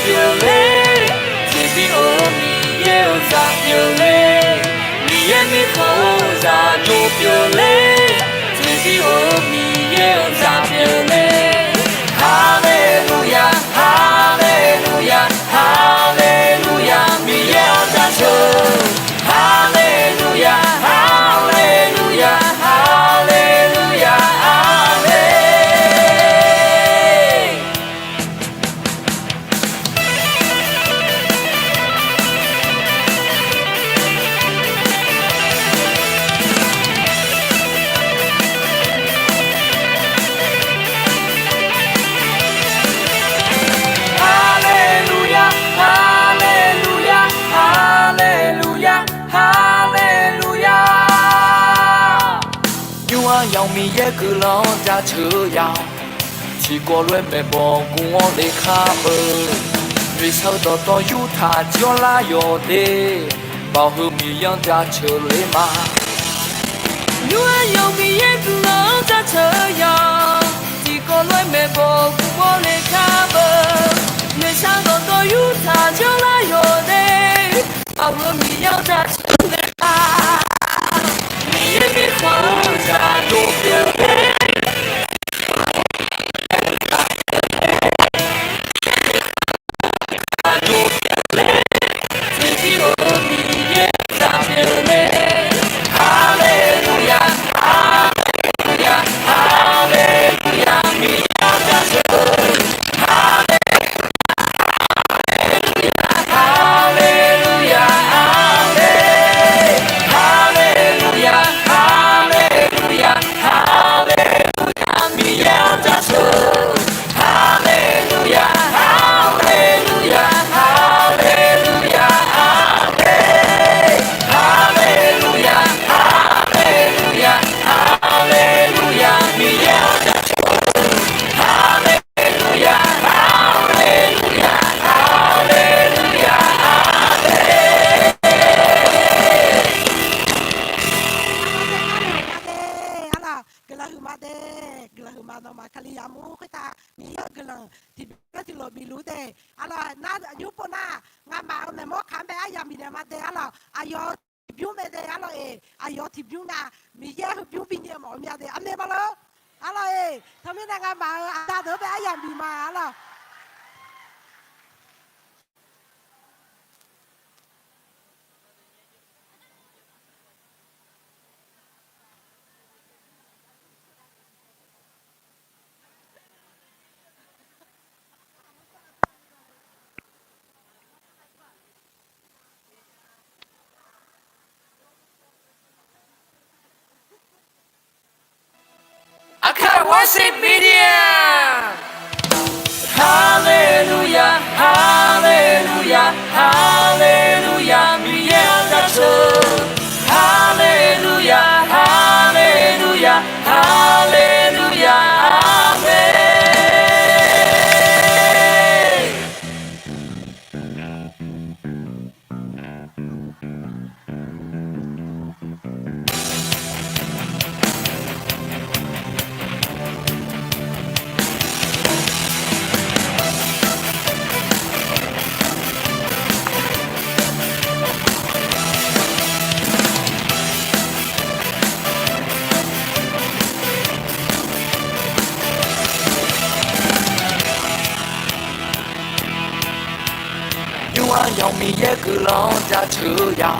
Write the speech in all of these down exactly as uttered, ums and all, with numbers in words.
pyeufler, tiqbir-eu Miqyaer-euq zaq pyeufler, Miqyaer mirkhanq-eu zaq jov pyeufler, tiqbir-eu Miqyaer-euq zaq pyeufler. Haleluya, haleluya, haleluya, Miqyaer-anr jaceuq. Haleluya, haleluya, haleluya, amen. Haleluya, haleluya, haleluya, haleluya. Nymr-aer yamq Miqyaer guiqlanq-anr jaceuq ya. Tiqkawv lof-aer maeqbawq guv-awr le kar-eu, noeqshaq-eu dawqtawv yurtaq jir-awr lar yawq de. Baoq heu Miqyaer-anr jaceuq ler ma. Nymr-aer yamq Miqyaer guiqlanq-anr jaceuq ya. Tiqkawv lof-aer maeqbawq guv-awr le kar-eu, noeqshaq-eu dawqtawv yurtaq jir-awr lar yawq de. Baoq heu Miqyaer-anr jaceuq ler ma. Miqyaer mirkhanq-eu zaq jov pyeufler. Haleluya, haleluya, haleluya, Miqyaer-anr jaceuq. Haleluya, haleluya, amen. Haleluya, haleluya, haleluya, Miqyaer-anr jaceuq. Haleluya, haleluya, haleluya, amen. Haleluya, haleluya, haleluya, Miqyaer-anr jaceuq. Haleluya, haleluya, haleluya, amen. Arlawq, guiqlanq huiqma de, guiqlanq huiqma, nawmaf Kali yamq-anr khoertav Miqyaer-euq guiqlanq tiqbyan tiqlof bifluf de. Arlawq, nar nymr pov nar, ngamaf-euq maeqmawr kaq-anr bae aryamq bifnaeq ma de. Arlawq, aqyawf tiqbymr mae de. Arlawq-eq, aqyawf tiqbymr nar, Miqyaer heubymr binyae mawf-eu mya de. Aqmeq maqlor. Arlawq-eq, teumirnae ngamaf-euq aqda deuq-anr bae aryamq bif ma. Arlawq. Aqkaq Worship Media. Haleluya, haleluya, haleluya, Miqyaer-anr jaceuq. Haleluya, haleluya, haleluya, amen. Nymr-aer yawf Miqyaer guiqlanq-anr jaceuq ya.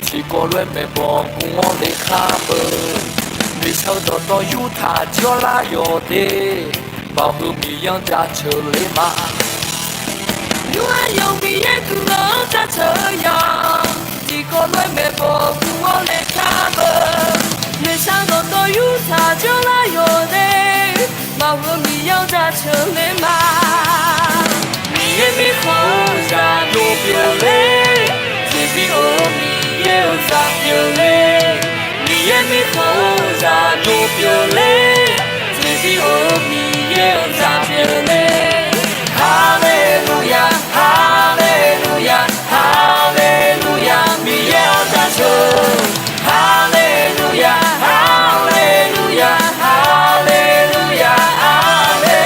Tiqkawv lof-aer maeqbawq guv-awr le kar beu. Noeqshaq-eu dawqtawv yurtaq jir-awr lar yawq de. Baoq heu Miqyaer-anr jaceuq ler ma. Nymr-aer yawf Miqyaer guiqlanq-anr jaceuq ya. Tiqkawv lof-aer maeqbawq guv-awr le kar beu. Noeqshaq-eu dawqtawv yurtaq jir-awr lar yawq de. Baoq heu Miqyaer-anr jaceuq ler ma. Miqyaer mirkhanq-eu zaq jov pyeufler. Tiqbir-eu Miqyaer-euq zaq pyeufler. Miqyaer mirkhanq-eu zaq jov pyeufler. Tiqbir-eu Miqyaer-euq zaq pyeufler. Haleluya, haleluya, haleluya, Miqyaer-anr jaceuq. Haleluya, haleluya, haleluya, amen.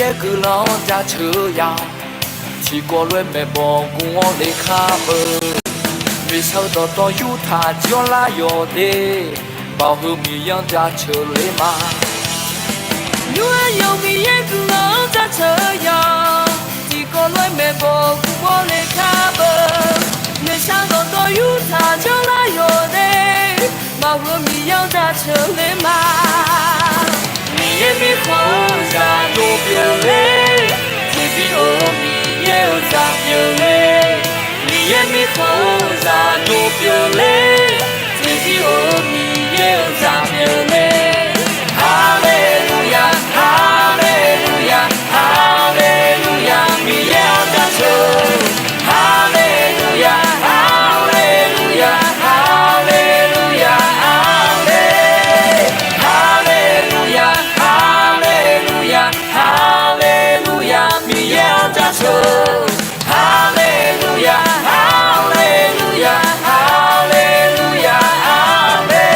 Miqyaer guiqlanq-anr jaceuq-eu ya, tiqkawv lof-aer maeqbawq guv-awr le kar beu. Noeqshaq-eu dawqtawv yurtaq jir-awr lar yawq de, baoq heu Miqyaer-anr jaceuq le ma. Nymr-aer yawq Miqyaer guiqlanq-anr jaceuq-eu ya, tiqkawv lof-aer maeqbawq guv-awr le kar beu. Noeqshaq-eu dawqtawv yurtaq jir-awr lar yawq de, baoq heu Miqyaer-anr jaceuq le ma. Miqyaer mirkhanq-eu zaq dov pyeuf ler, tiqbi-or Miqyaer-euq zaq pyeuf ler. Miqyaer mirkhanq-eu zaq dov pyeuf ler, tiqbi-or Miqyaer-euq zaq pyeuf ler. Haleluya, haleluya, haleluya, Miqyaer-anr jaceuq. Haleluya, haleluya, haleluya, amen. Haleluya, haleluya, haleluya, Miqyaer-anr jaceuq. Haleluya, haleluya, haleluya, amen.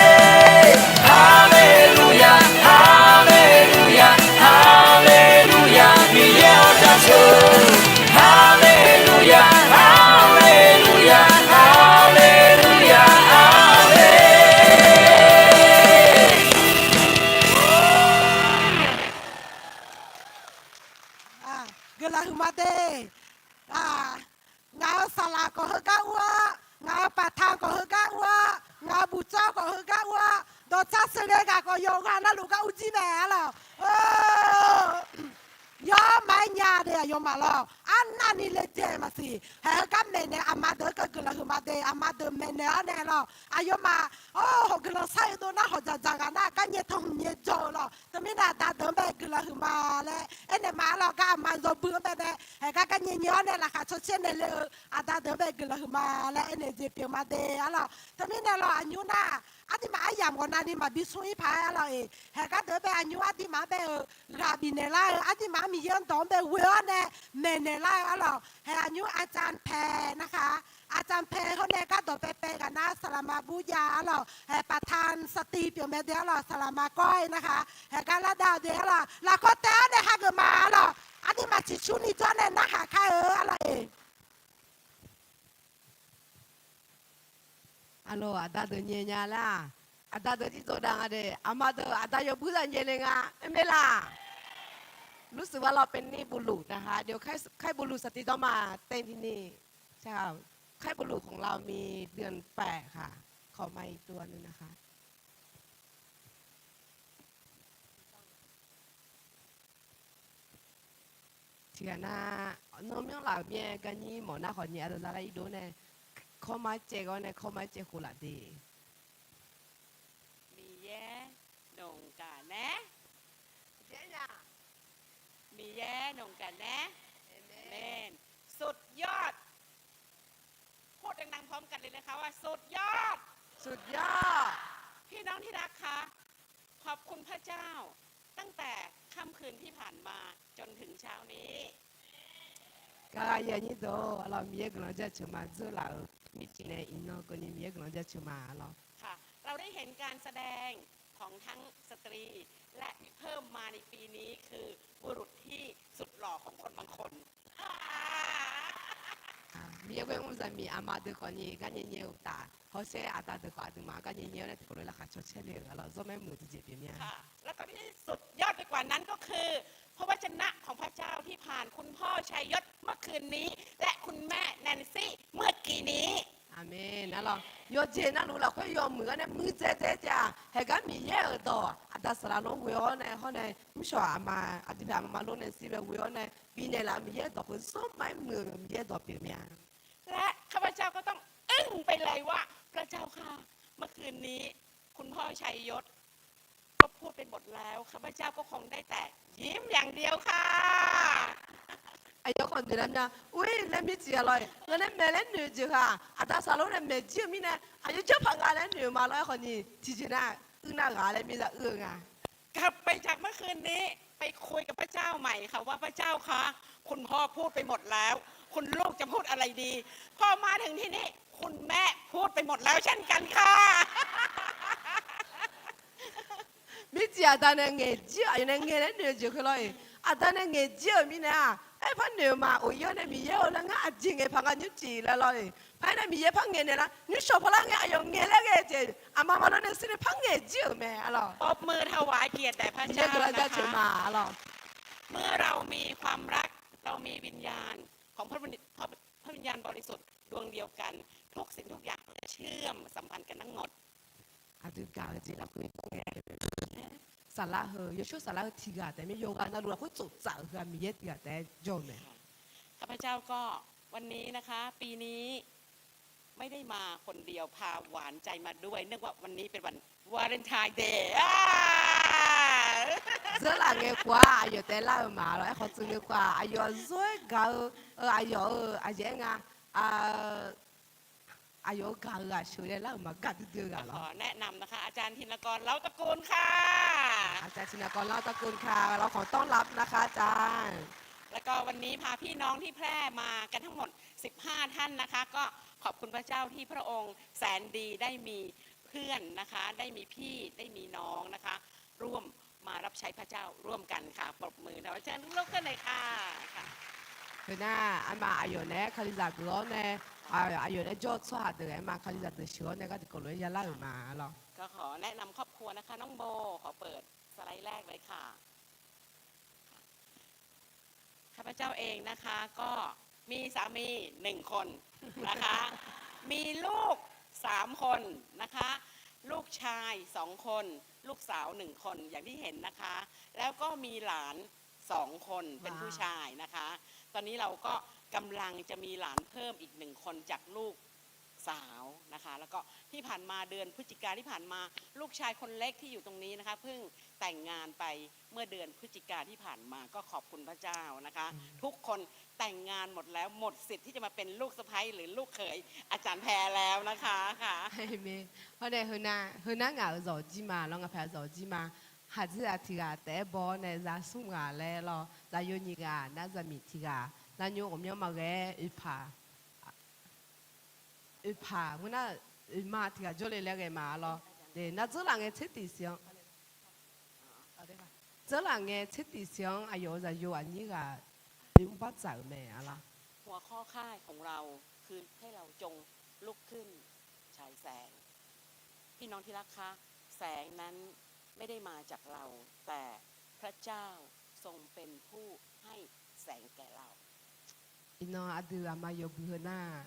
Haleluya, haleluya, haleluya, Miqyaer-anr jaceuq. Haleluya, haleluya, haleluya, amen. Guiqlanq huiqma de. Ngaq-euq saqlaq khawf heugar ur-awr, ngaq-euq paqtaq khawf heugar ur-awr, ngaq-euq buqtsawr khawf heugar ur-awr, dawqtsaev seqle ghaq khawf yawqghaq navluf gar urjir mae arlawq. Yawr maqaer nya de aqyawfmaf lawq. Arnavni le dzae maqsiq. Haeq heugar maeqnaeq aqma deuq-anr guiqlanq huiqma de. Aqma deuq maeqnaeq-awr nae lawq, aqyawfmaf, or, hawq guiqlanq sar-eu dov nar hawq dzaqdzaq ghaq nar gar nyae tanqhmq nyae jawr-eu lawq. Teumirnae aqda deuq-anr bae guiqlanq huiqma laer aernaeq ma arlawq. Gar aqma zawbui-anr bae nae haeq gar gar nyae nyae-awr nae laqkhaq cawcaer naeq le-eu aqda deuq-anr bae guiqlanq huiqma laer aernaeq jeq pyeuf ma de arlawq. Teumirnae lawq aqnymr nar, aqduimaf aryamq ghawqnavni maqbi smr-ir paq-aer arlawq-iq. Haeq gar deuq-anr bae aqnymr aqduimaf-anr bae-euq ghaq bifnaeq lar-eu, aqduimaf-anr Miqyaer-anr dawq-anr bae ghoe-awr nae maeqnaeq lar-eu arlawq. Haeq aqnymr aqcavnaeq paeq narkhaq, aqcavnaeq paeq hawr nae gar dawq paepae ghaq nar saqlaqma burjav arlawq. Haeq paqtaq saqtiv pyeuf mae de arlawq. Saqlaqma kawr-ir narkhaq, haeq gar lardav-eu de arlawq. Lafkawr taev-awr nae hageuf ma arlawq. Aqduimaf ciqcurni jawr nae narhaq kar-eu arlawq-iq. Arlawq, aqda deuq nyae nya laer-aq, aqda deuq tiqdawq dav nga de. Aqma deuq aqda yawbui zaq nyae le nga, aer mae laq? รู้สึกว่าเราเป็นหนี้บุรุษนะคะ เดี๋ยวค่อย ค่อยบุรุษ สติต้องมาเต็มที่นี่ ใช่ค่ะ ค่ายบุรุษของเรามีเดือนแปดค่ะ ขอไมค์อีกตัวหนึ่งนะคะ Tiqghaq nar, nawr myanr laf-euq mir-aer garnyir mawf nar khawf nyae-a deuq lar lar irdov nae, kawrmar caev gawr nae kawrmar caev khof laf de. Miqyaer nmqgaq nae, Miqyaer nmqgaq nae, สุดยอด พูดดังๆพร้อมกันเลยนะคะว่า สุดยอด สุดยอด พี่น้องที่รักคะ ขอบคุณพระเจ้า ตั้งแต่ค่ำคืนที่ผ่านมา จนถึงเช้านี้ Gar ya nyir dawq arlawq, Miqyaer guiqlanq jaceuq ma. Dzeurlaf-euq mircif nae iqnan keuvni Miqyaer guiqlanq jaceuq ma arlawq. ค่ะ เราได้เห็นการแสดงของทั้งสตรี และเพิ่มมาในปีนี้คือบุรุษที่สุดหล่อของคนบางคน Miqyaer ghoer mr zaqmiq aqma deuq khawfni gar nyae nyae-eu taf, hawshaer aqda deuq khawf aqduimaf gar nyae nyae-awr nae tiqkawv lof-aer laqkhaq cawcaer le-euq arlawq, zawr maer muiq tiqjeq pyeuf mir-a. แล้วก็ที่สุดยอดไปกว่านั้นก็คือ พระวจนะของพระเจ้าที่ผ่านคุณพ่อชัยยศเมื่อคืนนี้ และคุณแม่แนนซี่เมื่อกี้นี้ Aqmeq. Arlawq, yawqjeq navluf lafkhoer yawmuiq-awr nae muiqdzaeq dzaeq jav-aq, haeq gar Miqyaer-euq dawq aqda saqlaq lor ghoe-awr nae hawr nae, mrshawq aqma, aqdui paeq aqma ma lor nae sir bae ghoe-awr nae bifnaeq laf-euq Miqyaer dawq heu zawr maer muiq-euq Miqyaer dawq pyeuf mir-a. และข้าพเจ้าก็ต้องอึ้งไปเลยว่า พระเจ้าข้า เมื่อคืนนี้คุณพ่อชัยยศก็พูดไปหมดแล้ว ข้าพเจ้าก็คงได้แต่ยิ้มอย่างเดียวค่ะ Aqyawf khawf noeq lar mya, ur-ir laer mircif-a lawr-iq, ngeur nae maeq laer noeq-eu jeq heu-aq, aqda saqlaq-anr nae maeq jir-eu mirnae, aqyawf janrpaq nga laer noeq-eu ma lawr-aer khawfni tiqjeq nar, uir nar ghaq laer mir za uir-eu nga. กลับไปจากเมื่อคืนนี้ ไปคุยกับพระเจ้าใหม่ค่ะว่า พระเจ้าคะ คุณพ่อพูดไปหมดแล้ว คุณลูกจะพูดอะไรดี พอมาถึงที่นี่ คุณแม่พูดไปหมดแล้วเช่นกันค่ะ Mircif aqda nae ngaeq jir-eu aqyawf nae ngaeq laer noeq-eu jeq heu lawr-iq, Aqda nae ngaeq jir-euq mirnae-aq, aer par noeq-eu ma. Oq, ir-awr nae Miqyaer-euq laer ngar aqjeq ngaeq paq nga nymr tiq laer lawr-eq. Par-aer nae Miqyaer par ngaeq naeqlar, nymrshawq paq lar ngae aqyawf ngaeq laer ghae jeq aqma ma lawr nae sirni par ngaeq jir-euq mae arlawq. ปรบมือถวายเกียรติแด่พระเจ้านะคะ Miqyaer guiqlanq jaceuq ma arlawq. เมื่อเรามีความรัก เรามีวิญญาณของพระวิญ- พระ- พระวิญญาณบริสุทธิ์ดวงเดียวกัน ทุกสิ่งทุกอย่างจะเชื่อมสัมพันธ์กันทั้งหมด Aqdui gaq-eu jeq lafkhoer saflar heu, yawshawr saflar heu tiq ghaq taef mir yawqghaq navluf lafkhoer tsoftsaf-euq heu-aq Miqyaer tiq ghaq taef-aer jawr-eu mae. ข้าพเจ้าก็วันนี้นะคะ ปีนี้ไม่ได้มาคนเดียว พาหวานใจมาด้วย เนื่องว่าวันนี้เป็นวัน Valentine Day. Dzeurlaf ngae khof-aq aqyawf taef lar-eu ma lawr. Aerkhawf tsuif ngae khof-aq aqyawf zawr-aer gaq-eu, aqyawf-euq aqyawf aer nga, aqyawf-euq gaq-eu ghaq sheuqghae lar-euq ma, gaq duidui-eu ghaq lawr. ขอแนะนำนะคะ อาจารย์ธินกร เล้าตระกูลค่ะ อาจารย์ธินกร เล้าตระกูลค่ะ เราขอต้อนรับนะคะอาจารย์ แล้วก็วันนี้พาพี่น้องที่แพร่มากันทั้งหมด สิบห้า ท่านนะคะ ก็ขอบคุณพระเจ้าที่พระองค์แสนดีได้มีเพื่อนนะคะ ได้มีพี่ ได้มีน้องนะคะ ร่วมมารับใช้พระเจ้าร่วมกันค่ะ ปรบมือนะ เชิญลุกขึ้นเลยค่ะ Heu nar, arma aqyawf naeq-aer Kalizaq geuf-awr nae, aqyawf naeq-aer jawr-eu tsawrhaq deuq-aer ma, Kalizaq deuq sheuq-awr nae gharduq kawvlof-aer ya lar-euq ma lawr. ก็ขอแนะนำครอบครัวนะคะ น้องโบ ขอเปิดสไลด์แรกเลยค่ะ ข้าพเจ้าเองนะคะ ก็มีสามีหนึ่งคนนะคะ มีลูกสามคนนะคะ ลูกชายสองคน ลูกสาวหนึ่งคน อย่างที่เห็นนะคะ แล้วก็มีหลานสองคน เป็นผู้ชายนะคะ ตอนนี้เราก็กำลังจะมีหลานเพิ่มอีกหนึ่งคนจากลูก สาวนะคะ แล้วก็ที่ผ่านมาเดือนพฤศจิกาที่ผ่านมา ลูกชายคนเล็กที่อยู่ตรงนี้นะคะ เพิ่งแต่งงานไปเมื่อเดือนพฤศจิกาที่ผ่านมา ก็ขอบคุณพระเจ้านะคะ ทุกคนแต่งงานหมดแล้ว หมดสิทธิ์ที่จะมาเป็นลูกสะใภ้หรือลูกเขยอาจารย์แพรแล้วนะคะ ค่ะ Hawr nae heu nar, heu nar ngaq-euq zawqjir ma lawr, ngaq pyaeq-eu zawqjir ma. Haqdzir zaq tiq ghaq taef-aer baw-awr nae za smr ghaq laer lawr, zaqyo nyiq ghaq nar zaqmiq tiq ghaq, narnymr ghawqmyanr maqghae-aer oeqpaq oeqpaq ngeur nar, oeqma tiq ghaq jawrle laer ghae ma lawr. Nar dzeurlaf ngae tser tiq siq-anr, dzeurlaf ngae tser tiq siq-anr aqyawf-euq zaqyo aqnyir ghaq oe mr bar tsaf-euq mae arlawr. หัวข้อค่ายของเราคือให้เราจงลุกขึ้นฉายแสง พี่น้องที่รักคะ แสงนั้นไม่ได้มาจากเรา แต่พระเจ้าทรงเป็นผู้ให้แสงแก่เรา Iqnan aqdui aqma yawbui heu nar,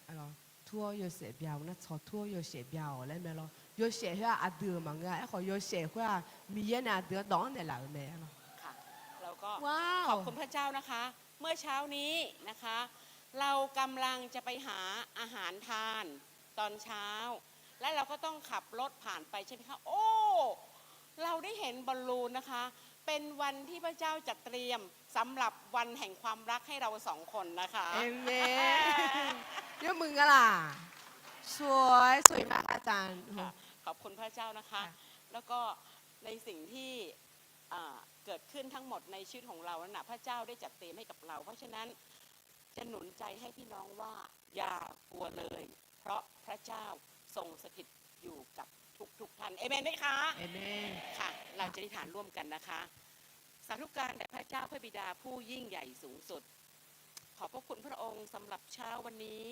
tur-awr yawshaef bya-awq nar, tsawq tur-awr yawshaef bya-awq laer mae lawr. Yawshaef khoer-aq aqdui-euq maqngeur-a. Aerkhawf yawshaef khoer-aq Miqyaer nae aqdui-anr dawq-anr naeqlaf-euq mae lawr. แล้วก็ขอบคุณพระเจ้านะคะ เมื่อเช้านี้นะคะ เรากำลังจะไปหาอาหารทานตอนเช้า และเราก็ต้องขับรถผ่านไปใช่ไหมคะ โอ้ เราได้เห็นบอลลูนนะคะ เป็นวันที่พระเจ้าจัดเตรียมสำหรับวันแห่งความรักให้เราสองคนนะคะ Amen. Yawmuiq nga laq. Sui sui ma ajan. ขอบคุณพระเจ้านะคะ แล้วก็ในสิ่งที่ อ่า เกิดขึ้นทั้งหมดในชีวิตของเรานั้นนะ พระเจ้าได้จัดเตรียมให้กับเรา เพราะฉะนั้น จะหนุนใจให้พี่น้องว่า อย่ากลัวเลย เพราะพระเจ้าทรงสถิตอยู่กับทุกๆ ท่าน เอเมนไหมคะ Amen. ค่ะ เราจะอธิษฐานร่วมกันนะคะ สาธุการแด่พระเจ้าพระบิดาผู้ยิ่งใหญ่สูงสุด ขอบพระคุณพระองค์สำหรับเช้าวันนี้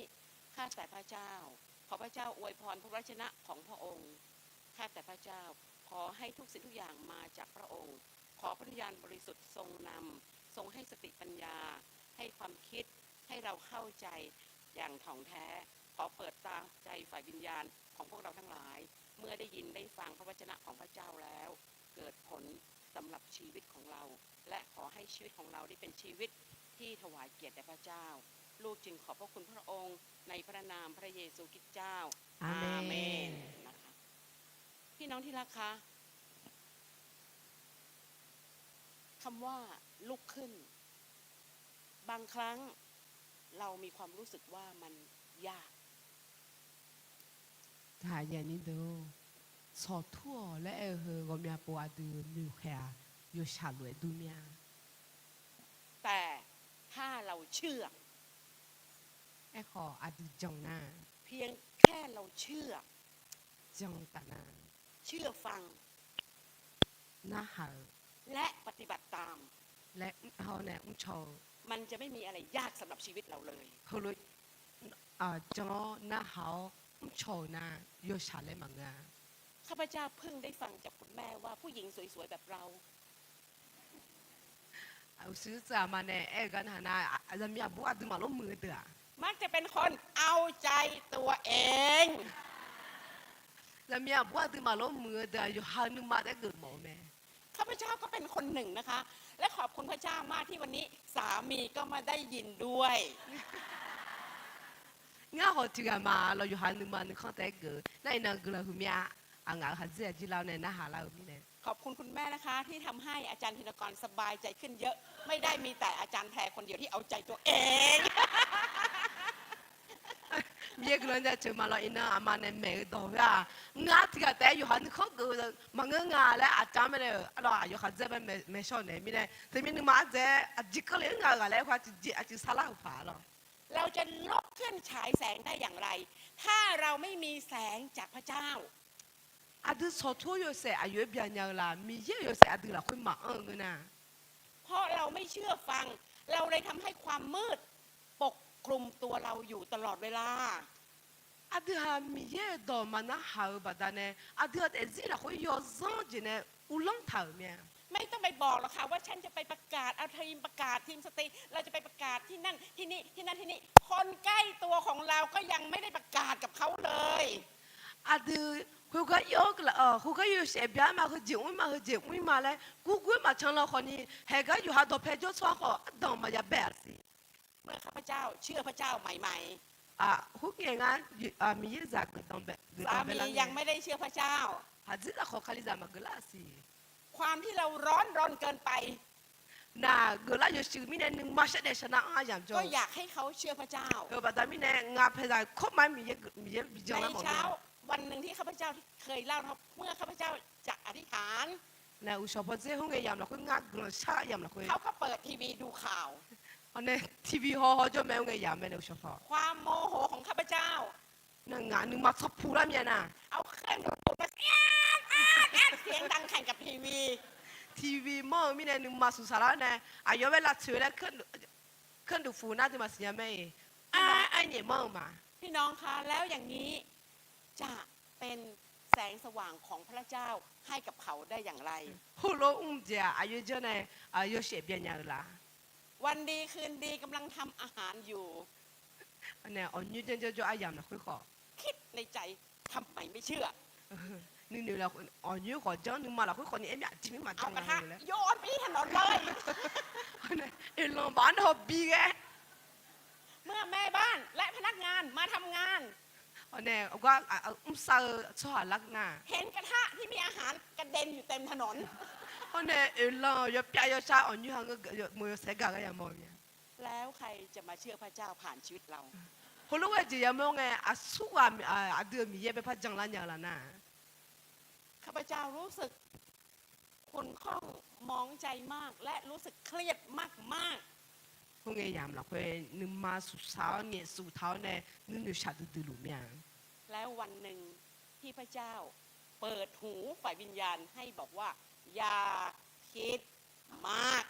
ข้าแต่พระเจ้า ขอพระเจ้าอวยพรพระวจนะของพระองค์ ข้าแต่พระเจ้า ขอให้ทุกสิ่งทุกอย่างมาจากพระองค์ ขอพระวิญญาณบริสุทธิ์ทรงนำ ทรงให้สติปัญญา ให้ความคิด ให้เราเข้าใจอย่างถ่องแท้ ขอเปิดตาใจฝ่ายวิญญาณของพวกเราทั้งหลาย เมื่อได้ยินได้ฟังพระวจนะของพระเจ้าแล้ว เกิดผลสำหรับชีวิตของเรา และขอให้ชีวิตของเราได้เป็นชีวิตที่ถวายเกียรติแด่พระเจ้า ลูกจึงขอบพระคุณพระองค์ ในพระนามพระเยซูคริสต์เจ้า อาเมน อาเมน นะคะ พี่น้องที่รักคะ คำว่าลุกขึ้น บางครั้งเรามีความรู้สึกว่ามันยาก Tsawq tur-awq laer aer-eu heu ghawqmya pov aqdui-euq noeqkhaeq-aq, yawshaq lof-aer dur mir-a. แต่ถ้าเราเชื่อ Aerkhawf aqdui jan nar, เพียงแค่เราเชื่อ jan taf nar, เชื่อฟัง narhaq-euq, และปฏิบัติตาม laer hawr nae mrcaw-eu. มันจะไม่มีอะไรยากสำหรับชีวิตเราเลย Heulof-aer jan-awr narhaq-awr mrcaw-euq nar, yawshaq laer maqngeur-a. ข้าพเจ้าเพิ่งได้ฟังจากคุณแม่ว่าผู้หญิงสวยๆแบบเรา Uqshoe tsuif aqma nae aer-eu gar narhaq nar, zaqmiq aqbur aqduimaf lor muiq-eu deuq-aq, มักจะเป็นคนเอาใจตัวเอง Zaqmiq aqbur aqduimaf lor muiq-eu deuq-aq, yawqha-eu nuima taef-aer geufmawf-eu mae. ข้าพเจ้าก็เป็นคนหนึ่งนะคะ และขอบคุณพระเจ้ามากที่วันนี้สามีก็มาได้ยินด้วย Ngar khawf tiqghaq ma lawq, yawqha nuima nuikhanr taef-aer geuf-eu nar, iqnan guiqlanq huiqmya. Aqngaq-euq khaqdzer-aq jir lar-awr nae narhaq lar-eu mirnae ขอบคุณคุณแม่นะคะ ที่ทำให้อาจารย์ธินกรสบายใจขึ้นเยอะ ไม่ได้มีแต่อาจารย์แพรคนเดียวที่เอาใจตัวเอง Miqyaer guiqlanq jaceuq ma lawq, iqnan aqma nae maeq-eu dawq khoer-aq, ngar tiqghaq taef-aer yawqha nuikhanr geuf-eu maqngeur nga laer aqcawq-anr mae nae-euq arlawq, aqyawf khaqdzer bae maeqshawr naeq mirnae, teumirnae nuima ardzae aqjeq keuvle-anr nga-eu ghaq laer khoer aqjeq sarlar-euq paq lawq. เราจะลุกขึ้นฉายแสงได้อย่างไร ถ้าเราไม่มีแสงจากพระเจ้า Aqdui tsawqtur-eu yawshaef aqyawf-aer byaqnya-eu la? Miqyaer-euq yawshaef aqdui lafkhoer maqanr-eu ngeur nar. เพราะเราไม่เชื่อฟัง เราเลยทำให้ความมืดปกคลุมตัวเราอยู่ตลอดเวลา Aqdui-aq Miqyaer-euq dawq maqnarhaq-eu baqdanae, aqdui-aq daefzir lafkhoer yawzanr jeq nae uvlanr taq-euq mae. ไม่ต้องไปบอกหรอกค่ะว่า ฉันจะไปประกาศ เอาทีมประกาศ ทีมสตรี เราจะไปประกาศที่นั่นที่นี่ ที่นั่นที่นี่ คนใกล้ตัวของเราก็ยังไม่ได้ประกาศกับเขาเลย Aqdui khoergar yawr, khoergar yawshaef bya ma, heujeq mr ma, heujeq mr ma laer gurgur-aer maqcan lan khawfni, haegar yawqha dawqpae jawr tsawrhaq khawf ardanq maqya bae-aq siq. เมื่อข้าพเจ้าเชื่อพระเจ้าใหม่ๆ Khoerngae ngar Miqyaer zaq geufdanq bae, geufdanq bae lar ngae, สามียังไม่ได้เชื่อพระเจ้า Aqdui zaq khawf Kalizaq maqgeuf lar-aq siq. ความที่เราร้อนรนเกินไป Naq geuflar yawshuif mirnae nuima shardaef shaqnar-anr aryamq jawr-eu ก็อยากให้เขาเชื่อพระเจ้า Heu baqda mirnae ngaq paeqzaq kawrma-aer Miqyaer, Miqyaer bi jan lar mawf-eu. ในเช้าวันหนึ่งที่ข้าพเจ้าเคยเล่า เมื่อข้าพเจ้าจะอธิษฐาน Nae uqshawq pawdzer khoerngae yamq lafkhoer ngar guiqlanq shar yamq lafkhoer เขาก็เปิดทีวีดูข่าว Hawr nae TV haw haw jawr mae, khoerngae yamq mae nae uqshawq paw. ความโมโหของข้าพเจ้า Nae ngaq nuima tsawrpu lar myav nar, เอาเครื่องดูดฝุ่นมา เสียงดังแข่งกับทีวี TV manr-eu mirnae nuima suqsaq lar nae, aqyawf bae lavtsoeq laer เครื่องดูดฝุ่น nar aqduimaf siqnya mae-iq, ar, ar nyaef manr-eu ma. พี่น้องคะ แล้วอย่างนี้จะเป็นแสงสว่างของพระเจ้า ให้กับเขาได้อย่างไร Heulof mr jeq-aq aqyawf janr nae yawshaef byaqnya-eu la? วันดีคืนดีกำลังทำอาหารอยู่ Nae awqnyoer janr janr jawr aryamq lafkhoer khawf, คิดในใจ ทำไมไม่เชื่อ Nuinoeq laf, awqnyoer khawf janr, nuima lafkhoer khawfni aer myav aqjeq mirma janr nga laer เอากระทะโยนไปที่ถนนเลย Oeqlanq baf-anr nae haw bi ghae เมื่อแม่บ้านและพนักงานมาทำงาน Nae gar mrsar-eu tsawrhaq lar nar, เห็นกระทะที่มีอาหารกระเด็นอยู่เต็มถนน Hawr nae oeqlanq yawpyav yawshar awqnyoer ha ngeur meuq yawsaeq gaq ghae yamawr-eu myav แล้วใครจะมาเชื่อพระเจ้าผ่านชีวิตเรา Heulof-aer jeq yamawr ngae aqsurghaq aqdui-euq Miqyaer bae par janlar nya-eu la nar, ข้าพเจ้ารู้สึกขุ่นข้องหมองใจมาก และรู้สึกเครียดมากๆ Khoerngae yamq lafkhoer nuima suqsaq-awr ngaeqsuf taq-awr nae nuinoeq shaqdui duiluf myav แล้ววันหนึ่งที่พระเจ้าเปิดหูฝ่ายวิญญาณให้บอกว่า อย่าคิดมาก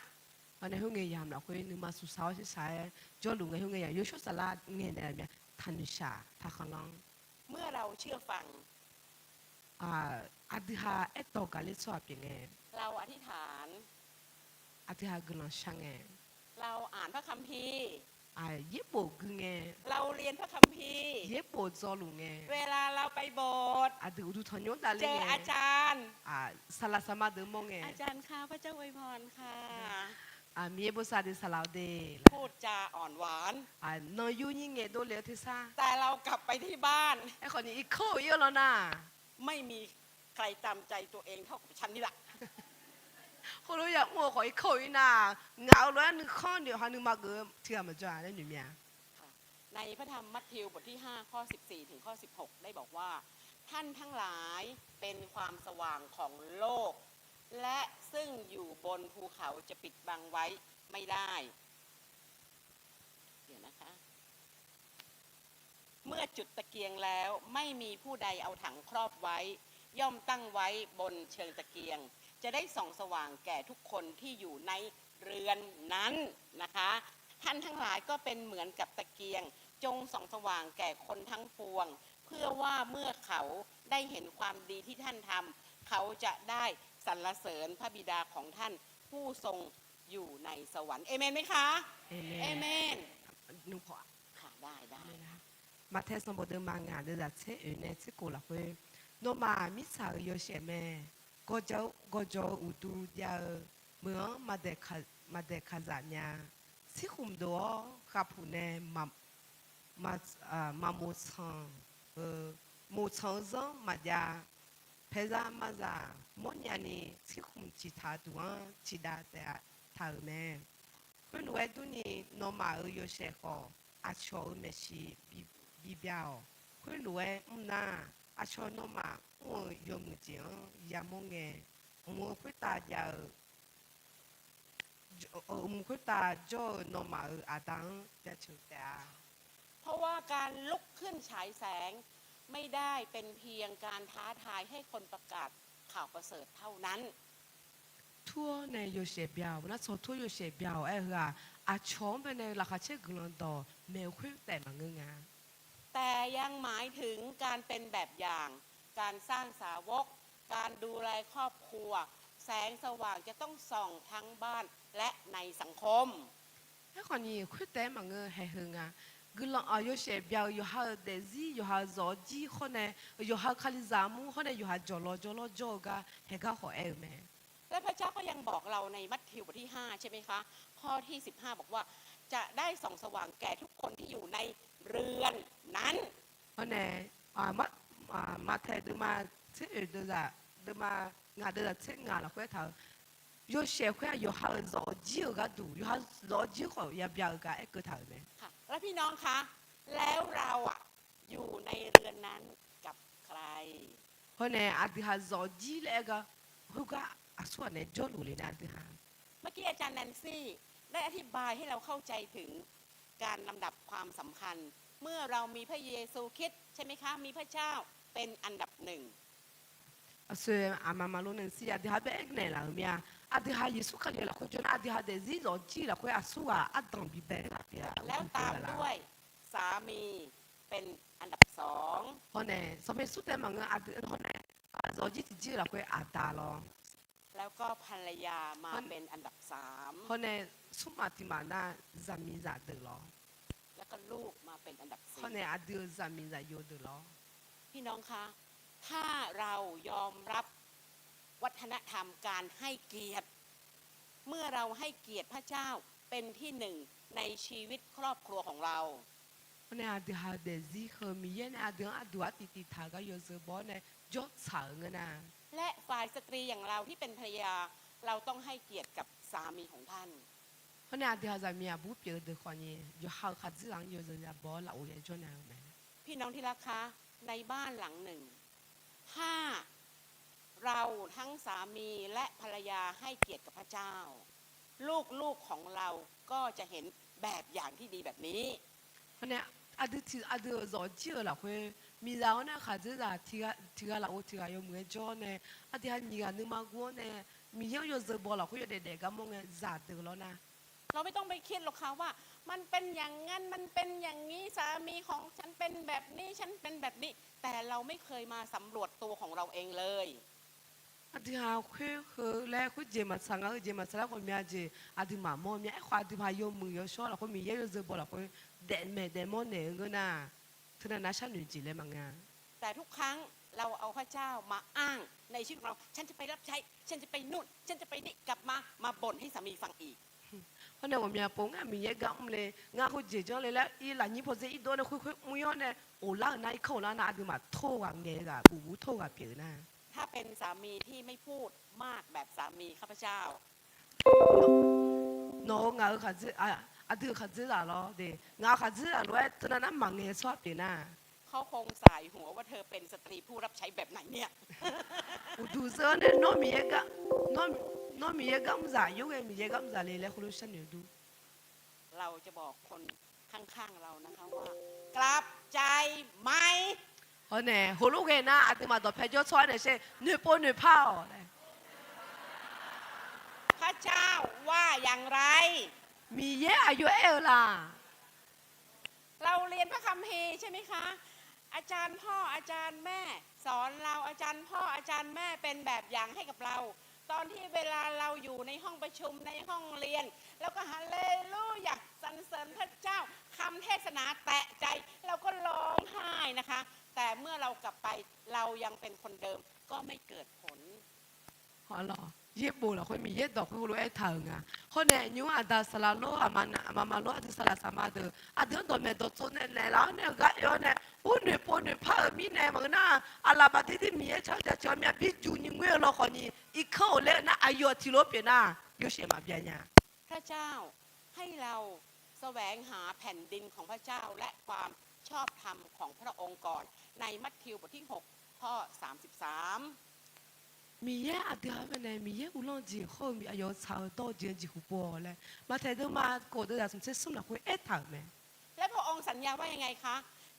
Nae khoerngae yamq lafkhoer nuima suqsaq-awr shir saq-aer jawrluf ngae, khoerngae yamq yawshawr saflar ngae naeq myav, taqnoeq shaq taqkhanqlanr เมื่อเราเชื่อฟัง Aqdui ha aertawq gaqler tsawrhaq pyeuf ngae, เราอธิษฐาน Aqdui ha guiqlanq shar ngae, เราอ่านพระคัมภีร์ Yaerbof gui ngae, เราเรียนพระคัมภีร์ Yaerbof dzawluf ngae, เวลาเราไปโบสถ์ Aqdui uqduq tanqnymr davler ngae, เจออาจารย์ Saqlaq saqma deuq mawr ngae, อาจารย์คะ พระเจ้าอวยพรค่ะ Miqyaer bosav deuq saqlaq-awr de laer พูดจาอ่อนหวาน Nan yur nyir ngae dovle-eu tersar แต่เรากลับไปที่บ้าน Aerkhawfni irkanr-euq ir-eu lanr nar, ไม่มีใครตามใจตัวเองเท่ากับฉันนี่แหละ Khoerlof yamr-eu khawf irkanr-euq ir nar, ngaq-euq lof-aer nuikhanr noeq ha nuima geuf-eu tiq ghaq maqjawr-a laer noeq myav ในพระธรรมมัทธิวบทที่ห้าข้อสิบสี่ถึงข้อสิบหกได้บอกว่า ท่านทั้งหลายเป็นความสว่างของโลก และซึ่งอยู่บนภูเขาจะปิดบังไว้ไม่ได้ เดี๋ยวนะคะ เมื่อจุดตะเกียงแล้วไม่มีผู้ใดเอาถังครอบไว้ ย่อมตั้งไว้บนเชิงตะเกียง จะได้ส่องสว่างแก่ทุกคนที่อยู่ใน เรือนนั้นนะคะ ท่านทั้งหลายก็เป็นเหมือนกับตะเกียง จงส่องสว่างแก่คนทั้งปวง เพื่อว่าเมื่อเขาได้เห็นความดีที่ท่านทำ เขาจะได้สรรเสริญพระบิดาของท่านผู้ทรงอยู่ในสวรรค์ เอเมนไหมคะ เอเมน เอเมน หนูขอ ค่ะ ได้ ได้ Maqtae sanqbof deuvma ngaq deuvzaq tser oeq nae tser kof lafkhoer, nawmaf mirtsaq-euq yawshaef mae. Gawqjawq-eu uqdu jav-eu meuq-anr maqdaeq kaqzaf nya. Tsirkhmq dof-awr khavpuq nae maqmoq tsanq-eu, moq tsanq-eu zanr maqjav. Paeqzaq maqzaq mawrnya ni tsirkhmq ciqtaq duq-anr ciqdav taef taq-euq mae. Khoerlof-aer durni, nawmaf-euq yawshaef khawf aqcawq-euq maeqshi bibya-awq. Khoerlof-aer mrnar, aqcawq nawmaf mr-eu yawmuiq jeq-anr yamawr ngae, mq-eu khoertav jav-eu mq khoertav jawr-eu nawmaf-euq Aqda-anr jaceuq taef-a. เพราะว่าการลุกขึ้นฉายแสงไม่ได้เป็นเพียงการท้าทายให้คนประกาศข่าวประเสริฐเท่านั้น Tur-awr nae yawshaef bya-awq, nar tsawq tur yawshaef bya-awq aer-eu heu-aq, aqcawq-anr bae nae laqkhaq caer guiqlanq dawq maeq-eu khoer taef maqngeur nga. แต่ยังหมายถึงการเป็นแบบอย่าง การสร้างสาวก การดูแลครอบครัว แสงสว่างจะต้องส่องทั้งบ้านและในสังคม Aerkhawf ni khoertaef-aer maqngeur haeq heu nga. Guiqlanq-aq yawshaef bya-eu yawqha-euq daefzir, yawqha-euq zawq-awr jir hawr nae, yawqha-euq kalizaq armur hawr nae yawqha jawqlawr jawrlawr jawr-eu gar haeq gar khawf aer-eu mae. และพระเจ้าก็ยังบอกเราในมัทธิวบทที่ห้าใช่ไหมคะ ข้อที่สิบห้าบอกว่า จะได้ส่องสว่างแก่ทุกคนที่อยู่ในเรือนนั้น Hawr nae, Maqtaeq deuvma tser oeq deuvzaq, deuvma ngaq deuvzaq tser ngaq lafkhoer aertaq-eu, yawshaef khoer-aq yawqha-euq zawq-awr jir-eu gharduq, yawqha zawq-awr jir khawf yabya-eu gar aerkeuv taq-euq mae. ค่ะ แล้วพี่น้องคะ แล้วเราอะ อยู่ในเรือนนั้นกับใคร Hawr nae aqdui ha zawq-awr jir laer aer gar, khoergar aqsurghaq nae jawrluf le nar aqdui ha เมื่อกี้อาจารย์แนนซี่ได้อธิบายให้เราเข้าใจถึงการลำดับความสำคัญ เมื่อเรามีพระเยซูคริสต์ใช่ไหมคะ มีพระเจ้าเป็นอันดับหนึ่ง Aqsoeq aqma maqlor nae sir aqdui ha bae aernaeq laf-euq mir-a, aqdui ha Yeqsur Kali lafkhoer jawr nar aqdui ha daefzir zawq-awr jir lafkhoer aqsurghaq ardanq bibae-aer ghaq pyeuf-a. แล้วตามด้วยสามีเป็นอันดับสอง Hawr nae sanqpaq Yeqsur taef maqngeur aqdui hawr nae zawq-awr jir tiqjir-eu lafkhoer aqda lawr แล้วก็ภรรยามาเป็นอันดับสาม Hawr nae smrmaf tiq maf nar zaqmiqzaq deuq lawr แล้วก็ลูกมาเป็นอันดับสี่ Hawr nae aqdui-euq zaqmiqzaq yov deuq lawr พี่น้องคะ ถ้าเรายอมรับวัฒนธรรมการให้เกียรติ เมื่อเราให้เกียรติพระเจ้าเป็นที่หนึ่งในชีวิตครอบครัวของเรา Hawr nae aqdui ha daefzir heu Miqyaer nae aqdui-anr aqduq artiv tiv taq-eu gar yawzeu baw-awr nae jawrtsaq-euq ngeur nar และฝ่ายสตรีอย่างเราที่เป็นภรรยา เราต้องให้เกียรติกับสามีของท่าน Hawr nae aqdui ha zaqmiq aqbur pyeuf-eu deuq khawf ni yawqha-euq khaqdzerzaq-anr yawzeu ya baw-awr lafov ya jawr nya-eu mae. พี่น้องที่รักคะ ในบ้านหลังหนึ่ง ถ้าเราทั้งสามีและภรรยาให้เกียรติกับพระเจ้า ลูกๆของเราก็จะเห็นแบบอย่างที่ดีแบบนี้ Hawr nae aqdui tiq aqdui-euq zawq-awr jir-eu lafkhoer miqzaq-awr nae khaqdzerzaq tiq ghaq lafov tiq ghaq yawmuiq-aer jawr-awr nae, aqdui ha nyiq ghaq nuima guv-awr nae, Miqyaer-anr yawzeu baw lafkhoer yawdaef daef gar mawr ngae zaqdeuq lawr nar เราไม่ต้องไปคิดหรอกค่ะว่า มันเป็นอย่างนั้น มันเป็นอย่างนี้ สามีของฉันเป็นแบบนี้ ฉันเป็นแบบนี้ แต่เราไม่เคยมาสำรวจตัวของเราเองเลย Aqdui ha khoer heu laer khoer jeq maqtsaq nga-eu jeq maqtsaq laer ghawqmya jeq aqduimaf mawr mya. Aerkhawf aqduimaf yawmuiq yawshawr lafkhoer Miqyaer yawzeu baw lafkhoer daefmaeq daefmawr naeq-eu ngeur nar, teunav nav sharnoeq jeq laer maqngeur-a. แต่ทุกครั้งเราเอาพระเจ้ามาอ้างในชีวิตของเรา ฉันจะไปรับใช้ ฉันจะไปนู่น ฉันจะไปนี่ กลับมา มาบ่นให้สามีฟังอีก Hawr nae ghawqmya pov ngar Miqyaer gar mr le, ngar khoer jeq janr le laer ir lafnyir pawdzer ir dov-awr nae khoer khoer mr-ir-awr nae, of lar-euq nar irkanr of lar nar aqduimaf tor ghaq ngaeq-eu ghaq buf buf tor ghaq pyeuf-eu nar ถ้าเป็นสามีที่ไม่พูดมากแบบสามีข้าพเจ้า Nawq-eu ngaq-eu khaqdzer, aqdui-euq khaqdzerzaq lawr de, ngaq-euq khaqdzerzaq lof-aer teunav nar maqngaeq tsawrhaq pyeuf nar เขาคงสายหัวว่าเธอเป็นสตรีผู้รับใช้แบบไหนเนี่ย Uqduq zeur-awr nae, nawr Miqyaer gar mrzaq, yawghae Miqyaer gar mrzaq le laer heulof sharnoeq dur. เราจะบอกคนข้างๆเรานะคะว่า กลับใจใหม่ Hawr nae heulof ghae nar aqduimaf dawqpae jawr tsawrhaq nae sher noeqpov noeqpar-awq laer. พระเจ้า ว่าอย่างไร Miqyaer aqyawf aer-eu laq? เราเรียนพระคัมภีร์ใช่ไหมคะ อาจารย์พ่ออาจารย์แม่ สอนเรา อาจารย์พ่ออาจารย์แม่เป็นแบบอย่างให้กับเรา ตอนที่เวลาเราอยู่ในห้องประชุมในห้องเรียน แล้วก็ฮาเลลูยาสรรเสริญพระเจ้า คำเทศนาแตะใจ เราก็ร้องไห้นะคะ แต่เมื่อเรากลับไป เรายังเป็นคนเดิม ก็ไม่เกิดผล Yaerbof lafkhoer Miqyaer dawq khoer heulof-aer aertaq-euq nga. Hawr nae nymr aqda saqlaq lor aqma maq lor aqdui saqlaq saqma deuq aqdui-anr dawqmaeq dawqtsov nae naeqlaf-awr nae-eu gar oe-awr nae, ur noeqpov noeqpar-euq mirnae maqngeur nar, aqlaf baqdir dir Miqyaer tsaq-eu jaceuq-a myav bi juq ni ngoer-eu lawkhawf ni, irkanr-euq laer-eu nar aqyawf tiqlof pyeuf nar, yawshaef maqbyav nya. พระเจ้าให้เราแสวงหาแผ่นดินของพระเจ้าและความชอบธรรมของพระองค์ก่อน ในมัทธิวบทที่หก ข้อสามสิบสาม Miqyaer aqdui-anr baenae Miqyaer uvlanr-eu jeq hawr-eu aqyawf-eu tsaq-eu dawr-eu jeq-anr jeqhu pov-awq laer Maqtaeq deuvma kov deuv zaq smq tser smr lafkhoer aertaq-euq mae. และพระองค์สัญญาว่ายังไงคะ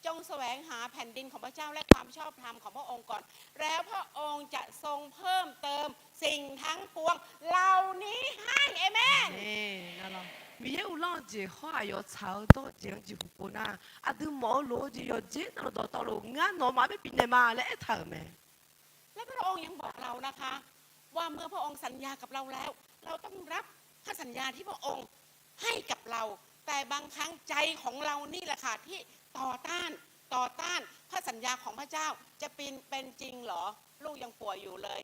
จงแสวงหาแผ่นดินของพระเจ้าและความชอบธรรมของพระองค์ก่อน แล้วพระองค์จะทรงเพิ่มเติมสิ่งทั้งปวงเหล่านี้ให้ เอเมน Miqyaer uvlanr-eu jeq hawr aqyawf tsaq-eu dawr-eu jeq-anr jeqhu pov nar, aqdui mawf-eu lof-eu jeq yawqjeq navluf dawqtawvluf ngar nawmaf-anr bae bifnaeq ma laer aertaq-euq mae. และพระองค์ยังบอกเรานะคะ ว่าเมื่อพระองค์สัญญากับเราแล้ว เราต้องรับพระสัญญาที่พระองค์ให้กับเรา แต่บางครั้งใจของเรานี่แหละค่ะที่ต่อต้าน ต่อต้านพระสัญญาของพระเจ้า จะเป็น เป็นจริงเหรอ ลูกยังป่วยอยู่เลย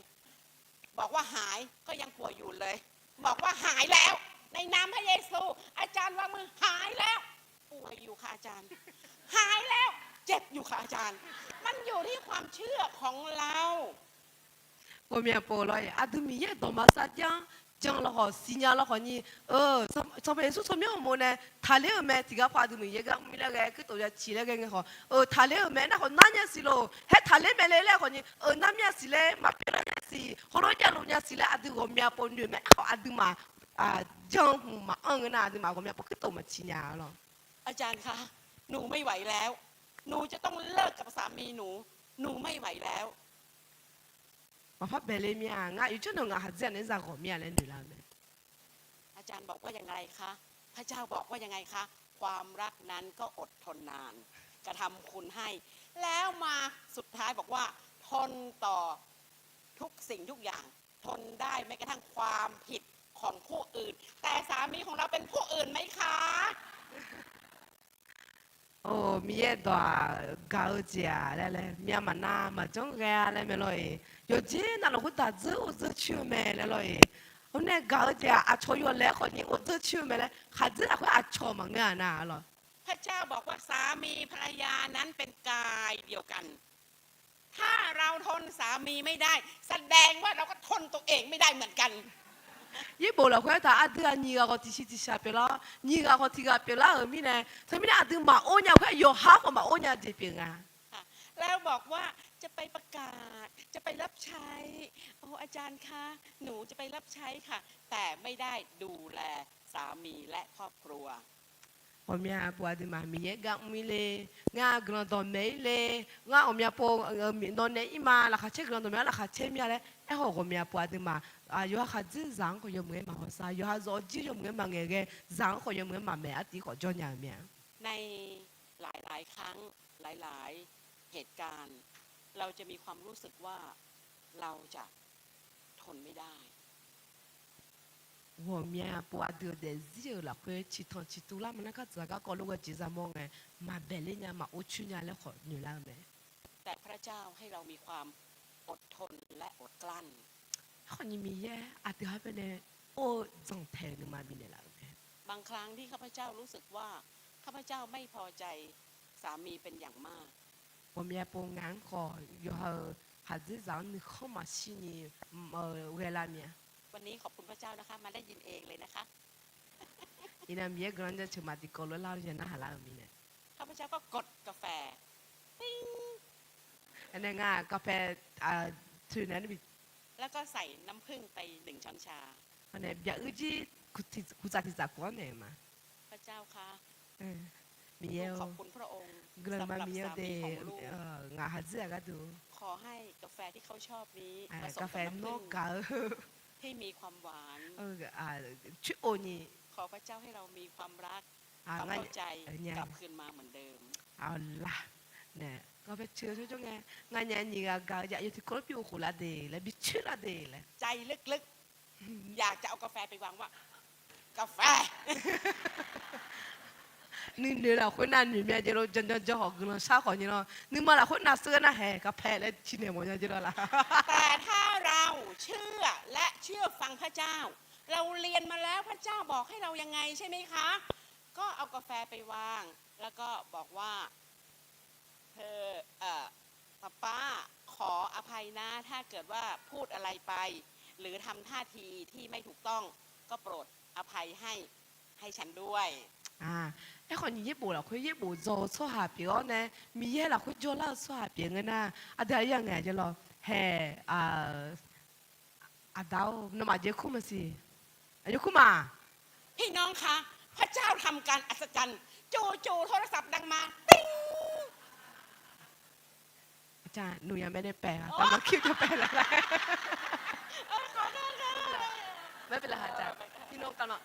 บอกว่าหายก็ยังป่วยอยู่เลย บอกว่าหายแล้ว ในนามพระเยซู อาจารย์วางมือ หายแล้ว ป่วยอยู่ค่ะอาจารย์ หายแล้ว เจ็บอยู่ค่ะอาจารย์ มันอยู่ที่ความเชื่อของเรา Ghawqmya pov lawr-iq aqdui Miqyaer dawqma sarjax-anr jan lawkhawf siqnya lawkhawf ni, Sanqpaq Yeqsur tsawrmyanr uqmov nae taqler-euq mae. Tiqghaq paw aqdui Miqyaer gar mr-ir laer ghae, kuirtof ya ciq laer ghae ngae khawf, taqler-euq mae nar khawf nar myav siq lof. Haer taqler mae le laer khawf ni, nar myav siq laer maqpyeuf lar nya siq, hawlawr javluf nya siq laer aqdui ghawqmya pov noeq mae. Aerkhawf aqduimaf jan hmq maqanr ngeur nar aqduimaf ghawqmya pov kuirtof maqciq nya lawr. อาจารย์คะ หนูไม่ไหวแล้ว หนูจะต้องเลิกกับสามีหนู หนูไม่ไหวแล้ว Maqpar baeqle mir-a, ngar yawqjawr nae ngaq khaqdzer-aq nae zaq ghawq mir-a laer noeqlar-eu mae. อาจารย์บอกว่ายังไงคะ พระเจ้าบอกว่ายังไงคะ ความรักนั้นก็อดทนนาน กระทำคุณให้ แล้วมาสุดท้ายบอกว่า ทนต่อทุกสิ่งทุกอย่าง ทนได้แม้กระทั่งความผิดของผู้อื่น แต่สามีของเราเป็นผู้อื่นไหมคะ Or, Miqyaer dawq-aq, gaq-eu jeq-aq laer laer, myav maqnav maqjanr ghae-a laer mae lawr-iq. Yawqjeq navluf khoertav dzeur or dzeur coer-eu mae laer lawr-iq. Hawr nae gaq-eu jeq-aq, aqcawq yawlaeq-aer khawf ni or dzeur coer-eu mae laer khaqdzer lafkhoer aqcawq maqngeur-a nar lawr. พระเจ้าบอกว่าสามีภรรยานั้นเป็นกายเดียวกัน ถ้าเราทนสามีไม่ได้ แสดงว่าเราก็ทนตัวเองไม่ได้เหมือนกัน Yaerbof lafkhoer aertaq aqdui-aq nyiq ghaq khawf tiqsiq tiqshaq pyeuflar-awr, nyiq ghaq khawf tiq ghaq pyeuflar-euq mirnae, teumirnae aqdui maqor nya-eu khoer yawqha khawf maqor nya jeq pyeuf nga. แล้วบอกว่าจะไปประกาศ จะไปรับใช้ โอ้ อาจารย์คะ หนูจะไปรับใช้ค่ะ แต่ไม่ได้ดูแลสามีและครอบครัว Ghawqmya pov aqduimaf Miqyaer gar mr-ir le, ngar guiqlanq dawqmaeq-ir le, ngar ghawqmya pov nawq naeq-ir ma, laqkhaq caer guiqlanq dawqmaeq-awr laqkhaq caer mir-a laer aerkhawf ghawqmya pov aqduimaf, yawqha khaqdzer zaq-anr khawf yawmuiq-aer maqhawsar, yawqha zawq jir yawmuiq-aer maqngaeq ghae, zaq-anr khawf yawmuiq-aer maqmaeq artiv khawf jawr nya-eu mae. ในหลายๆ ครั้ง หลายๆ เหตุการณ์ เราจะมีความรู้สึกว่า เราจะทนไม่ได้ Ghawqmya pov aqdui-euq daefzir-euq lafkhoer ciqtanq ciqtuv lar ma nar, gardzaq garkawv lof ghae jeq za mawr ngae, maqbaeq ler nya, maqor coer nya laer khawf noeqlar-eu mae. แต่พระเจ้าให้เรามีความอดทนและอดกลั้น Aerkhawf ni Miqyaer aqdui-anr baenae or-eu dzanqtaeq nuima bifnaeq laf-euq mae. บางครั้งที่ข้าพเจ้ารู้สึกว่า ข้าพเจ้าไม่พอใจ สามีเป็นอย่างมาก Ghawqmya pov ngaq-anr khawf yawqha-euq khaqdzer zaq-anr nuikhanr maqshir ni ghae lar mir-a. วันนี้ขอบคุณพระเจ้านะคะ มาได้ยินเองเลยนะคะ Iqnan Miqyaer guiqlanq jaceuq maq tiqkawv lof lar-eu jeq narhaq lar-euq mirnae, ข้าพเจ้าก็กดกาแฟ Aernae ngar กาแฟ toeqnaeq-anr bi แล้วก็ใส่น้ำผึ้งไปหนึ่งช้อนชา Aernae byaq-uir jir kuqtsaf tiqtsaf kuq-anr naeq-eu ma. พระเจ้าคะ Miqyaer-or, ขอบคุณพระองค์ Guiqlanq ma Miqyaer de, สำหรับสามีของลูก ngaq khaqdzer-aq gharduq ขอให้กาแฟที่เขาชอบนี้ ผสมกับน้ำผึ้ง กาแฟ nawr gaq-eu ที่มีความหวาน coer of ni ขอพระเจ้าให้เรามีความรัก ความเข้าใจ กลับคืนมาเหมือนเดิม เอาล่ะ Nganyaf nyiq ghaq gaq-eu jeq yawtiqkawv-anr bi ghof lar de laer, bi coer lar de laer, ใจลึกๆ อยากจะเอากาแฟไปวางว่า กาแฟ Nuinoeq lafkhoer nav noeq mya jeq lo, janjan jan khawf guiqlanq shar khawf nyi lawr. Nuima lafkhoer nav seur nar haeq กาแฟ laer tiqnaeq mawf nya jeq lawr laf. แต่ถ้าเราเชื่อ และเชื่อฟังพระเจ้า เราเรียนมาแล้วพระเจ้าบอกให้เรายังไงใช่ไหมคะ ก็เอากาแฟไปวาง แล้วก็บอกว่า เธอ เอ่อ ป๊าป๊า ขออภัยนะ ถ้าเกิดว่าพูดอะไรไป หรือทำท่าทีที่ไม่ถูกต้อง ก็โปรดอภัยให้ ให้ฉันด้วย Aerkhawf nyiq yaerbof lafkhoer yaerbof dzaw-eu tsawrhaq pyeuf-awr nae, Miqyaer lafkhoer jawrlar-eu tsawrhaq pyeuf ngeur nar, aqdui-aq ya ngaeq jeq lawr. Haeq, aqda-or, nawmaf jeq kur maqsiq. Aqjeq kur ma. พี่น้องคะ พระเจ้าทำการอัศจรรย์ จู่ๆ โทรศัพท์ดังมา ติ๊ง Aqda, nuiya mae nae paeq-a, tavmaqkir jawr paeq laf-a. ไม่เป็นไรค่ะอาจารย์ พี่น้องตามมา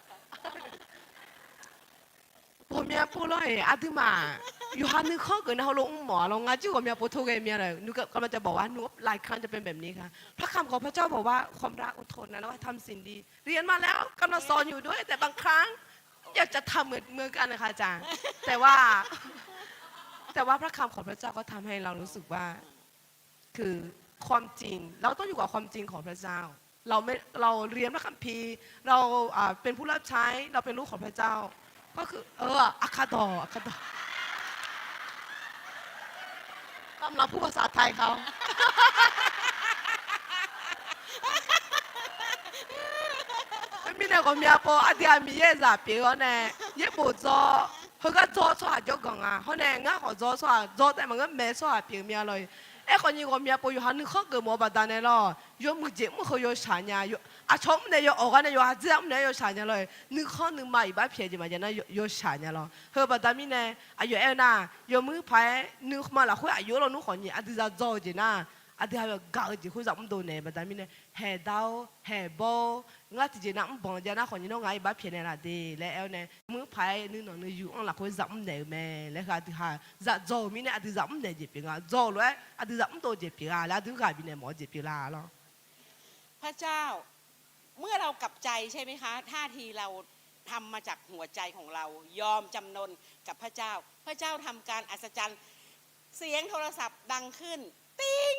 Ghawqmya pov lawr-iq aqduimaf, yawqha nuikhanr geuf nar heulof mr mawf-a lawr. Ngar jir ghawqmya pov tov ghae mya lawq. กำลังจะบอกว่า หลายครั้งจะเป็นแบบนี้ค่ะ พระคำของพระเจ้าบอกว่า ความรักอดทนนะ แล้วให้ทำสิ่งดี เรียนมาแล้ว กำลังสอนอยู่ด้วย แต่บางครั้ง อยากจะทำเหมือนเหมือนกันนะคะอาจารย์ แต่ว่า แต่ว่าพระคำของพระเจ้าก็ทำให้เรารู้สึกว่า คือความจริง เราต้องอยู่กับความจริงของพระเจ้า เราไม่ เราเรียนพระคัมภีร์ เราอ่าเป็นผู้รับใช้ เราเป็นลูกของพระเจ้า ก็คือ เออ อาคาดอ อาคาดอ ตามหลังผู้ภาษาไทยเขา Mirnae ghawqmya pov aqdui-aq Miqyaer-euq zaq pyeuf-awr nae, yaerbof dzaw, heugar dzaw-eu tsawrhaq jawrganq nga. Hawr nae ngar khawf dzaw tsawrhaq dzaw taef maqngeur mae tsawrhaq pyeuf mya lawr-iq. Aerkhawf nyiq ghawqmya pov yawqha nuikhanr geuf mawf-eu baqdanae lawr, yawmuiq jeq mr heu yawshaq nya. Aqcawq mr nae yaw awq gar nae yawqha dzir-a mr nae yawshaq nya lawr-iq. Nuikhanr nuima iqbax pyaeq jeq maqjav nar yawshaq nya lawr. Heu baqda mirnae, aqyawf aer-eu nar, yawmuiq paq-aer nuima lafkhoer aqyawf-anr lawnmr khawf nyiq aqdui za dzaw-eu jeq nar, aqdui ha gaq-eu jeq khoer za mr dov naeq baqda mirnae, haeq dar-awr haeq bawr-awr, ngar tiqjeq nar mr banq jav nar khawf nyiq nawr ngaq iqbax pyaeq naeq laf de laer aer-awr nae, muiq paq-aer nuinanq nuiyu-anr lafkhoer za mr naeq-eu mae laer heu aqdui ha za dzaw-eu mirnae aqdui za mr naeq jeq pyeuf nga. Dzaw-eu lof-aer aqdui za mr dov-eu jeq pyeuf-a laer aqdui ghaq bifnaeq mawf-eu jeq pyeuf la lawr. พระเจ้า เมื่อเรากลับใจใช่ไหมคะ ท่าทีเราทำมาจากหัวใจของเรา ยอมจำนนกับพระเจ้า พระเจ้าทำการอัศจรรย์ เสียงโทรศัพท์ดังขึ้น ติ๊ง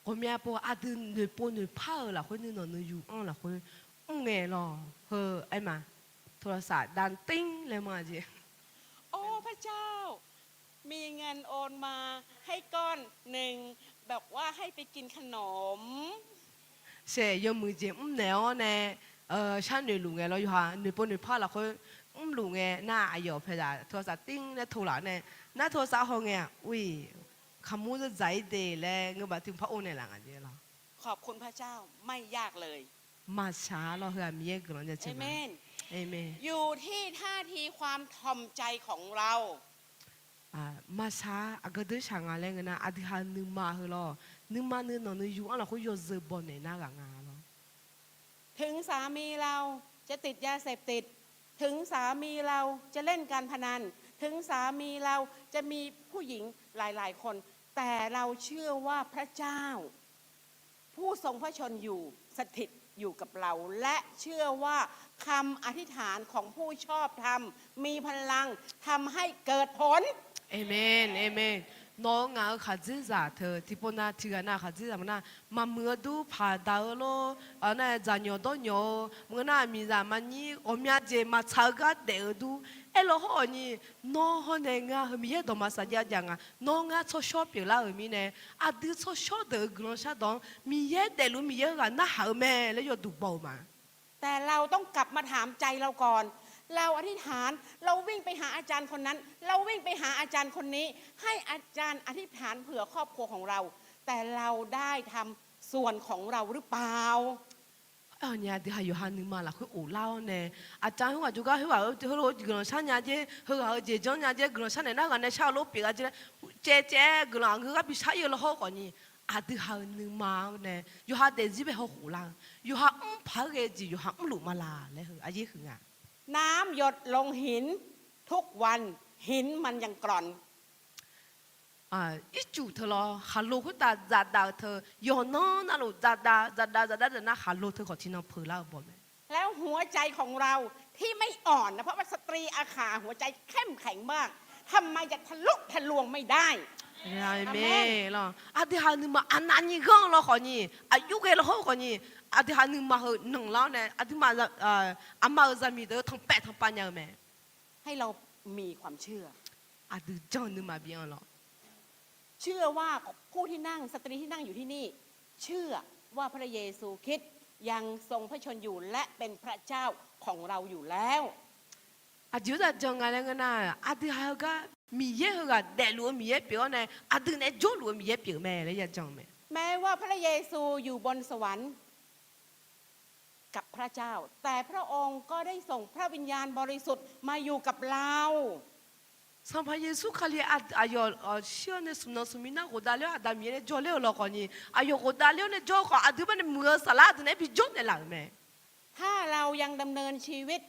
Ghawqmya pov aqdui noeqpov noeqpar-euq lafkhoer nuinanq nuiyu-anr lafkhoer mr ngae lawr. Heu aer ma, โทรศัพท์ดัง tingr laer ma jeq. โอ้ พระเจ้า มีเงินโอนมา ให้ก้อนหนึ่ง แบบว่าให้ไปกินขนม Saef yawmuiq jeq mr naeq-awr nae, sharnoeq luf ngae lawr, yawqha noeqpov noeqpar lafkhoer mrluf ngae nar, aqyawf paeqzaq โทรศัพท์ tingr laer to laf-awr nae, nar โทรศัพท์ haw ngae-aq, ui, kaqmur dzaq-ir de laer ngeur baf tiq par or naeq laf nga jeq lawr. ขอบคุณพระเจ้าไม่ยากเลย Maqshaq lawr, heu-aq Miqyaer guiqlanq nya cae ma. อยู่ที่ท่าทีความถ่อมใจของเรา Maqshaq aqgeu deuq shaq nga laer ngeur nar, aqdui ha nuima heu lawr, nuima nuinanq nuiyu-anr lafkhoer yawzeu baw naeq nar ghaq nga lawr. ถึงสามีเราจะติดยาเสพติด ถึงสามีเราจะเล่นการพนัน ถึงสามีเราจะมีผู้หญิงหลายๆคน แต่เราเชื่อว่าพระเจ้า ผู้ทรงพระชนม์อยู่ สถิตอยู่กับเรา และเชื่อว่าคำอธิษฐานของผู้ชอบธรรมมีพลังทำให้เกิดผล Aqmeq, aqmeq. Nawq-eu ngaq-euq khaqdzerzaq teu tiqpov nav tiqghaq nav khaqdzerzaq maqnar, maqmuiq-eu dur paqdaq-eu lor, nar-aer dzaqnyawq dawrnyawq-eu maqngeur nar, miqzaq maqnyir ghawqmya jeq maqtsaq-eu gar daef-eu dur. Aerlaw hawr-awq ni, nawr hawr nae ngar heu Miqyaer dawq maqsaq jav jav nga. Nawr ngar tsawrshawr pyeuflar-euq mirnae, aqdui tsawrshawr deuq-euq guiqlanq shardawq-anr Miqyaer daefluf Miqyaer-eu ghaq narhaq-eu mae laer yawduq baw-euq ma. แต่เราต้องกลับมาถามใจเราก่อน เราอธิษฐาน เราวิ่งไปหาอาจารย์คนนั้น เราวิ่งไปหาอาจารย์คนนี้ ให้อาจารย์อธิษฐานเผื่อครอบครัวของเรา แต่เราได้ทำส่วนของเราหรือเปล่า Aerkhawf ni aqdui ha yawqha nuima lafkhoer of lar-awr nae, aqda khoerghaq jawrgar khoerghaq-eu heulof guiqlanq shar nya jer, heughaq-eu jeq janr nya jer, guiqlanq shar naeq nar ghaq nae shar-eu lof pyeuf gha jer laer, caev caev-aer guiqlanq aqgeu gharbi shar-ir-eu lawr hawr khawf ni, aqdui ha-euq nuima-anr nae yawqha daefzir bae hawkhof lar-eu, yawqha mr paq-aer ghae-eu jeq yawqha mrluf ma laq laer heu aqyaer huiq nga. น้ำหยดลงหิน ทุกวัน หินมันยังกร่อน Ircuf teu lawr khaqlo khoertav zadav-eu teu, yawqnan navluf zadav zadav zadav zaqnar khaqlo teu khawf tiqnan peuq lar-eu baw mae. แล้วหัวใจของเราที่ไม่อ่อนนะ เพราะว่าสตรีอาขาหัวใจเข้มแข็งมาก ทำไมจะทะลุทะลวงไม่ได้ Aqmeq lawr. Aqdui ha-euq nuima aqnavni ghanr-eu lawkhawf ni, aqjox ghae lawkhawr khawf ni, aqdui ha nuima heu nanqlar-awr nae aqduimaf aqma-euq zaqmiq deuq-eu tanqpaev tanqpav nya-eu mae. ให้เรามีความเชื่อ Aqdui jan-eu nuima byan lawr. เชื่อว่าผู้ที่นั่ง สตรีที่นั่งอยู่ที่นี่ เชื่อว่าพระเยซูคริสต์ยังทรงพระชนม์อยู่ และเป็นพระเจ้าของเราอยู่แล้ว Aqjeq uqdzaq jan nga laer ngeur nar, aqdui ha heugar Miqyaer heughaq daefluf-eu Miqyaer pyeuf-awr nae aqdui nae jawrluf-eu Miqyaer pyeuf mae laer ya jan-eu mae. แม้ว่าพระเยซูอยู่บนสวรรค์ กับพระเจ้า แต่พระองค์ก็ได้ส่งพระวิญญาณบริสุทธิ์มาอยู่กับเรา Sanqpaq Yeqsur Kali aqyawf shir-awr nae smq nan smq mir nar ghofdav ler-awr Aqda Miqyaer nae jawrler-eu lawkhawf ni, aqyawf ghofdav ler-awr nae jawr-eu khawf aqdui bar nae muiq-eu saflar aqdui nae bijawr naeqlaf-euq mae. ถ้าเรายังดำเนินชีวิต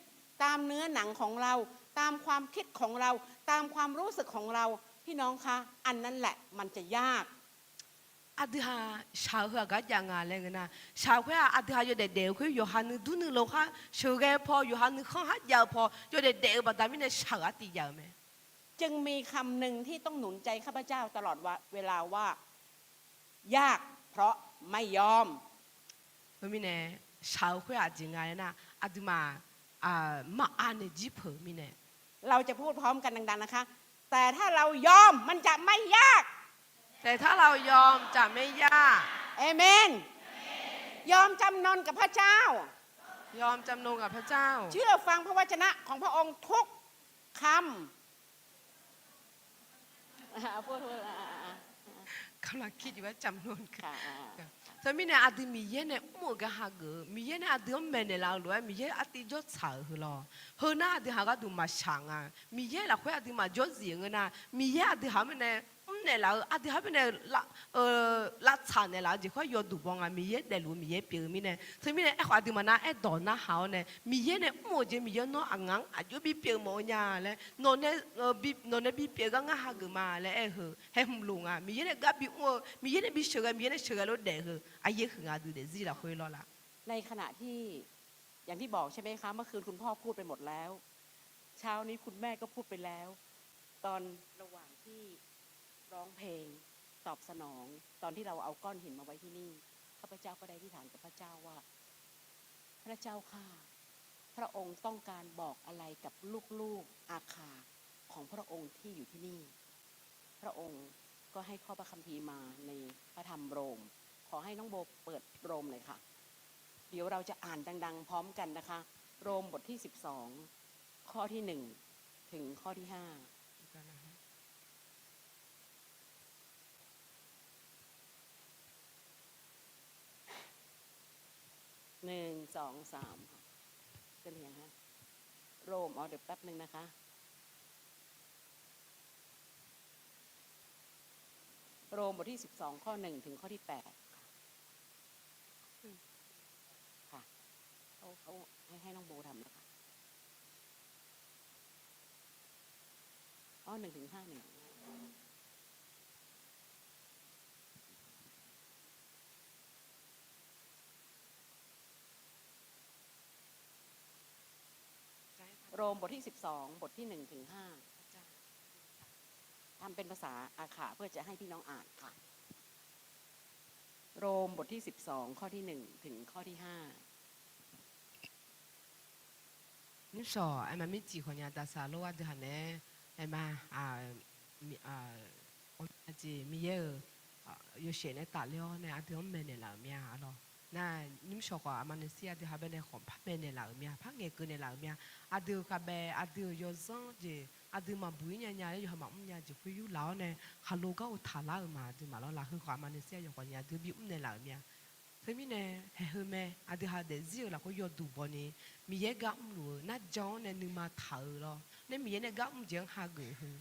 ตามเนื้อหนังของเรา ตามความคิดของเรา ตามความรู้สึกของเรา พี่น้องคะ อันนั้นแหละมันจะยาก Aqdui ha shaq-eu heu aqgar jav nga laer ngeur nar, shaq khoer-aq aqdui ha yawdaef daef-eu khoer yawqha nui dur nui lo khar sheuqghae-eu paw, yawqha nui khanr kharjav-eu paw, yawdaef daef-eu baqda mirnae shaq-euq artiv jav-eu mae. จึงมีคำหนึ่งที่ต้องหนุนใจข้าพเจ้าตลอดเวลาว่า ยากเพราะไม่ยอม Khoermirnae, shaq-eu khoer aqjeq nga laer nar, aqduimaf maqav naeq jir peuq-eu mirnae. เราจะพูดพร้อมกันดังๆนะคะ แต่ถ้าเรายอม มันจะไม่ยาก แต่ถ้าเรายอม จะไม่ยาก เอเมน ยอมจำนนกับพระเจ้า ยอมจำนนกับพระเจ้า เชื่อฟังพระวจนะของพระองค์ทุกคำ พูดพูดอ่ะอ่ะอ่ะ Kamlaq kir jeq bar camq nan. Teumirnae aqdui Miqyaer nae mr-euq gar hageuf-eu, Miqyaer nae aqdui-anr maeqnaeq laf-eu lof-aer Miqyaer artiv jawr tsaq-euq heu lawr. Heu nar aqdui ha gharduq maqshaq nga. Miqyaer lafkhoer aqdui maqjawr zif-eu ngeur nar, Miqyaer aqdui ha-anr mirnae mrnaeq laf-eu, aqdui ha mirnae lavtsaq naeqlaf-eu jeq khoer yawduq baw nga. Miqyaer daefluf-eu Miqyaer pyeuf-eu mirnae, teumirnae aerkhawf aqduimaf nar aerdawq narhaq-awr nae Miqyaer nae mr-euq jeq Miqyaer nawr aqngaq-anr aqjox bipyeuf mawf-eu nya laer, nawq nae bipyeuf-eu gar ngar hageuf ma laer aer-eu heu haehmq loq nga. Miqyaer nae gar bimr-eu, Miqyaer nae bisheuqghae, Miqyaer nae sheuqghae lof daef-eu heu aqyaer huiq nga. Aqdui daefzir lafkhoer lawr la. ในขณะที่ อย่างที่บอกใช่ไหมคะ เมื่อคืนคุณพ่อพูดไปหมดแล้ว เช้านี้คุณแม่ก็พูดไปแล้ว ตอนระหว่างที่ร้องเพลงตอบสนอง ตอนที่เราเอาก้อนหินมาไว้ที่นี่ ข้าพเจ้าก็ได้อธิษฐานกับพระเจ้าว่า พระเจ้าข้า พระองค์ต้องการบอกอะไรกับลูกๆอาขา ของพระองค์ที่อยู่ที่นี่ พระองค์ก็ให้ข้อพระคัมภีร์มาในพระธรรมโรม ขอให้น้องโบเปิดโรมหน่อยค่ะ เดี๋ยวเราจะอ่านดังๆพร้อมกันนะคะ โรมบทที่สิบสอง ข้อที่หนึ่ง ถึงข้อที่ห้า หนึ่ง สอง สาม ขึ้นหรือยังฮะ โรม อ๋อ เดี๋ยวแป๊บหนึ่งนะคะ โรมบทที่สิบสอง ข้อหนึ่ง ถึงข้อที่แปด ค่ะ ค่ะ เขา เขาให้ ให้น้องโบทำนะคะ อ๋อ หนึ่ง ถึง ห้า หนึ่ง ถึง ห้า โรมบทที่สิบสอง บทที่หนึ่งถึงห้า ทำเป็นภาษาอาข่าเพื่อจะให้พี่น้องอ่านค่ะ โรมบทที่สิบสอง ข้อที่หนึ่งถึงข้อที่ห้า Nymrshawq aerma mircif khawf nya daqsaq lor-aer dui haq nae aerma, jeq Miqyaer-euq yawshaef nae tafler-awr nae aqdui-anr maeqnaeq laf-euq mya-a lawr. Nar nymrshawq khawf aqma nae shir aqdui ha bae nae khawf par maeqnaeq laf-euq mya, par ngaeqkeuv naeq laf-euq mya. Aqdui-euq khavbae aqdui-euq yawzanr jeq aqdui maqbuq-ir nya nya laer yawqha maqmr nya jeq khoer yurlaf-awr nae khaqlo gar ov taqlar-euq ma aqdui maqlawr. Lafheu khawf aqma nae shir yawqghaq nya aqdui bi mrnaeq laf-euq mya. Teumirnae haeqheu mae, aqdui ha daefzir-eu lafkhoer yawduq bawni, Miqyaer gar mrluf-eu narjan-anr nae nuima taq-euq lawr. Nae Miqyaer nae gar mr jeq-anr hageuf heu.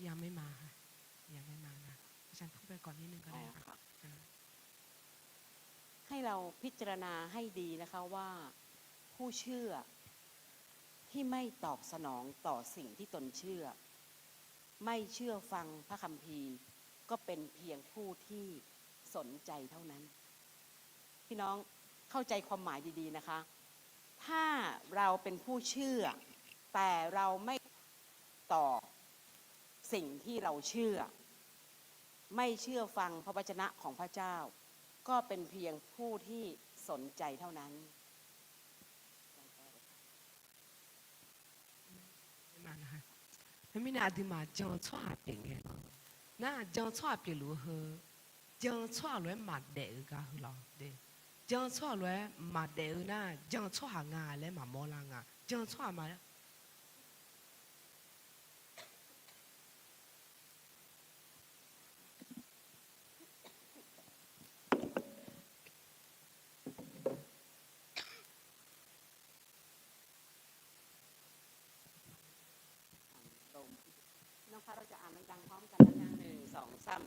ยังไม่มาค่ะ ยังไม่มานะ อาจารย์พูดไปก่อนนิดนึงก็ได้ค่ะ ให้เราพิจารณาให้ดีนะคะว่า ผู้เชื่อที่ไม่ตอบสนองต่อสิ่งที่ตนเชื่อ ไม่เชื่อฟังพระคัมภีร์ ก็เป็นเพียงผู้ที่สนใจเท่านั้น พี่น้องเข้าใจความหมายดีๆนะคะ ถ้าเราเป็นผู้เชื่อ แต่เราไม่ตอบสิ่งที่เราเชื่อ ไม่เชื่อฟังพระวจนะของพระเจ้า ก็เป็นเพียงผู้ที่สนใจเท่านั้น Teumirnae aqduimaf jan-eu tsawrhaq pyeuf ngae lawr. Nar jan-eu tsawrhaq pyeufluf-eu heu, jan-eu tsawrhaq lof-aer maqdaef-eu gar heu lawr. Jan-eu tsawrhaq lof-aer maqdaef-eu nar, jan-eu tsawrhaq nga laer maqmawr lar nga. Jan-eu tsawrhaq ma laer Năm, เราจะอ่านดังๆพร้อมกันแล้วนะ หนึ่ง สอง สาม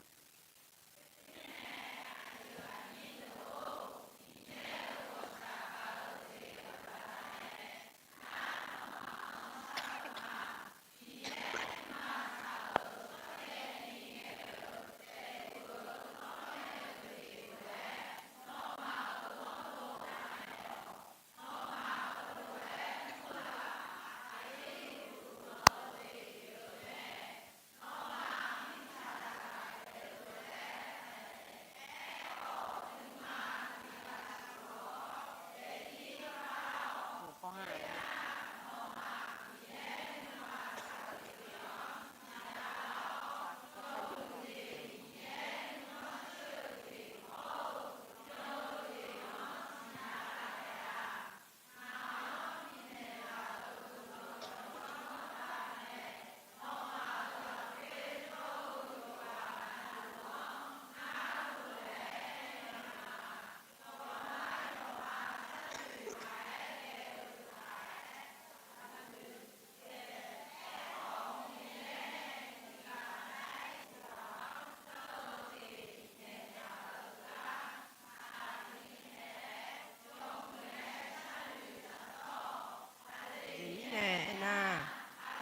Aqjeq mirnae aernar,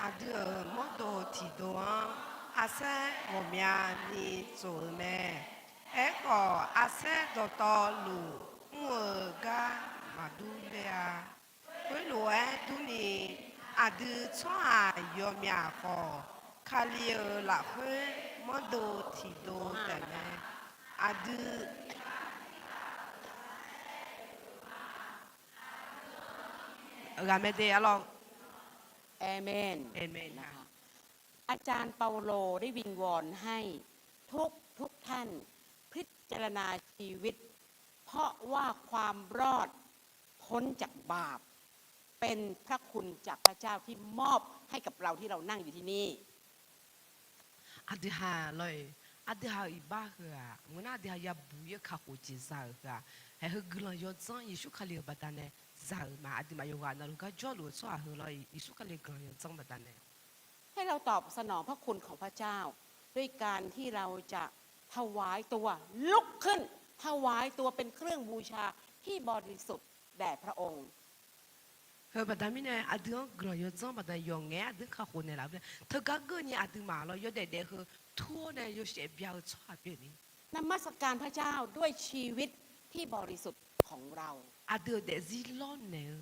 aqdui-euq mawrdo tiqdov-anr arsaer ghawqmyani tsof-eu mae. Aerkhawf, arsaer dawqtawvluf mr-eu gar maqdur ler-a. Khoerlof-aer durni, aqdui tsawrhaq yawmyaq khawf, Kali-euq lafkhoer mawrdo tiqdov taef mae. Aqdui Ghaq mae de arlawr. อาเมน อาเมน นะคะ อาจารย์เปาโลได้วิงวอนให้ทุกทุกท่านพิจารณาชีวิต เพราะว่าความรอดพ้นจากบาป เป็นพระคุณจากพระเจ้าที่มอบให้กับเราที่เรานั่งอยู่ที่นี่ Aqdui ha lawr-iq, aqdui ha-euq iqbax heu-aq, ngeur nar aqdui ha yabuq-ir-eu kakhof jeq za-euq heu-aq, haeq heu guiqlanq yawdzanr Yeqsur Kali-euq baqdanae za-euq ma. Aqduimaf yawqghaq navluf gar jawrluf-eu tsawrhaq heu lawr-iq, Yeqsur Kali guiqlanq yawdzanr baqdanae ให้เราตอบสนองพระคุณของพระเจ้า ด้วยการที่เราจะถวายตัว ลุกขึ้น ถวายตัวเป็นเครื่องบูชาที่บริสุทธิ์แด่พระองค์ Heu baqda mirnae aqdui-anr guiqlanq yawdzanr baqda yawqngaef-aer aqdui kakhof naeqlaf-eu mae. Teugar keuvni aqduimaf lawr yawdaef daef heu tur-awr nae yawshaef bya-eu tsawrhaq pyeuf ni นมัสการพระเจ้าด้วยชีวิตที่บริสุทธิ์ของเรา Aqdui-euq daefzir lawrnaeq-eu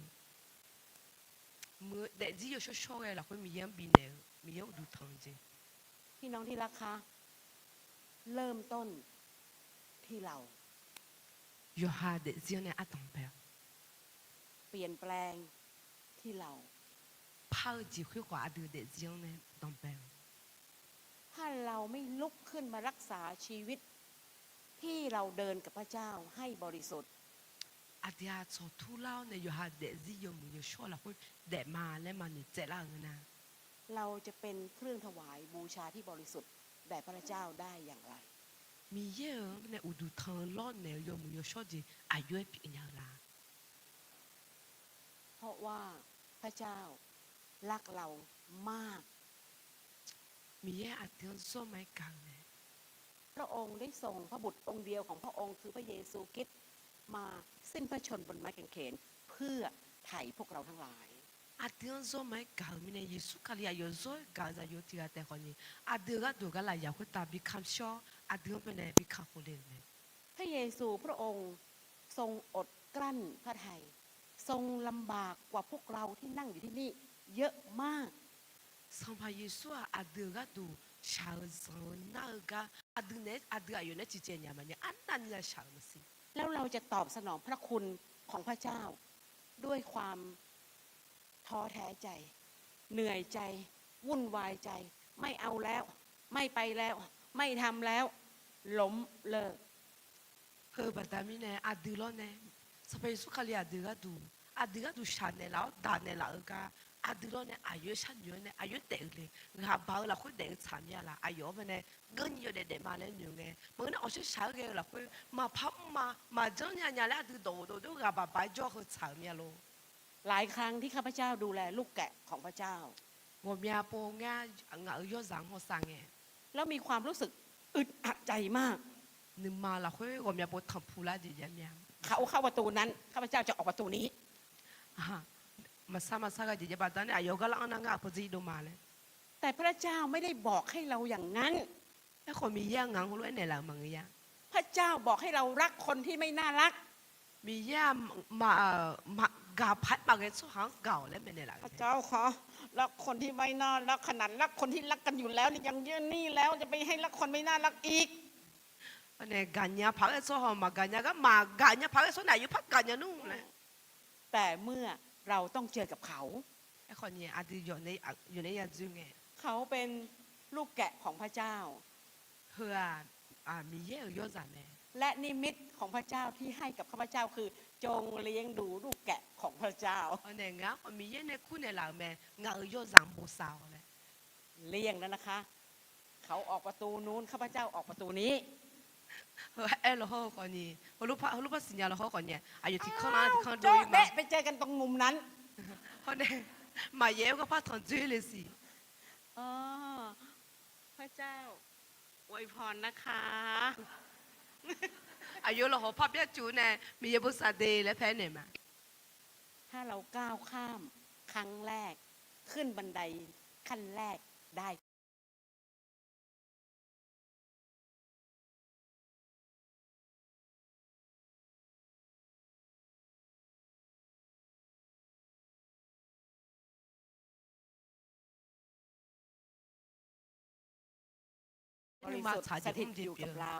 muiq-eu daefzir yawshawr shawr ghae lafkhoer Miqyaer-anr bifnaeq-eu Miqyaer-anr uqduq tanq-eu jeq. พี่น้องที่รักคะ เริ่มต้นที่เรา Yawqha daefzir-anr nae ardanq bae-awq. เปลี่ยนแปลงที่เรา Par-eu jeq khoerkhawf aqdui daefzir-anr nae danqbae-awq. ถ้าเราไม่ลุกขึ้นมารักษาชีวิตที่เราเดินกับพระเจ้าให้บริสุทธิ์ Aqdui-aq tsawq turlar-awr nae yawqha daefzir yawmuiq yawshawr lafkhoer daefma laer maqnoeq tsaevlar-euq ngeur nar, เราจะเป็นเครื่องถวายบูชาที่บริสุทธิ์แด่พระเจ้าได้อย่างไร Miqyaer-euq nae uqduq tanq-eu lawrnaeq-eu yawmuiq yawshawr jeq aqjox-aer pyeufnya-eu la? เพราะว่าพระเจ้ารักเรามาก Miqyaer aqdui-anr zawr ma-aer gaq-eu mae. พระองค์ได้ส่งพระบุตรองค์เดียวของพระองค์คือพระเยซูคริสต์มาสิ้นพระชนม์บนไม้กางเขนเพื่อไถ่พวกเราทั้งหลาย Aqdui-anr zawr ma-aer gaq-eu mirnae, Yeqsur Kali aqyawf zawr-aer gaq-eu zaqyo tiq ghaq taef khawf ni, aqdui-euq gharduq gar lafyaq khoertav bi kamq shawr, aqdui-anr baenae bi kakhof le-euq mae. พระเยซูพระองค์ทรงอดกลั้นพระทัย ทรงลำบากกว่าพวกเราที่นั่งอยู่ที่นี่เยอะมาก Sanqpaq Yeqsur-aq aqdui-euq gharduq shaq-eu zanq-eu nar-eu gar aqdui naeq-aer aqdui aqyawf naeq-aer ciqcaev nya maqnya arnavni ya shaq-euq maqsiq. แล้วเราจะตอบสนองพระคุณของพระเจ้า ด้วยความท้อแท้ใจ เหนื่อยใจ วุ่นวายใจ ไม่เอาแล้ว ไม่ไปแล้ว ไม่ทำแล้ว ล้มเลิก Heu baqda mirnae aqdui lawr nae, Sanqpaq Yeqsur Kali aqdui gharduq, aqdui gharduq shaq naeqlaf-awr daq naeqlaf-eu gar, aqdui lawr nae aqyawf-aer sharnoeq-awr nae aqyawf-aer daef-eu le, ghaqbaq-eu lafkhoer daef-eu tsaq mir-a laf, aqyawf-anr baenae ganrni yawdaef daef ma laer noeq ngae, maqngeur nar awqshar shaq-aer ghae-eu lafkhoer maqpar mr ma, maqjanr nya nya laer aqdui dawqdawq dawr ghaqbaq baq-aer jawr heu tsaq-euq mir-a lor. หลายครั้งที่ข้าพเจ้าดูแลลูกแกะของพระเจ้า Ghawqmya pov ngar ngaq-euq yawrzaq-anr hawsav ngae, แล้วมีความรู้สึกอึดอัดใจมาก Nuima lafkhoer ghawqmya pov tanqpuq lar jeq jav mir-a. เขาเข้าประตูนั้น ข้าพเจ้าจะออกประตูนี้ Maqsar maqsar gha jeq jav baqda nae aqyawf gar lar-anr nar ngar aqpawdzer dov ma laer. แต่พระเจ้าไม่ได้บอกให้เราอย่างนั้น Aerkhawf Miqyaer-aq ngaq-anr heulof-aer naeqlaf-euq maqngeur-a. พระเจ้าบอกให้เรารักคนที่ไม่น่ารัก Miqyaer-aq, maq, maq gaq paq-aer maqghae tsawrhaq-anr gaq-awq laer maeqnaeq laf-euq mae. พระเจ้าคะ รักคนที่ไม่น่ารัก ขนาดรักคนที่รักกันอยู่แล้วนี่ยังเยื่อหนี้แล้ว จะไปให้รักคนไม่น่ารักอีก Nae gaqnya paq-aer tsawrhaq maqgaqnya gar maqgaqnya paq-aer tsawrhaq nae aqyawf par gaqnya nmr laer. แต่เมื่อเราต้องเจอกับเขา Aerkhawf ni aqdui yawf nae yadzoer ngae, เขาเป็นลูกแกะของพระเจ้า Heu-aq, Miqyaer-euq yawrzaq mae. และนิมิตของพระเจ้าที่ให้กับข้าพเจ้าคือ จงเลี้ยงดูลูกแกะของพระเจ้า Nae ngaq-anr khawf Miqyaer nae kurnaeq laf-euq mae, ngaq-euq yawrzaq-anr bosav-awq laer. เลี่ยงแล้วนะคะ เขาออกประตูนู้น ข้าพเจ้าออกประตูนี้ Heu aer lawqhaw-eu khawf ni, heulof par siqnya lawqhaw khawf ni, aqyawf tiq kanr nar tiq kanr dov-ir ma. โจ๊ะแบ๊ะ ไปเจอกันตรงมุมนั้น Hawr nae, maqyaef-aer garpar tanqdzoer le siq. พระเจ้าอวยพรนะคะ Aqyawf lawqhaw par byar cuf nae Miqyaer bosav de laer paer naeq ma. ถ้าเราก้าวข้ามครั้งแรก ขึ้นบันไดขั้นแรกได้ บริสุทธิ์สถิตอยู่กับเรา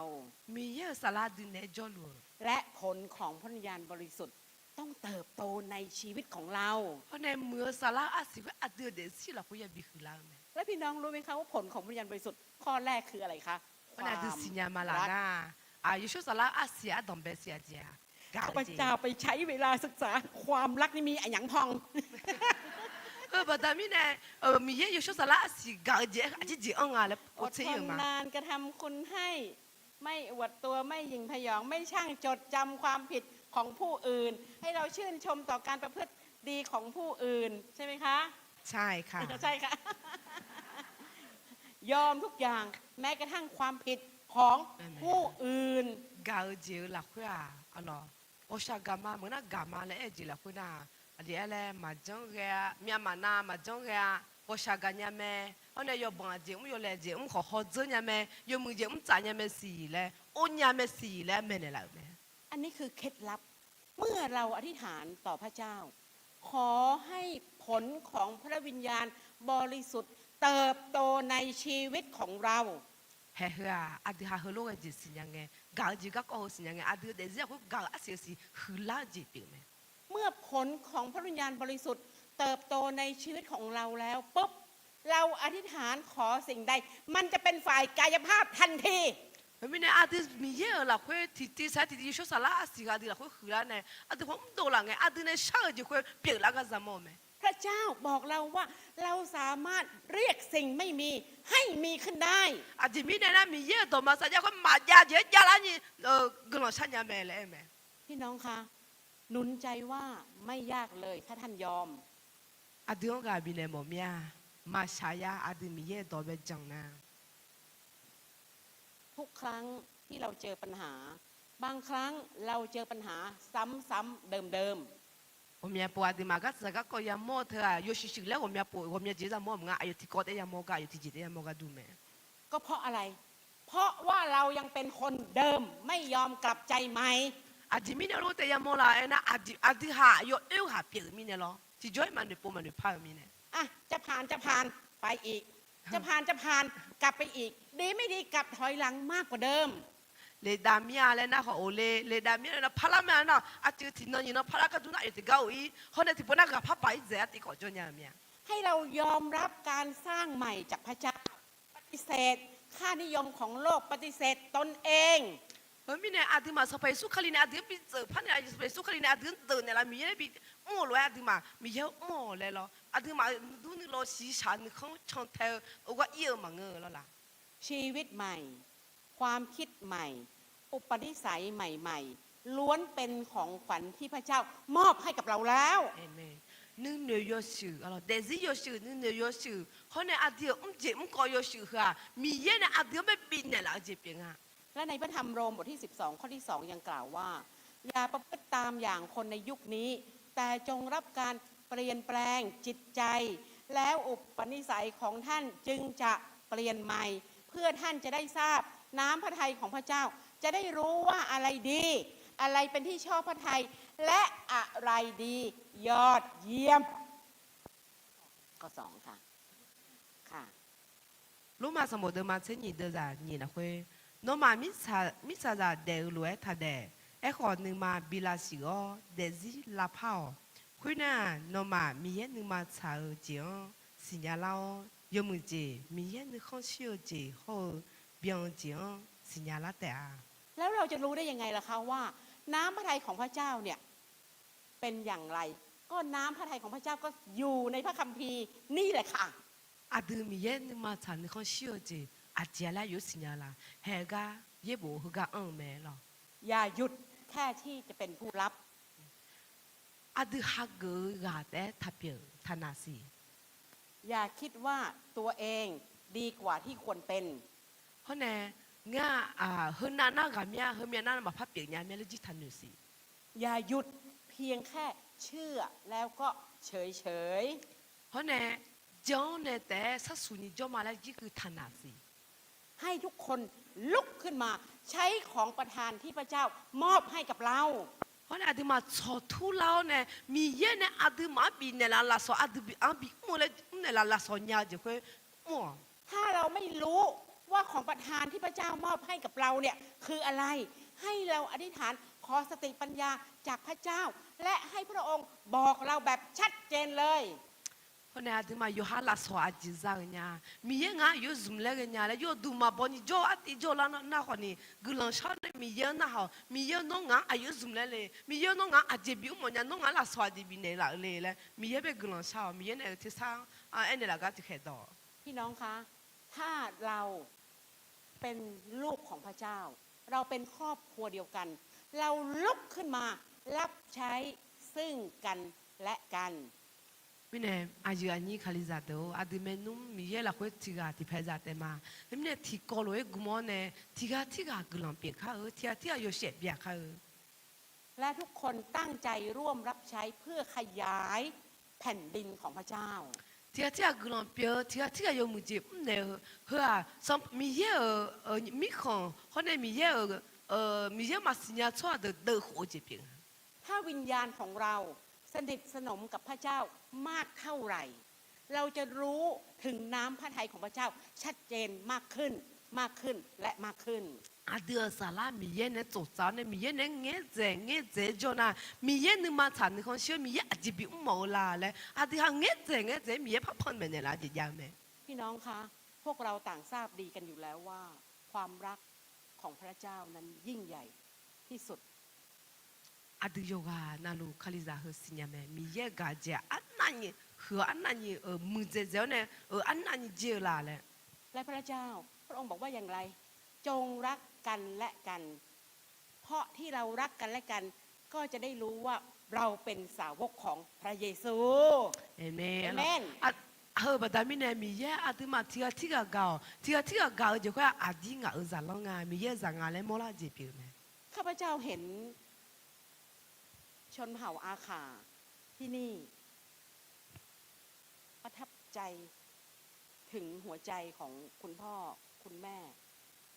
Miqyaer-euq saflar aqdui naeq-aer jawrluf-eu และผลของพระวิญญาณบริสุทธิ์ต้องเติบโตในชีวิตของเรา Hawr nae muiq-eu saflar arsiq khoer aqdui-euq daefzir lafkhoer yabi huiqlar-eu mae. และพี่น้องรู้ไหมคะว่าผลของพระวิญญาณบริสุทธิ์ข้อแรกคืออะไรคะ Hawr nae aqdui siqnya ma laf nar, Yeqsur saflar arsiq ardanqbae siq aqjeq-aq, gaq-eu jeq. ข้าพเจ้าไปใช้เวลาศึกษาความรักนี่มีอะหยังพอง Heu baqda mirnae, Miqyaer Yeqsur saflar arsiq gaq-eu jeq-aer aqjeq jeq anr nga laer อดทนนาน กระทำคุณให้ ไม่อวดตัว ไม่หยิ่งผยอง ไม่ช่างจดจำความผิดของผู้อื่น ให้เราชื่นชมต่อการประพฤติดีของผู้อื่น ใช่ไหมคะ ใช่ค่ะ ใช่ค่ะ ยอมทุกอย่าง แม้กระทั่งความผิดของผู้อื่น Gaq-eu jeq-eu lafkhoer-aq, aqlawq, ghawqshaq gaq ma, meuq nar gaq ma laer aer-eu jeq lafkhoer nar, aqjeq aer laer maqjanr ghae-a, myavmaf nav maqjanr ghae-a, ghawqshaq gaqnya mae. Hawr nae yawbanq jeq mr, yawlaeq jeq mr khawf hawdzeur nya mae, yawmuiq jeq mr tsaf nya mae siq laer, or nya mae siq laer maeqnaeq laf-euq mae. อันนี้คือเคล็ดลับ เมื่อเราอธิษฐานต่อพระเจ้า ขอให้ผลของพระวิญญาณบริสุทธิ์เติบโตในชีวิตของเรา Haeq heu-aq, aqdui ha heulof ghae jeq siqnya ngae, gaq-eu jeq garkawv heu siqnya ngae, aqdui-eu daefzir lafkhoer gaq-eu arsiq-eu siq huiqlar-eu jeq pyeuf-eu mae. เมื่อผลของพระวิญญาณบริสุทธิ์เติบโตในชีวิตของเราแล้วปุ๊บ เราอธิษฐานขอสิ่งใด มันจะเป็นฝ่ายกายภาพทันที Khoermirnae aqdui Miqyaer-euq lafkhoer tiqtiv saq-aer tiqtiv Yeqsur saflar arsiq ghaq aqdui lafkhoer huiqlar nae, aqdui khawf mr dov laf ngae, aqdui nae shar-eu jeq khoer pyeuflar gar zaqmawr-eu mae. พระเจ้าบอกเราว่า เราสามารถเรียกสิ่งไม่มีให้มีขึ้นได้ Aqjeq mirnae nar, Miqyaer-euq dawqma saqjav khoer maqjav jeq-aer javlar ni, guiqlanq shar nya mae laer aer-eu mae. พี่น้องคะ หนุนใจว่าไม่ยากเลย ถ้าท่านยอม Aqdui-anr ghaq bifnaeq mawf mir-a. Maqshaq ya, aqdui Miqyaer-euq dawq bae jan nar. ทุกครั้งที่เราเจอปัญหา บางครั้งเราเจอปัญหาซ้ำๆ เดิมๆ Ghawqmya pov aqduimaf gardzaq garkawv yamawr-eu teu-aq, yawshuif shuif laer ghawqmya pov ghawqmya jeq-aer yamawr maqngeur, aqyawf tiqkawv taef-aer yamawr gar, aqyawf tiqjeq taef-aer yamawr gar dur mae. ก็เพราะอะไร เพราะว่าเรายังเป็นคนเดิม ไม่ยอมกลับใจใหม่ Aqjeq mirnae lof taef yamawr la aernar, aqdui haq yawoer-eu ghaq pyeuf-euq mirnae lawr. Tiqjawr-aer maqnoeq pov maqnoeq par-eu mirnae. จะผ่าน จะผ่าน ไปอีก จะผ่าน จะผ่าน กลับไปอีก ดีไม่ดี กลับถอยหลังมากกว่าเดิม Leqdav mir-a laer nar khawf of le, leqdav mir-a laer nar parlar mae nar, aqcuiv tiqnan nyiq nan parlar gar dur nar, aqyawf tiqgar of-ir hawr nae tiqpov nar ghaqpar baq-ir dzaeq-ar tiqkawv jawr nya-eu mae. ให้เรายอมรับการสร้างใหม่จากพระเจ้า ปฏิเสธค่านิยมของโลก ปฏิเสธตนเอง Heumirnae aqduimaf Sanqpaq Yeqsur Kali nae aqdui-anr bi tseuf par nae, Sanqpaq Yeqsur Kali nae aqdui-anr deuq naeqlaf Miqyaer nae bi mr-euq lof-aer aqduimaf Miqyaer-anr mr-awq laer lawr, aqduimaf dur nuilaw shiqshaq nuikhanr cantae-eu, ogar ir-eu maqngeur-eu lawr la. ชีวิตใหม่ ความคิดใหม่ อุปนิสัยใหม่ๆ ล้วนเป็นของขวัญที่พระเจ้ามอบให้กับเราแล้ว Nuinoeq yawshuif, daefzir yawshuif, nuinoeq yawshuif hawr nae aqdui-euq mrjeq mrkawv yawshuif heu-aq, Miqyaer nae aqdui-anr bae bifnaeq laf-eu jeq pyeuf nga. และในพระธรรมโรมบทที่สิบสอง ข้อที่สอง ยังกล่าวว่า อย่าประพฤติตามอย่างคนในยุคนี้ แต่จงรับการเปลี่ยนแปลงจิตใจ แล้วอุปนิสัยของท่านจึงจะเปลี่ยนใหม่ เพื่อท่านจะได้ทราบน้ำพระทัยของพระเจ้า จะได้รู้ว่าอะไรดี อะไรเป็นที่ชอบพระทัย และอะไรดี ยอดเยี่ยม ข้อสองค่ะ ค่ะ Lormav sanqbof deuvma tser nyiq deuvzaq nyiq lafkhoer, nawmaf mirtsaqzaq daef-eu lof-aer taqdaef. Aerkhawf, nuima bi lavshuif-awr daefzir lavpar-awq. Khoernar-aq, nawmaf Miqyaer nuima tsaq-eu jeq-anr siqnya lar-awr, yawmuiq jeq, Miqyaer nuikhanr shir-eu jeq hawr-eu byan-eu jeq-anr siqnya lar taef-a. แล้วเราจะรู้ได้ยังไงล่ะคะว่า น้ำพระทัยของพระเจ้าเนี่ย เป็นอย่างไร ก็น้ำพระทัยของพระเจ้าก็อยู่ในพระคัมภีร์นี่แหละค่ะ Aqdui Miqyaer nuima tsaq nuikhanr shir-eu jeq aqjeq-a laer aqyawf-anr siqnya la? Haeq gar yaerbof heugar anr-eu mae lawr. อย่าหยุดแค่ที่จะเป็นผู้รับ Aqdui hageuf-eu ghaq taef-aer taqpyeuf taqnaq siq. อย่าคิดว่าตัวเองดีกว่าที่ควรเป็น Hawr nae, ngar-aq, heunav nar ghaq mya, heumyav nar maqpar pyeuf nya mya laer jir taqnoeq siq. อย่าหยุดเพียงแค่เชื่อแล้วก็เฉยๆ Hawr nae, jan-anr nae taef-aer sharsuq ni jawr ma laer jir gui taqnaq siq. ให้ทุกคนลุกขึ้นมาใช้ของประทานที่พระเจ้ามอบให้กับเรา Hawr nae aqduimaf tsawqtur lar-awr nae, Miqyaer nae aqduimaf-anr bifnaeq laf lafsawq aqdui-anr bimr-eu laer mrnaeq laf lafsawq nya-eu jeq khoer mr-awq. ถ้าเราไม่รู้ว่าของประทานที่พระเจ้ามอบให้กับเราเนี่ยคืออะไร ให้เราอธิษฐานขอสติปัญญาจากพระเจ้า และให้พระองค์บอกเราแบบชัดเจนเลย Hawr nae aqduimaf yawqha lafsawq aqjeq za-eu nya, Miqyaer ngaq-anr aqyawf zmq laer ghae nya laer yawduq maqbaw ni jawr-eu artiv jawr lar nar khawf ni guiqlanq shar-awr nae Miqyaer-anr narhaq-awq. Miqyaer-eu, nawr ngaq-anr aqyawf zmq laer le, Miqyaer-eu, nawr ngaq-anr aqjeq bimr mawf nya, nawr ngaq-anr lafsawq aqjeq bifnaeq laf-eu le laer Miqyaer bae guiqlanq shar-awq. Miqyaer nae-euq tersar-anr aernaeq laf gar tiqkhaeq dawq พี่น้องคะ ถ้าเราเป็นลูกของพระเจ้า เราเป็นครอบครัวเดียวกัน เราลุกขึ้นมารับใช้ซึ่งกันและกัน Mirnae, aqyuif aqnyir Kalizaq deuq-or, aqdui maernmr Miqyaer lafkhoer tiq ghaq tiqpaeq zaq taef ma. Teumirnae tiqkawv lof-aer gmq-awr nae, tiq ghaq tirghaq guiqlanq pyeuf kar-eu, tiq ghaq tirghaq yawshaef bya kar-eu และทุกคนตั้งใจร่วมรับใช้เพื่อขยายแผ่นดินของพระเจ้า Tiq ghaq tirghaq guiqlanq pyeuf-eu, tiq ghaq tirghaq yawmuiq jeq mrnaeq-eu heu-aq, Miqyaer-euq mirkhanq hawr nae Miqyaer-euq, Miqyaer maqsiq nya tsawrhaq deuq deuvkhof-eu jeq pyeuf nga. ถ้าวิญญาณของเราสนิทสนมกับพระเจ้ามากเท่าไหร่ เราจะรู้ถึงน้ำพระทัยของพระเจ้าชัดเจนมากขึ้น มากขึ้น และมากขึ้น Aqdui-euq saflar Miqyaer nae tsoftsaf-awr nae Miqyaer nae ngaerdzaeq ngaerdzaeq-aer jawr nar, Miqyaer nuima tsaq nuikhanr shir-awr Miqyaer aqjeq bimr mawf-eu la laer aqdui ha ngaerdzaeq ngaerdzaeq-aer Miqyaer parpanq maeqnaeq laf-eu jeq jav-eu mae. พี่น้องคะ พวกเราต่างทราบดีกันอยู่แล้วว่าความรักของพระเจ้านั้นยิ่งใหญ่ที่สุด Aqdui yawqghaq navluf Kalizaq heu siqnya mae, Miqyaer-euq gaqjeq arnavni huiq-awr arnavni-euq muiqdzaeq dzaeq-awr nae-euq arnavni jer-eu la laer. และพระเจ้า พระองค์บอกว่าอย่างไร จงรักกันและกัน เพราะที่เรารักกันและกัน ก็จะได้รู้ว่าเราเป็นสาวกของพระเยซู Amen. Aq, heu baqda mirnae Miqyaer aqduimaf tiqghaq tirghaq gaq-awq. Tiqghaq tirghaq gaq-eu jeq khoer-aq, aqdir ngaq-euq zaqlanr nga, Miqyaer-euq zaq nga laer mawrlar-eu jeq pyeuf-eu mae. ข้าพเจ้าเห็น ชนเผ่าอาข่าที่นี่ ประทับใจถึงหัวใจของคุณพ่อคุณแม่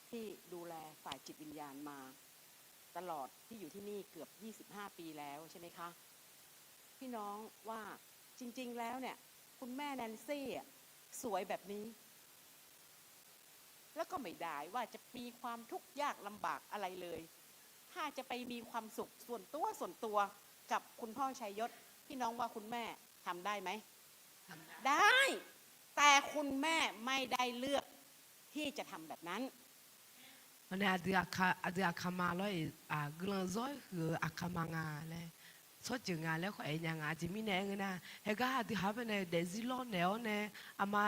ที่ดูแลฝ่ายจิตวิญญาณมาตลอดที่อยู่ที่นี่เกือบยี่สิบห้าปีแล้วใช่ไหมคะ พี่น้องว่าจริงๆแล้วเนี่ย คุณแม่แนนซี่อะสวยแบบนี้ แล้วก็ไม่ได้ว่าจะมีความทุกข์ยากลำบากอะไรเลย ถ้าจะไปมีความสุขส่วนตัวส่วนตัวกับคุณพ่อชัยยศ พี่น้องว่าคุณแม่ทำได้ไหม ทำได้ ได้ แต่คุณแม่ไม่ได้เลือกที่จะทำแบบนั้น Hawr nae aqdui aqkaq, aqdui aqkaq ma lawr-iq, guiqlanq zawr-aer huiq-eu aqkaq ma nga laer, tsawrjeuq nga laer khawf aer nya nga. Aqjeq mirnae aer ngeur nar, heugar aqdui haq-anr baenae daefzir lawrnaeq-awr nae, aqma,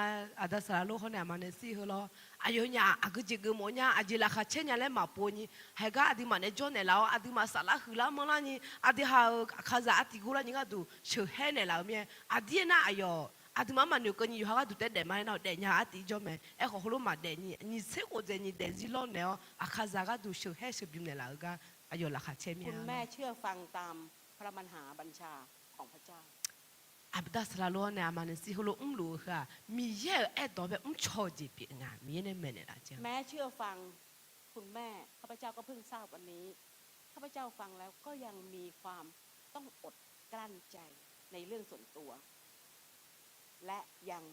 aqda saqlaq lor hawr nae aqma nae shir heu lawr, aqyawfnyaf aqgeujeq geufmawf nya, aqjeq laqkhaq caer nya laer maqpov ni, heugar aqduimaf nae jawrnaeq laf-awr, aqduimaf saflar huiqlar manrlar ni, aqdui haq-euq aqkaqzaq artiv gorlar nyi gharduq sheuqhaer naeqlaf-euq mir-aer, aqdir aernar aqyawf aqduimaf-anr maqnoeq keuvni yawqha gharduq taef daef ma aernar-awq, daefnya-eu artiv jawr mae. Aerkhawf heulof maqdaef ni, nyiq tser khof dzaeq ni daefzir lawrnaeq-awr, aqkaqzaq gharduq sheuqhaer sheuqbymr naeqlaf-eu gar aqyawf laqkhaq caer mir-a. คุณแม่เชื่อฟังตามพระบัญชาของพระเจ้า Aqda saqlaq lor-awr nae aqma nae shir heulof mrluf-eu heu-aq, Miqyaer-euq aerdawq bae mrcaw-eu jeq pyeuf nga. Miqyaer nae maeqnaeq laf jeq แม้เชื่อฟัง คุณแม่ ข้าพเจ้าก็เพิ่งทราบวันนี้ ข้าพเจ้าฟังแล้วก็ยังมีความต้องอดกลั้นใจในเรื่องส่วนตัว และยัง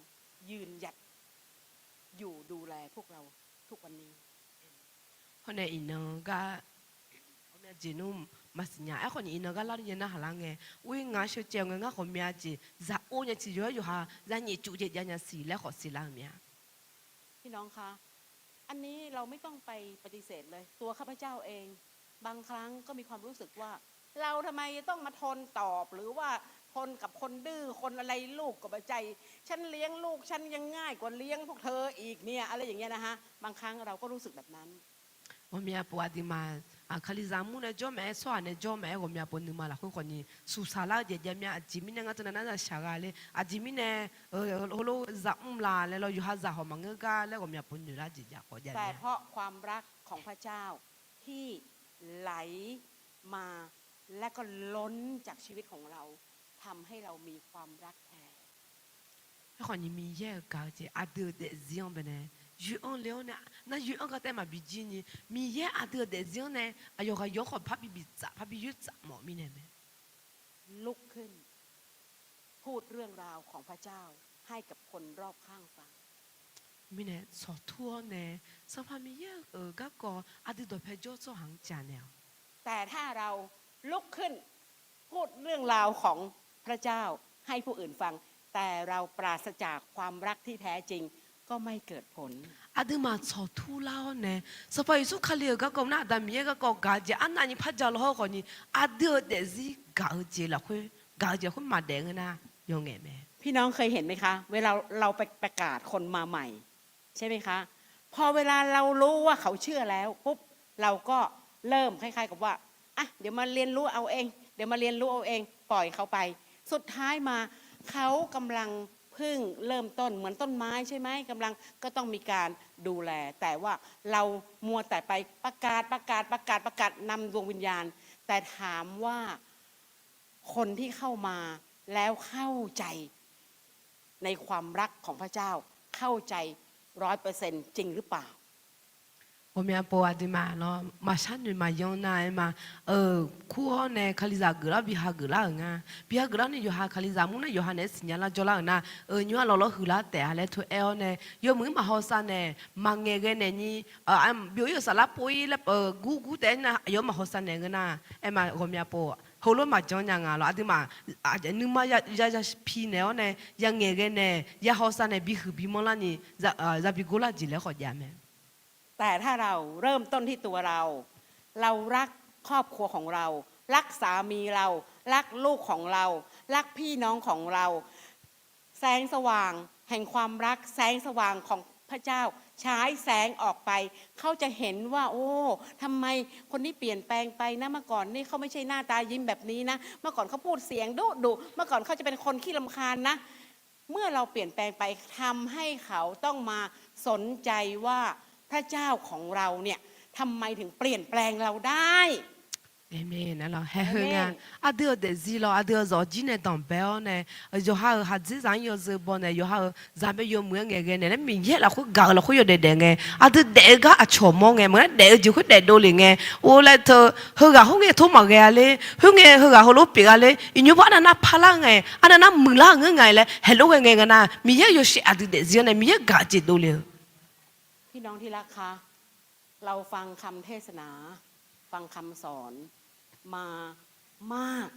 ยืนหยัดอยู่ดูแลพวกเราทุกวันนี้ Hawr nae iqnan gar, ghawqmya jeq nmr maqsiq nya. Aerkhawf ni iqnan gar lar ni yaer narhaq lar ngae, oe ngaq sheucaev ngae ngar ghawqmya jeq zaq or nya tiqjawr-aer yawqha zanyaef cuf jeq jav nya siq laer khawf siqlar-eu mir-a. พี่น้องคะ อันนี้เราไม่ต้องไปปฏิเสธเลย ตัวข้าพเจ้าเอง บางครั้งก็มีความรู้สึกว่า เราทำไมจะต้องมาทนตอบ หรือว่าทนกับคนดื้อคนอะไร ลูกก็ไม่ใช่ ฉันเลี้ยงลูกฉันยังง่ายกว่าเลี้ยงพวกเธออีกเนี่ย อะไรอย่างเงี้ยนะฮะ บางครั้งเราก็รู้สึกแบบนั้น Ghawqmya pov aqduimaf, Kalizaq mur nae jawr maqaer, tsawrhaq nae jawr maqaer, ghawqmya pov nuima lafkhoer khawf ni suqsaq lar-eu jeq jav mir-a. Aqjeq mirnae ngar teunav nar zaq shaq gha le. Aqjeq mirnae heulof zaq mr la laer lawr, yawqha zaq hawq maqngeur gar laer ghawqmya pov noeq lar jeq jav khawf jav mir-a. แต่เพราะความรักของพระเจ้าที่ไหลมา และก็ล้นจากชีวิตของเรา ทำให้เรามีความรักแท้ Aerkhawf ni Miqyaer-euq gaq-eu jeq aqdui-euq daefzir-anr baenae, yoe-anr le-awr nae, nar yoe-anr gar taef maqbi jir ni, Miqyaer aqdui-euq daefzir-anr nae aqyawf ghaq yawq-anr khawf parbi bitsaf parbi yoer tsaf mawf mirnae mae. ลุกขึ้น พูดเรื่องราวของพระเจ้า ให้กับคนรอบข้างฟัง Mirnae tsawqtur-awr nae, Sanqpaq Miqyaer-euq garkawv aqdui dawqpae jawr tsawrhaq-anr janaeq-awq. แต่ถ้าเราลุกขึ้น พูดเรื่องราวของพระเจ้าให้ผู้อื่นฟัง แต่เราปราศจากความรักที่แท้จริง ก็ไม่เกิดผล Aqduimaf tsawqtur lar-awr nae, Sanqpaq Yeqsur Kali-euq garkawv nar, Aqda Miqyaer garkawv gaq-eu jeq arnavni par ja law hawr khawf ni, aqdui-euq daefzir gaq-eu jeq lafkhoer, gaq-eu jeq khoer maqdaef ngeur nar, yawf ngaeq mae. พี่น้องเคยเห็นไหมคะ เวลาเราไปประกาศคนมาใหม่ ใช่ไหมคะ พอเวลาเรารู้ว่าเขาเชื่อแล้วปุ๊บ เราก็เริ่มคล้ายๆกับว่า อ่ะ เดี๋ยวมาเรียนรู้เอาเอง เดี๋ยวมาเรียนรู้เอาเอง ปล่อยเขาไป สุดท้ายมา เขากำลังเพิ่งเริ่มต้น เหมือนต้นไม้ใช่ไหม กำลัง ก็ต้องมีการดูแล แต่ว่าเรามัวแต่ไปประกาศ ประกาศ ประกาศ ประกาศนำดวงวิญญาณ แต่ถามว่า คนที่เข้ามาแล้วเข้าใจในความรักของพระเจ้า เข้าใจร้อยเปอร์เซ็นต์จริงหรือเปล่า Ghawqmya pov aqduimaf lawr, maqshar noeq maqyan nar aer ma. Kur-awr nae Kalizaq geuflar bi hageuf lar-euq nga. Bi hageuf lar ni yawqha Kalizaq mur nar yawqha naeq-aer siqnya lar jawrlar-euq nar, nymr-anr lawvlawr huiqlar taef-a laer tov aer-awr nae, yawmuiq-ir maqhaw sav nae, maqngaeq ghae naeq ni, byov-ir-euq saflar pov-ir laer gur gur taef-aer nar, aqyawf-anr maqhaw sav naeq ngeur nar, aer ma ghawqmya pov heulof maqjan nya nga lawr. Aqduimaf nuima ya ya pi naeq-awr nae, ya ngaeq ghae nae, ya haw sav nae bihuiq bimanr lar ni, yabi gor lar jeq laer khawf jav mae. แต่ถ้าเราเริ่มต้นที่ตัวเรา เรารักครอบครัวของเรา รักสามีเรา รักลูกของเรา รักพี่น้องของเรา แสงสว่างแห่งความรัก แสงสว่างของพระเจ้าฉายแสงออกไป เขาจะเห็นว่า โอ้ ทำไมคนนี้เปลี่ยนแปลงไปนะ เมื่อก่อนนี่เขาไม่ใช่หน้าตายิ้มแบบนี้นะ เมื่อก่อนเขาพูดเสียงดุดุ เมื่อก่อนเขาจะเป็นคนขี้รำคาญนะ เมื่อเราเปลี่ยนแปลงไป ทำให้เขาต้องมาสนใจว่าพระเจ้าของเราเนี่ย ทำไมถึงเปลี่ยนแปลงเราได้ Aqmeq. Haeq heu nga, aqdui-euq daefzir lawr, aqdui-euq zawqjir nae danqbae-awr nae, yawqha-euq khaqdzerzaq-anr yawzeu baw nae, yawqha-euq zaqbae yawmuiq-anr ngaeqghae naeq laer Miqyaer lafkhoer gaq-euq lafkhoer yawdaef daef ngae, aqdui daef-eu gar aqcawq mawr ngae, maqngeur daef-eu jeq khoer daefdov lef ngae, or laer teu, heughaq khoerngae tor maqghae-a ler, khoerngae heughaq heulof pyeuf-a ler, iqnymr bax arnav nar parlar ngae, arnav nar muiqlar-euq ngeur ngae laer haeqlof ghae ngae nga nar, Miqyaer-euq yawshaef aqdui daefzir-anr nae Miqyaer gaq jeq dovle-eu. พี่น้องที่รักคะ เราฟังคำเทศนา ฟังคำสอน มามาก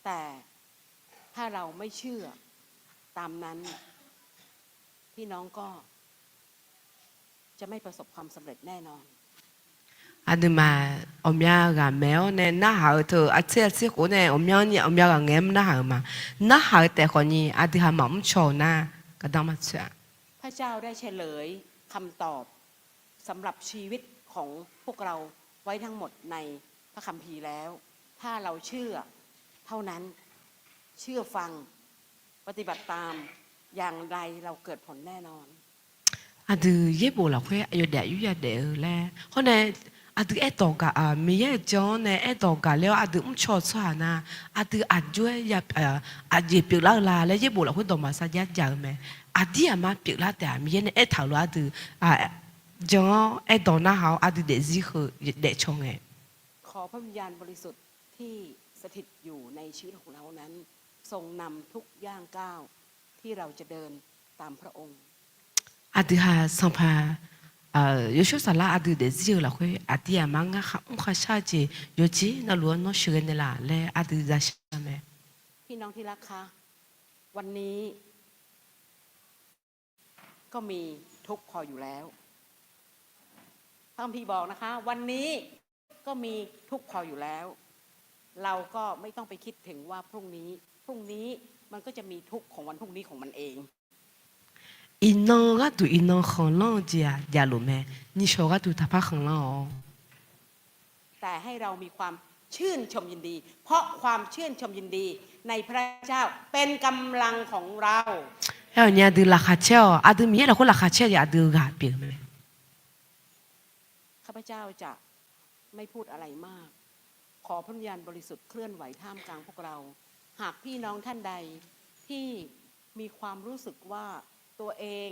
แต่ถ้าเราไม่เชื่อตามนั้น พี่น้องก็ จะไม่ประสบความสำเร็จแน่นอน Aqduimaf ghawqmya ghaq maeq-awr nae narhaq-eu teu, artser artser khof nae ghawqmya ghaq ngaeq-aer narhaq-euq ma. Narhaq-eu taef khawfni aqdui ha maqmr caw-euq nar, gardanr maqtsoeq-a. พระเจ้าได้เฉลยคำตอบสำหรับชีวิตของพวกเราไว้ทั้งหมดในพระคัมภีร์แล้ว ถ้าเราเชื่อเท่านั้น เชื่อฟัง ปฏิบัติตาม อย่างไรเราเกิดผลแน่นอน Aqdui yaerbof lafkhoer yawdaef yurya daef-eu laer hawr nae, aqdui aerdawq gaq-a, Miqyaer-euq jan-anr nae aerdawq gaq ler-awr aqdui mrcaw-eu tsawrhaq nar, aqdui aqjox-aer ya, aqjeq pyeuflar-eu la laer yaerbof lafkhoer dawq maqsar jar ja-eu mae. Aqdir aqma pyeuflar taef-aq, Miqyaer nae aertaq-euq lof aqdui jan-anr aerdawq narhaq-awr aqdui daefzir heu daefcaw ngae. ขอพระวิญญาณบริสุทธิ์ที่สถิตอยู่ในชีวิตของเรานั้น ทรงนำทุกย่างก้าวที่เราจะเดินตามพระองค์ Aqdui ha Sanqpaq Yawshawr Saflar aqdui daefzir-eu lafkhoer aqdir aqma ngar khar mr khar shar-eu jeq yawqjeq navluf-anr nawr sheuqghae naeqlaf laer aqdui zaqsiq-a mae. พี่น้องที่รักคะ วันนี้ก็มีทุกข์พออยู่แล้ว พระคัมภีร์บอกนะคะ วันนี้ก็มีทุกข์พออยู่แล้ว เราก็ไม่ต้องไปคิดถึงว่าพรุ่งนี้ พรุ่งนี้มันก็จะมีทุกข์ของวันพรุ่งนี้ของมันเอง Iqnan gharduq iqnan khanqlanr-eu jeq-aq javluf mae. Nishawq gharduq taqpar khanqlanr-awq. แต่ให้เรามีความชื่นชมยินดี เพราะความชื่นชมยินดีในพระเจ้าเป็นกำลังของเรา Aerkhawf ni aqdui laqkhaq caer-awq, aqdui Miqyaer lafkhoer laqkhaq caer-eu jeq aqdui-eu ghaq pyeuf mae. ข้าพเจ้าจะไม่พูดอะไรมาก ขอพระวิญญาณบริสุทธิ์เคลื่อนไหวท่ามกลางพวกเรา หากพี่น้องท่านใดที่มีความรู้สึกว่าตัวเอง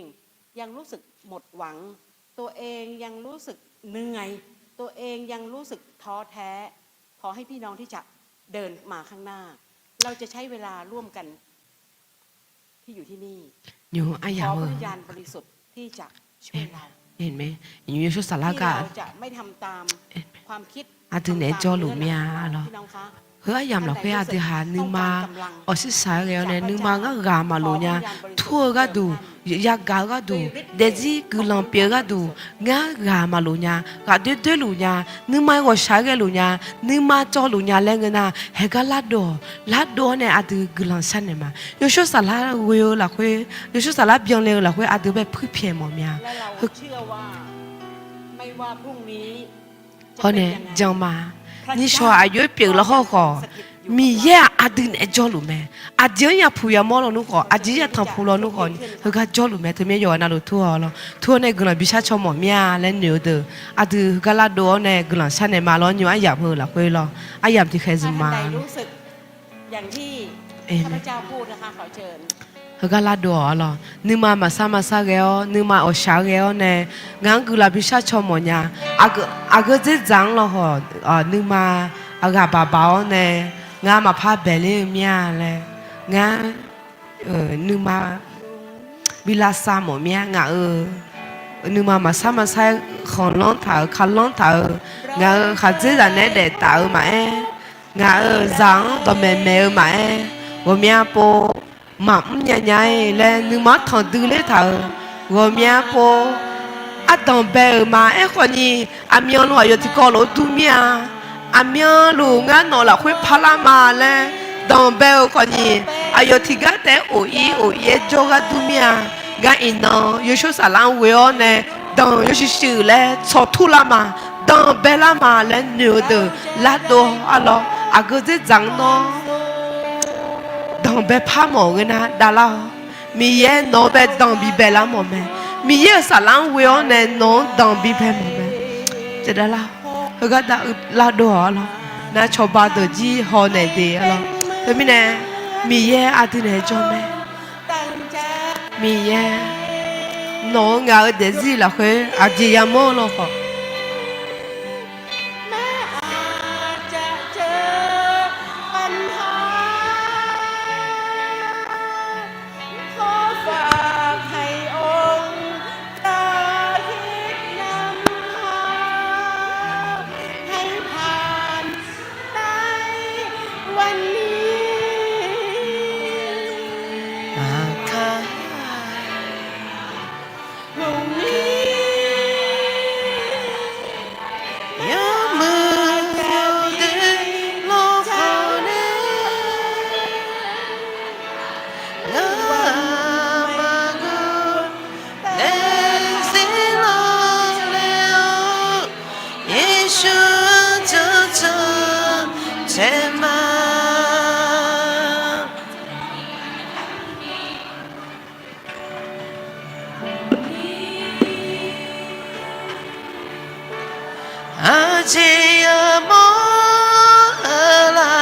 ยังรู้สึกหมดหวัง ตัวเองยังรู้สึกเหนื่อย ตัวเองยังรู้สึกท้อแท้ ขอให้พี่น้องที่จะเดินมาข้างหน้า เราจะใช้เวลาร่วมกันที่อยู่ที่นี่ Nymq-anr aryamq-eu, Yawshawr Saflar gar, aqdui naeq-aer jawrluf mir-a lawr. Heu aryamq lafkhoer aqdui ha nuima awqshir shaq-aer ghae-awr nae nuima ngar ghaq maqlof nya. Tur-eu gharduq, yagaq-eu gharduq, daefzir guiqlanq pyeuf-eu gharduq ngar ghaq maqlof nya. Ghaqdoer doerluf nya. Nuima ghawqshaq-aer ghaeluf nya. Nuima cawvluf nya laer ngeur nar, heugar lardov-awq. Lardov-awr nae aqdui guiqlanq sharnaeq ma. Yawshawr Saflar ghoe-eu lafkhoer, Yawshawr Saflar byanle-eu lafkhoer aqdui bae puirpyaeq mawf mir-a. Hawr nae janma, nishawq aqjox-aer pyeuf lafkhoer khawf, Miqyaer-aq aqdui naeq-aer jawrluf mae. Aqjeq-anr yapuq yamawr lawnmr khawf, aqjeq-anr yatanq puq lawnmr khawf ni heugar jawrluf mae. Teumirnae yawqghaq navluf tur-awq lawr. Tur-awr nae guiqlanq bishar caw mawf mir-a laer noeq-eu deuq, aqdui heugar lardov-awr nae guiqlanq sharnaeq ma lawr. Nymq-anr aryamq heu lafkhoer lawr, aryamq tiqkhaeq zmq ma. Heugar lardov-awq lawr. Nuima maqsar maqsar ghae-awr, nuima awqshaq-aer ghae-awr nae, ngaq-anr guiqlanq bishar caw mawf nya. Aqgeu dzerdzaq-anr lawkhawf, nuima aqghaq baq baq-awr nae, ngar maqpar baeqler-eu mir-a laer, ngar nuima bi lavsav mawf mir-a. Ngaq-euq nuima maqsar maqsar-aer khanqlanr taq-euq, kalanr taq-euq, ngaq-euq khaqdzerzaq naeq-aer daef taf-eu maqaer, ngaq-euq zaq-anr dawqmaeq maeq-eu maqaer, ghawqmya pov maqmr nya nya-ir laer nuima-anr tanqdui ler taq-euq, ghawqmya pov ardanq bae-euq ma. Aerkhawf ni, aqmyanluf aqyawf tiqkawv lof-aer dur mir-a. Aqmyanluf ngar nawq lafkhoer parlar ma laer danqbae-eu khawf ni, aqyawf tiqgar taef-aer of ir of ir-aer jawrgar dur mir-a. Ngar iqnan Yawshawr Saflar-anr ghoe-awr nae, danq yawshuif shuif laer tsawqtur lar ma, danqbae lar ma laer noeq-eu deuq lardov-awr lawr. Aqgeu dzerdzaq-anr nawr danqbae par mawf ngeur nar davlar-awq. Miqyaer nawq-anr bae danqbi bae lar mawf mae. Miqyaer-euq saflar-anr ghoe-awr nae nawq-anr danqbi bae mawf mae. Dav davlar-awq. Heugar dav lavdov-awq arlawq. Nar cawba deuq jir hawnaeq de arlawq. Teumirnae Miqyaer aqdui naeq-aer jawr mae. Miqyaer, nawq-euq ngaq-euq daefzir lafkhoer aqjeq yamawr-eu lawkhawf, Yeqsur jawrjan taeq ma. Aqjeq yamawr-eu la?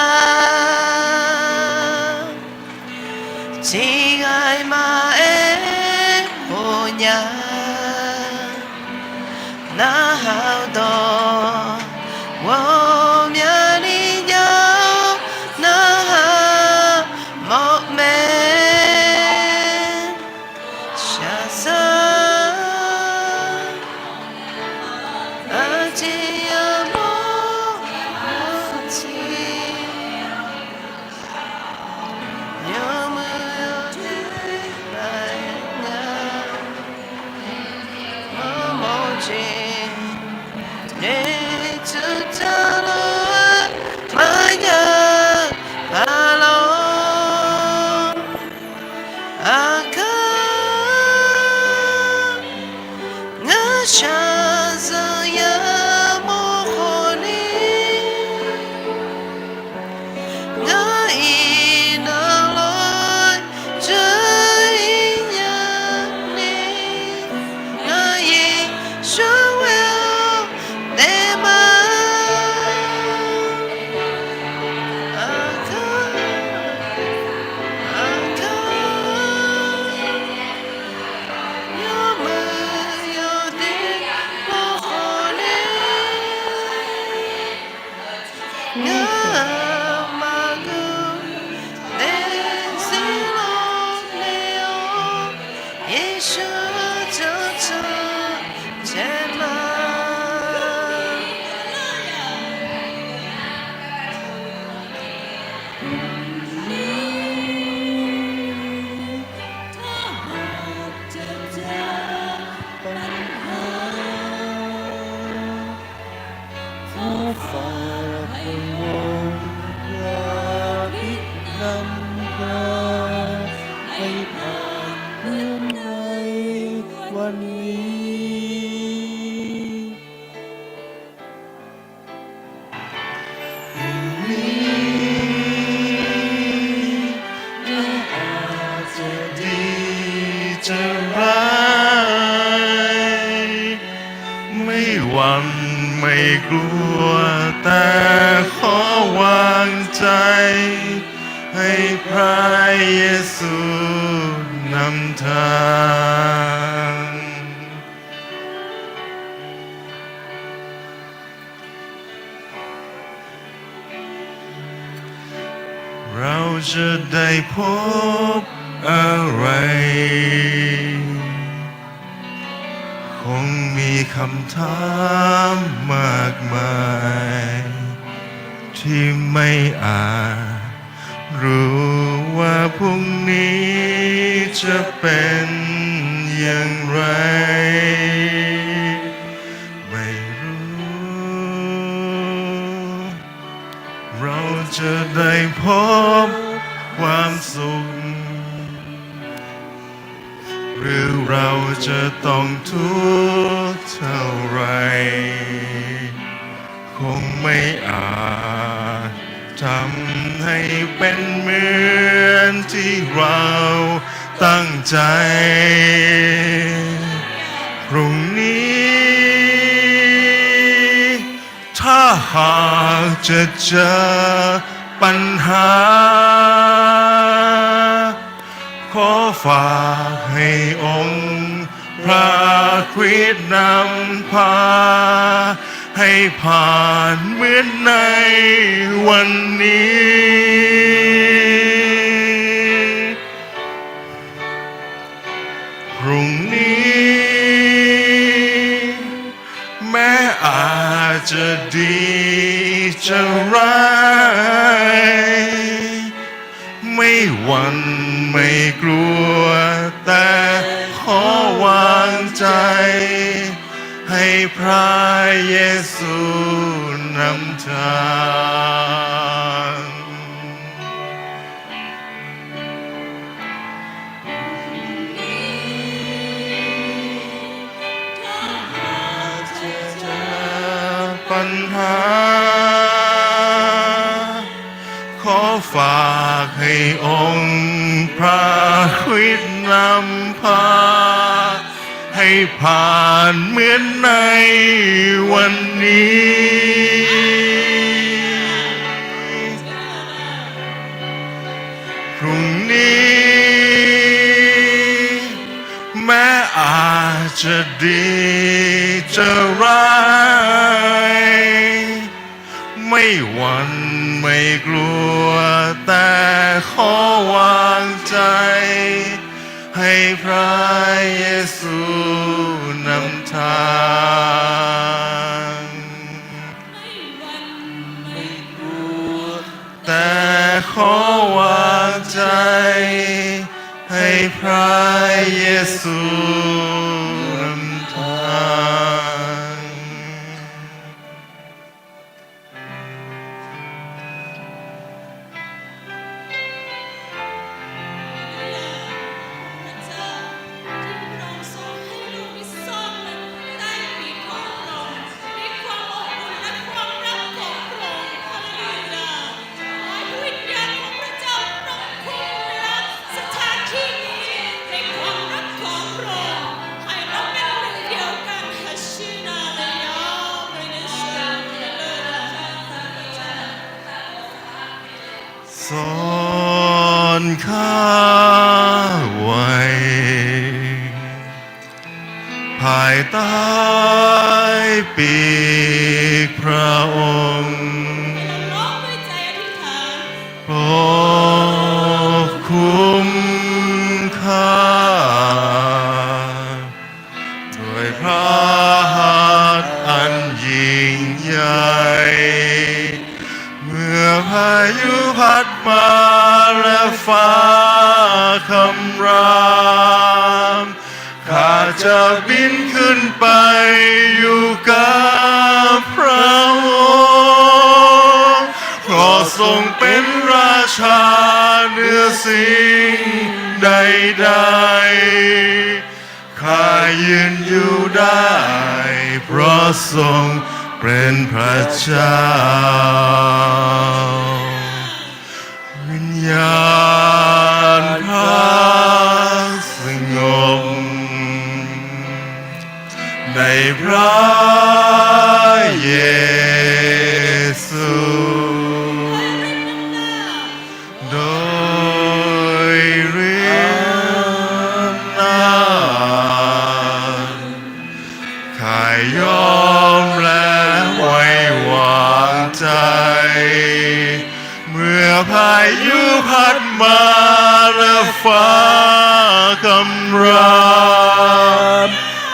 Tiqghaq maqaer khof nya. Narhaq-eu dawq ghawqmyani jav-awr narhaq mawf mae. Shaqzanq aqjeq yamawr-eu tiq yawmuiq yawdoer maqaer nya. Mawrmawr jeq noeqtmq taq lof-aer maqjav paq lawr. Aqkar ngar shaqzanq yamawr khawf ni, ngar iqnan lof-aer jawr-ir nya ni, ngar Yeqsur ghoe-awr daef ma. Aqkar, aqkar yawmuiq yawdoer lawr khawf ni, ngar maqgeur daefzir lawr nae-awr, Yeqsur jawrjan taeq ma. Aqjeq diq jaqlar ไม่หวั่นไม่กลัว แต่ขอวางใจ ให้พระเยซูนำทาง เราจะได้พบอะไร คงมีคำถามมากมาย ที่ไม่อาจรู้ว่าพรุ่งนี้จะเป็นอย่างไร ไม่รู้ เราจะได้พบความสุข หรือเราจะต้องทุกข์เท่าไหร่ คงไม่อาจทำ ให้เป็นเหมือนที่เราตั้งใจ พรุ่งนี้ ถ้าหากจะเจอปัญหา ขอฝากให้องค์พระคริสต์นำพา ให้ผ่านเหมือนในวันนี้ พรุ่งนี้ แม้อาจจะดีจะร้าย ไม่หวั่นไม่กลัว แต่ขอวางใจ ให้พระเยซูนำทาง ปัญหา ขอฝากให้องค์พระคริสต์นำพา ให้ผ่านเหมือนในวันนี้ พรุ่งนี้ แม้อาจจะดีจะร้าย ไม่หวั่นไม่กลัว แต่ขอวางใจ ให้พระเยซูนำทาง แต่ขอวางใจ ให้พระเยซูนำทาง ซ่อนข้าไว้ ภายใต้ปีกพระองค์ ปกคุมข้า ด้วยพระหัตถ์อันยิ่งใหญ่ เมื่อพายุพัดมาและฟ้าคำราม ข้าจะบินขึ้นไปอยู่กับพระองค์ เพราะทรงเป็นราชาเหนือสิ่งใดๆ ข้ายืนอยู่ได้ เพราะทรงเป็นพระเจ้า วิญญาณพระสงบ ในพระเยซู โดยฤทธิ์นั้น ข้ายอมและไว้วางใจ เมื่อพายุพัดมาและฟ้าคำราม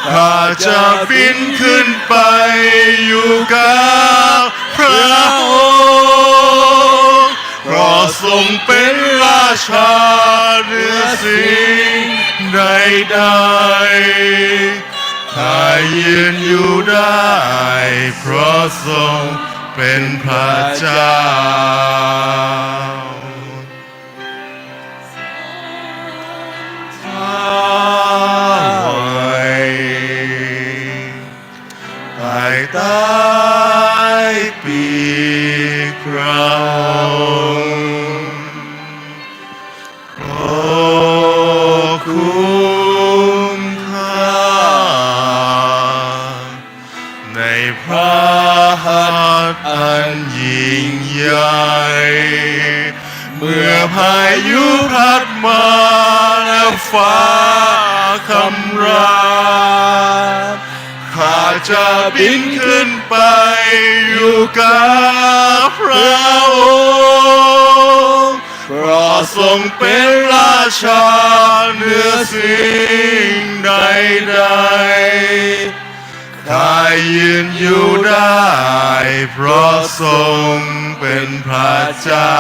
ข้าจะบินขึ้นไปอยู่กับพระองค์ เพราะทรงเป็นราชาเหนือสิ่งใดๆ ข้ายืนอยู่ได้ เพราะทรงเป็นพระเจ้า ข้าไว้ ภายใต้ปีกพระองค์ คุ้มค่า ในพระหัตถ์อันยิ่งใหญ่ เมื่อพายุพัดมาและฟ้าคำราม ข้าจะบินขึ้นไปอยู่กับพระองค์ เพราะทรงเป็นราชาเหนือสิ่งใดๆ ข้ายืนอยู่ได้ เพราะทรงเป็นพระเจ้า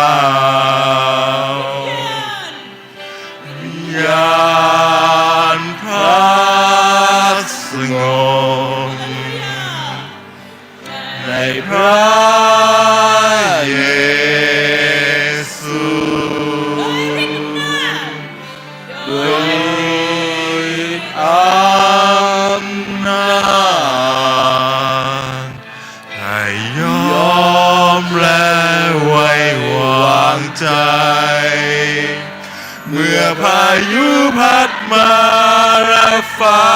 วิญญาณพระสงบ ในพระเยซู ด้วยอำนาจ ข้ายอมและไว้วางใจ เมื่อพายุพัดมาและฟ้า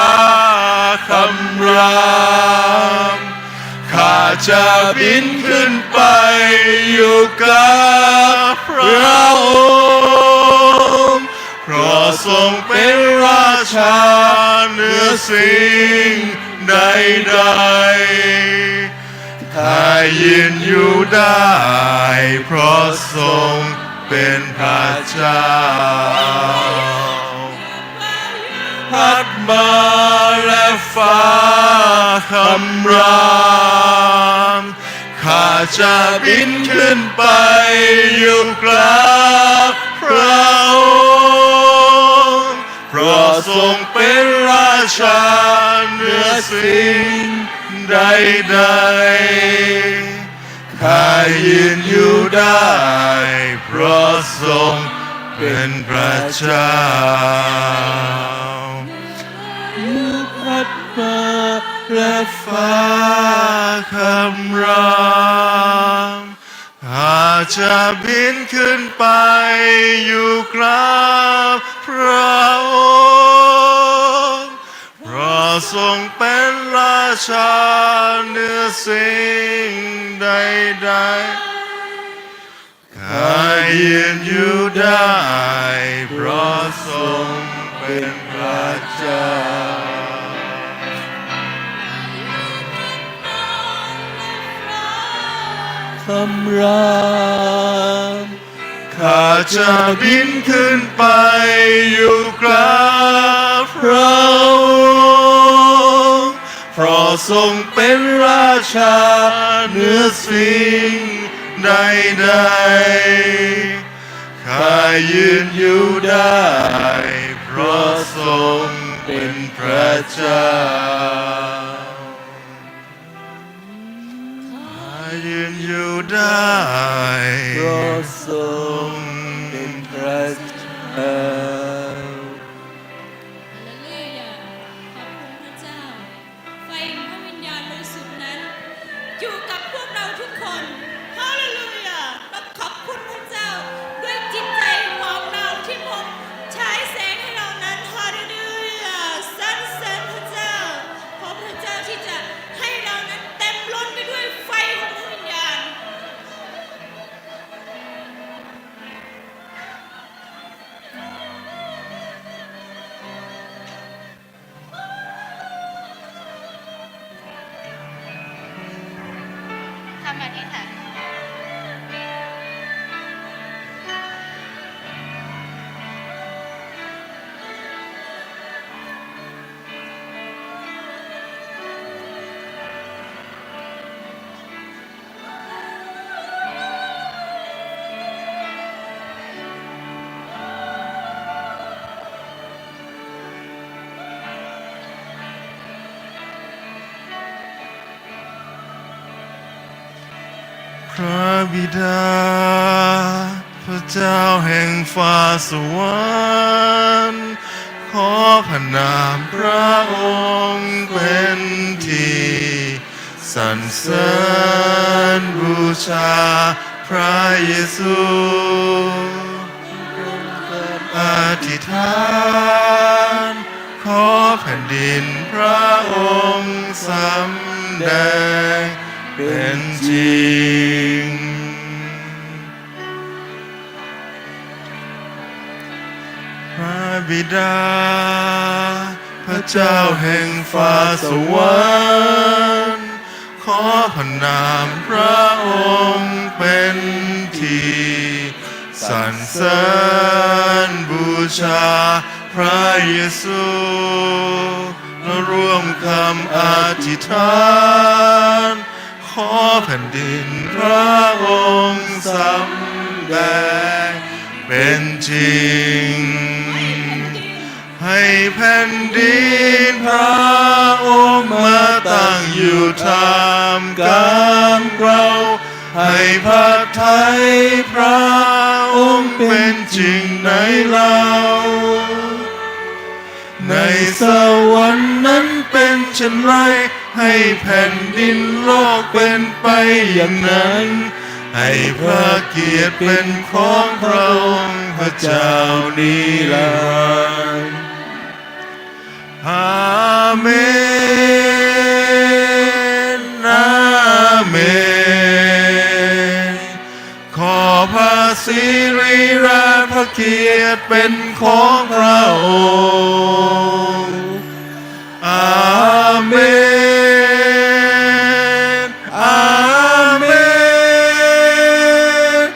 คำราม ข้าจะบินขึ้นไปอยู่กับพระองค์ เพราะทรงเป็นราชาเหนือสิ่งใดๆ ข้ายืนอยู่ได้ เพราะทรงเป็นพระเจ้า พัดมาและฟ้าคำราม ข้าจะบินขึ้นไปอยู่กับพระองค์ เพราะทรงเป็นราชาเหนือสิ่งใดๆ ข้ายืนอยู่ได้ เพราะทรงเป็นพระเจ้า พายุพัดมาและฟ้าคำราม ข้าจะบินขึ้นไปอยู่กับพระองค์ เพราะทรงเป็นราชาเหนือสิ่งใดๆ ข้ายืนอยู่ได้ เพราะทรงเป็นพระเจ้า คำราม ข้าจะบินขึ้นไปอยู่กับพระองค์ เพราะทรงเป็นราชาเหนือสิ่งใดๆ ข้ายืนอยู่ได้ เพราะทรงเป็นพระเจ้า ข้ายืนอยู่ได้ เพราะทรงเป็นพระเจ้า ฮาเลลูยา ขอบคุณพระเจ้า ไฟแห่งพระวิญญาณบริสุทธิ์นั้น อยู่กับพวกเราทุกคน ฮาเลลูยา เราขอบคุณพระเจ้า ด้วยจิตใจของเราที่พระองค์ฉายแสงให้เรานั้น ฮาเลลูยา สรรเสริญพระเจ้า ขอพระเจ้าที่จะให้เรานั้นเต็มล้นไปด้วยไฟของพระวิญญาณ คำอธิษฐาน พระบิดา พระเจ้าแห่งฟ้าสวรรค์ ขอพระนามพระองค์เป็นที่สรรเสริญบูชา พระเยซู อ จิตฐาน ขอแผ่นดินพระองค์สำแดงเป็นจริง พระบิดา พระเจ้าแห่งฟ้าสวรรค์ ขอพระนามพระองค์เป็นที่สรรเสริญบูชาพระเยซู และร่วมคำอธิษฐาน ขอแผ่นดินพระองค์สำแดงเป็นจริง ให้แผ่นดินพระองค์มาตั้งอยู่ท่ามกลางเรา ให้พระทัยพระองค์เป็นจริงในเรา ในสวรรค์นั้นเป็นเช่นไร ให้แผ่นดินโลกเป็นไปอย่างนั้น ให้พระเกียรติเป็นของพระองค์พระเจ้านิรันดร์ อาเมน อาเมน ขอพระสิริและพระเกียรติเป็นของพระองค์ อาเมน อาเมน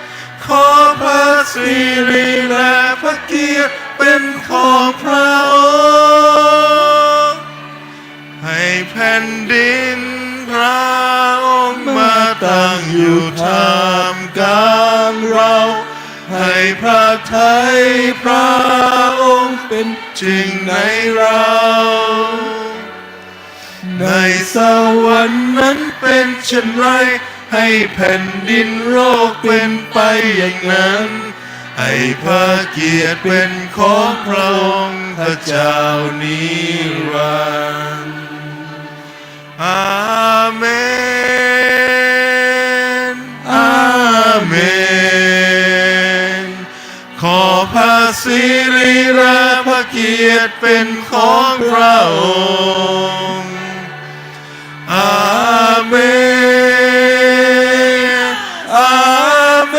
ขอพระสิริและพระเกียรติเป็นของพระองค์ ให้แผ่นดินพระองค์มาตั้งอยู่ท่ามกลางเรา ให้พระทัยพระองค์เป็นจริงในเรา ในสวรรค์นั้นเป็นเช่นไร ให้แผ่นดินโลกเป็นไปอย่างนั้น ให้พระเกียรติเป็นของพระองค์พระเจ้านิรันดร์ อาเมน อาเมน ขอพระสิริและพระเกียรติเป็นของพระองค์ อาเมน อาเม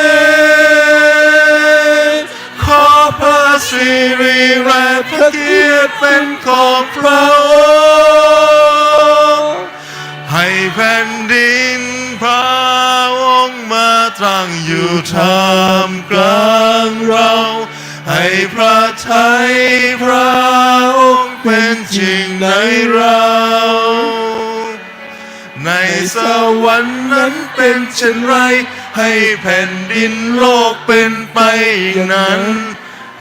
น ขอพระสิริและพระเกียรติเป็นของพระองค์ ให้แผ่นดินพระองค์มาตั้งอยู่ท่ามกลางเรา ให้พระทัยพระองค์เป็นจริงในเรา ในสวรรค์นั้นเป็นเช่นไร ให้แผ่นดินโลกเป็นไปอย่างนั้น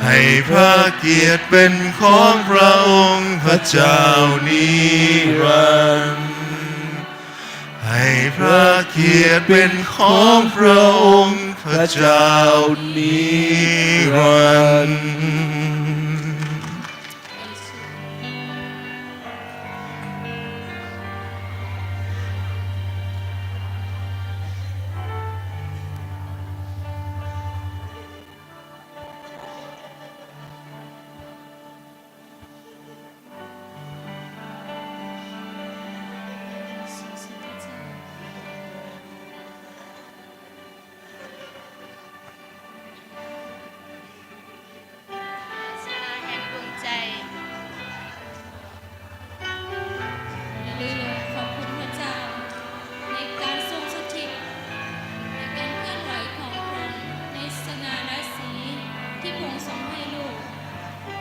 ให้พระเกียรติเป็นของพระองค์พระเจ้านิรันดร์ ให้พระเกียรติเป็นของพระองค์พระเจ้านิรันดร์ ขอบคุณพระเจ้า ในการทรงสถิต ในการเคลื่อนไหวของพระองค์ ในสง่าราศีที่พระองค์ทรงให้ลูก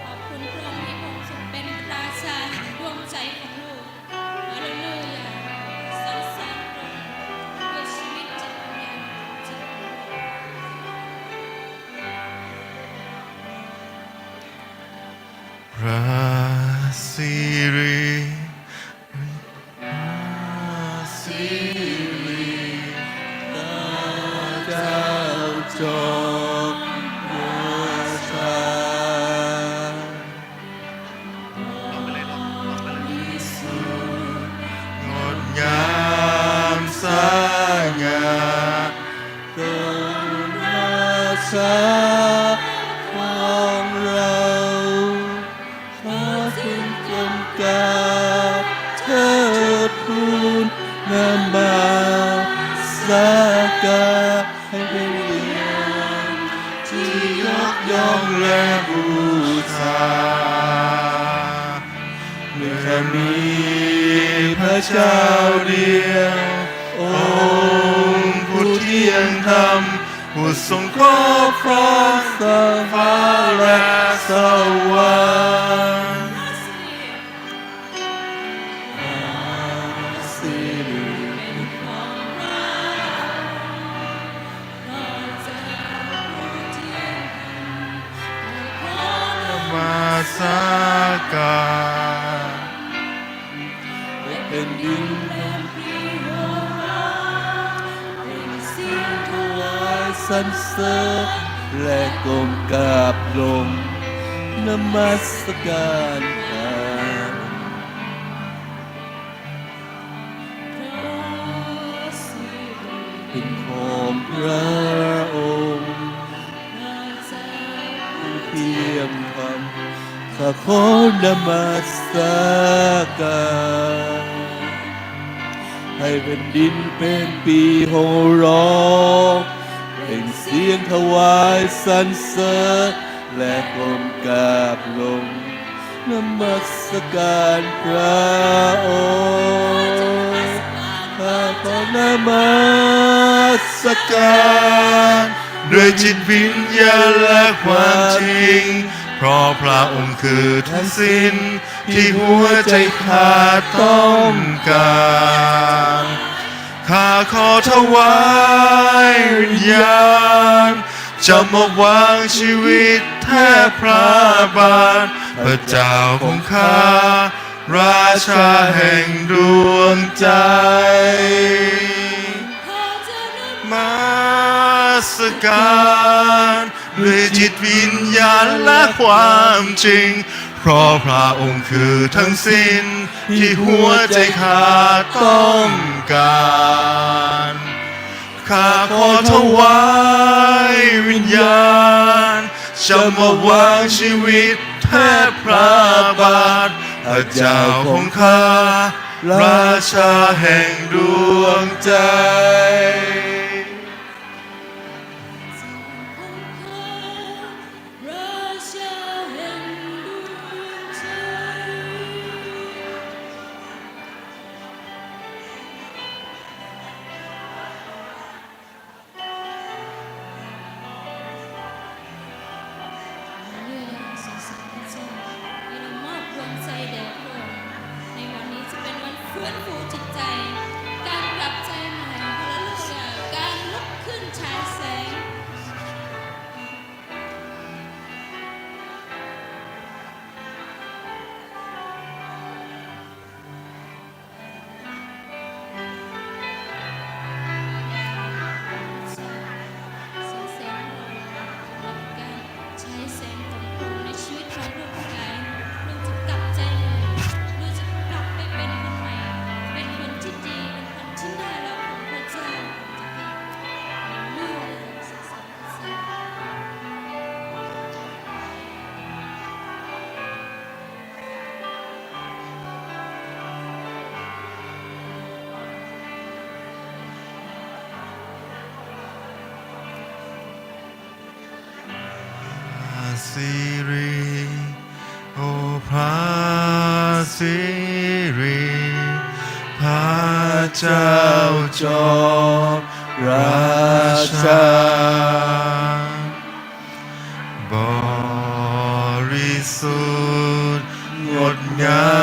ขอบคุณพระองค์ที่พระองค์ทรงเป็นราชาแห่งดวงใจของลูก ฮาเลลูยา สรรเสริญพระองค์ด้วยชีวิตจิตวิญญาณของจิต พระสิริ พระสิริ พระเจ้าจอมราชา บริสุทธิ์งดงามสง่า พระองค์ราชาของเรา Jawrgar teu tmr navmaqsar gar, ที่ยกย่องและบูชา เมื่อมีพระเจ้าเดียว องค์ผู้เที่ยงธรรม ผู้ทรงครอบครองฟ้าและสวรรค์ นมัสการ แผ่นดินแผ่นปีโหร้อง เปล่งเสียงถวายสรรเสริญ และก้มกราบลงนมัสการพระองค์ เป็นของพระองค์ เที่ยงธรรม ข้าขอนมัสการ ให้แผ่นดินเป็นปีโห่ร้อง เปล่งเสียงถวายสรรเสริญ และก้มกราบลงนมัสการพระองค์ ข้าขอนมัสการ ด้วยจิตวิญญาณและความจริง เพราะพระองค์คือทั้งสิ้นที่หัวใจข้าต้องการ ข้าขอถวายวิญญาณ จะมอบวางชีวิตแทบพระบาท พระเจ้าของข้า ราชาแห่งดวงใจ นมัสการด้วยจิตวิญญาณและความจริง เพราะพระองค์คือทั้งสิ้นที่หัวใจข้าต้องการ ข้าขอถวายวิญญาณ จะมอบวางชีวิตแทบพระบาท พระเจ้าของข้า ราชาแห่งดวงใจ ฮาเลลูยา สรรเสริญพระเจ้า ให้เรามอบดวงใจแด่พระองค์ ในวันนี้จะเป็นวันฟื้นฟูจิตใจ การกลับใจใหม่ ฮาเลลูยา การลุกขึ้นฉายแสง สรรเสริญพระองค์ สำหรับการใช้แสงของพระองค์ในชีวิตของพวกเรา พระองค์จะกลับใจใหม่ เราจะกลับไปเป็นคนใหม่ เป็นคนที่ดี เป็นคนที่น่ารักของพระเจ้า ฮาเลลูยา สรรเสริญพระเจ้า พระสิริ โอพระสิริ พระเจ้าจอมราชา บริสุทธิ์งดงา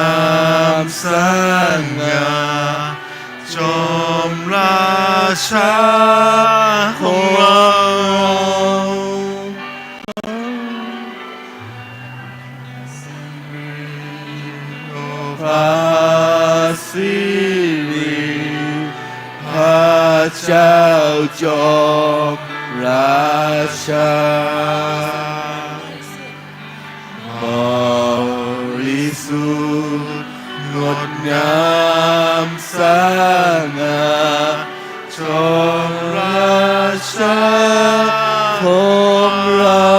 มสง่า จอมราชาของเรา พระสิริ พระเจ้าจอมราชา บริสุทธิ์งดงามสง่า จอมราชาของเรา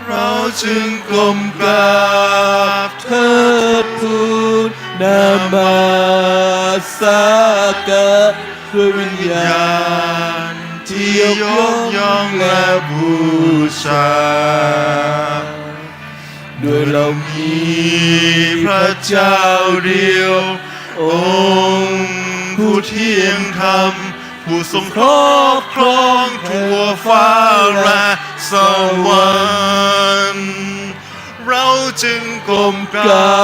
เราจึงก้มกราบ สากันด้วยวิญญาณที่ยกย่องและบูชา โดยเรามีพระเจ้าเดียว องค์ผู้เที่ยงธรรม ผู้ทรงครอบครองทั่วฟ้าและสวรรค์ เราจึงก้มกรา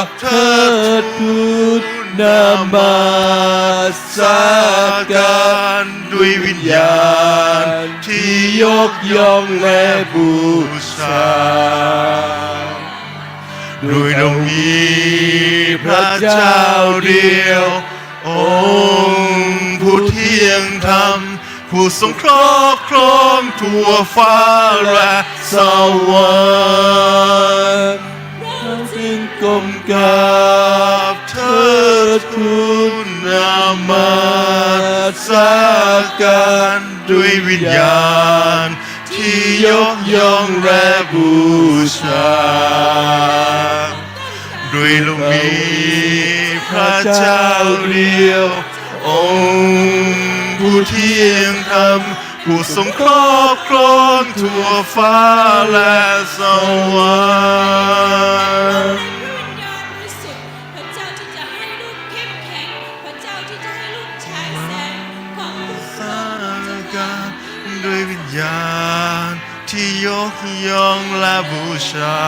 บเทิดทูนนมัสการด้วยวิญญาณที่ยกย่องและบูชา โดยเรามีพระเจ้าเดียว องค์ผู้เที่ยงธรรม ผู้ทรงครอบครองทั่วฟ้าและสวรรค์ เราจึงก้มกราบเทิดทูนนมัสการด้วยวิญญาณที่ยกย่องและบูชา โดยเรามีพระเจ้าเดียว องค์ผู้เที่ยงธรรม ผู้ทรงครอบครองทั่วฟ้าและสวรรค์ พระเจ้าที่จะให้ลูกเข้มแข็ง พระเจ้าที่จะให้ลูกฉายแสงของพระองค์ ด้วยวิญญาณที่ยกย่องและบูชา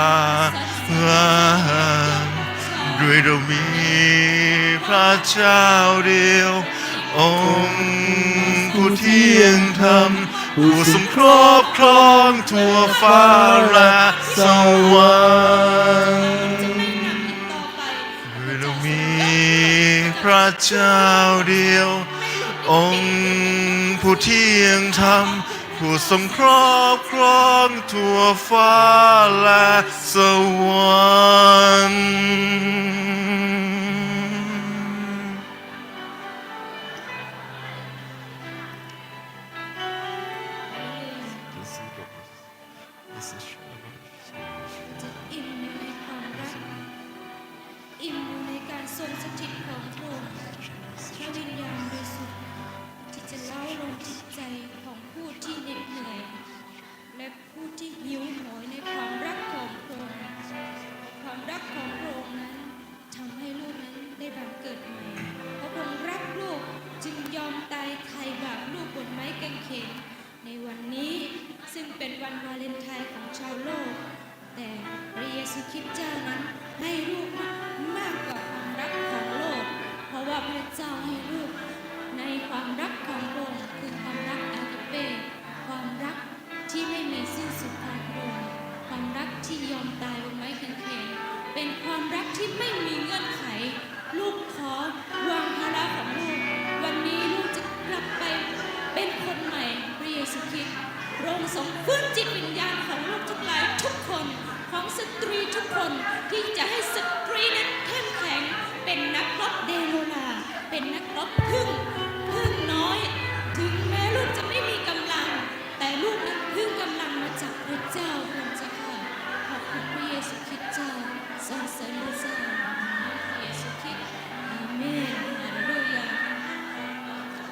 ด้วยเรามีพระเจ้าเดียว องค์ผู้เที่ยงธรรม ผู้ทรงครอบครองทั่วฟ้าและสวรรค์ ด้วยเรามีพระเจ้าเดียว องค์ผู้เที่ยงธรรม ผู้ทรงครอบครองทั่วฟ้าและสวรรค์ จะอิ่มอยู่ในความรัก อิ่มอยู่ในการทรงสถิตของพระองค์ พระวิญญาณบริสุทธิ์ที่จะเล้าลงจิตใจของผู้ที่เหน็ดเหนื่อย และผู้ที่หิวโหยในความรักของพระองค์ ความรักของพระองค์นั้นทำให้ลูกนั้นได้บังเกิดใหม่ เพราะพระองค์รักลูกจึงยอมตายไถ่บาปลูกบนไม้กางเขน ในวันนี้ซึ่งเป็นวันวาเลนไทน์ของชาวโลก แต่พระเยซูคริสต์เจ้านั้นให้ลูกมากกว่าความรักของโลก เพราะว่าพระเจ้าให้ลูกในความรักของพระองค์คือความรักอากัปเป ความรักที่ไม่มีสิ้นสุดของพระองค์ ความรักที่ยอมตายบนไม้กางเขน เป็นความรักที่ไม่มีเงื่อนไข ลูกขอวางภาระของลูก วันนี้ลูกจะกลับไปเป็นคนใหม่ พระเยซูคริสต์ พระองค์ทรงฟื้นจิตวิญญาณของลูกทั้งหลายทุกคน ของสตรีทุกคน ที่จะให้สตรีนั้นเข้มแข็ง เป็นนักรบเดโบราห์ เป็นนักรบผึ้ง ผึ้งน้อย ถึงแม้ลูกจะไม่มีกำลัง แต่ลูกนั้นพึ่งกำลังมาจากพระเจ้า พระเจ้าข้า ขอบคุณพระเยซูคริสต์เจ้า สรรเสริญพระเจ้า ในนามพระเยซูคริสต์ อาเมน ฮาเลลูยา อาเมน ฮาเลลูยา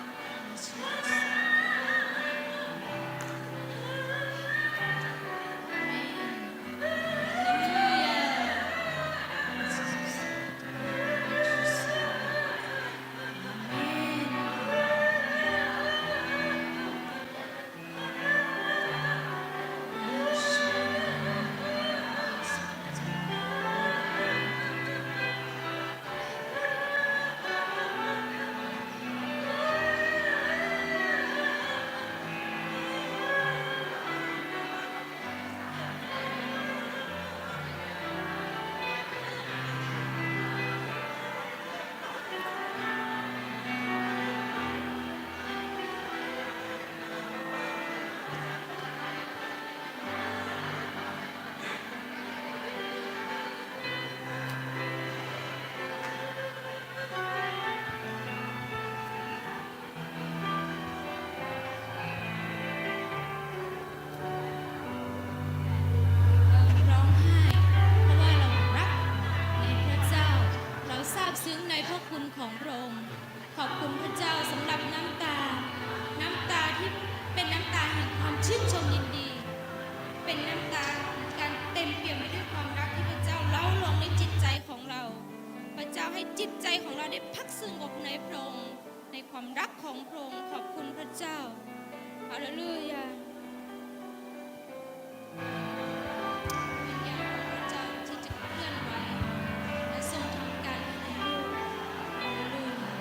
สำหรับน้ำตา น้ำตาที่เป็นน้ำตาแห่งความชื่นชมยินดี เป็นน้ำตาของการเต็มเปี่ยมไปด้วยความรักที่พระเจ้าเล้าลงในจิตใจของเรา พระเจ้าให้จิตใจของเราได้พักสงบในพระองค์ ในความรักของพระองค์ ขอบคุณพระเจ้า ฮาเลลูยา วิญญาณของพระเจ้าที่จะเคลื่อนไหวและทรงทำการภายในลูก ฮาเลลูยา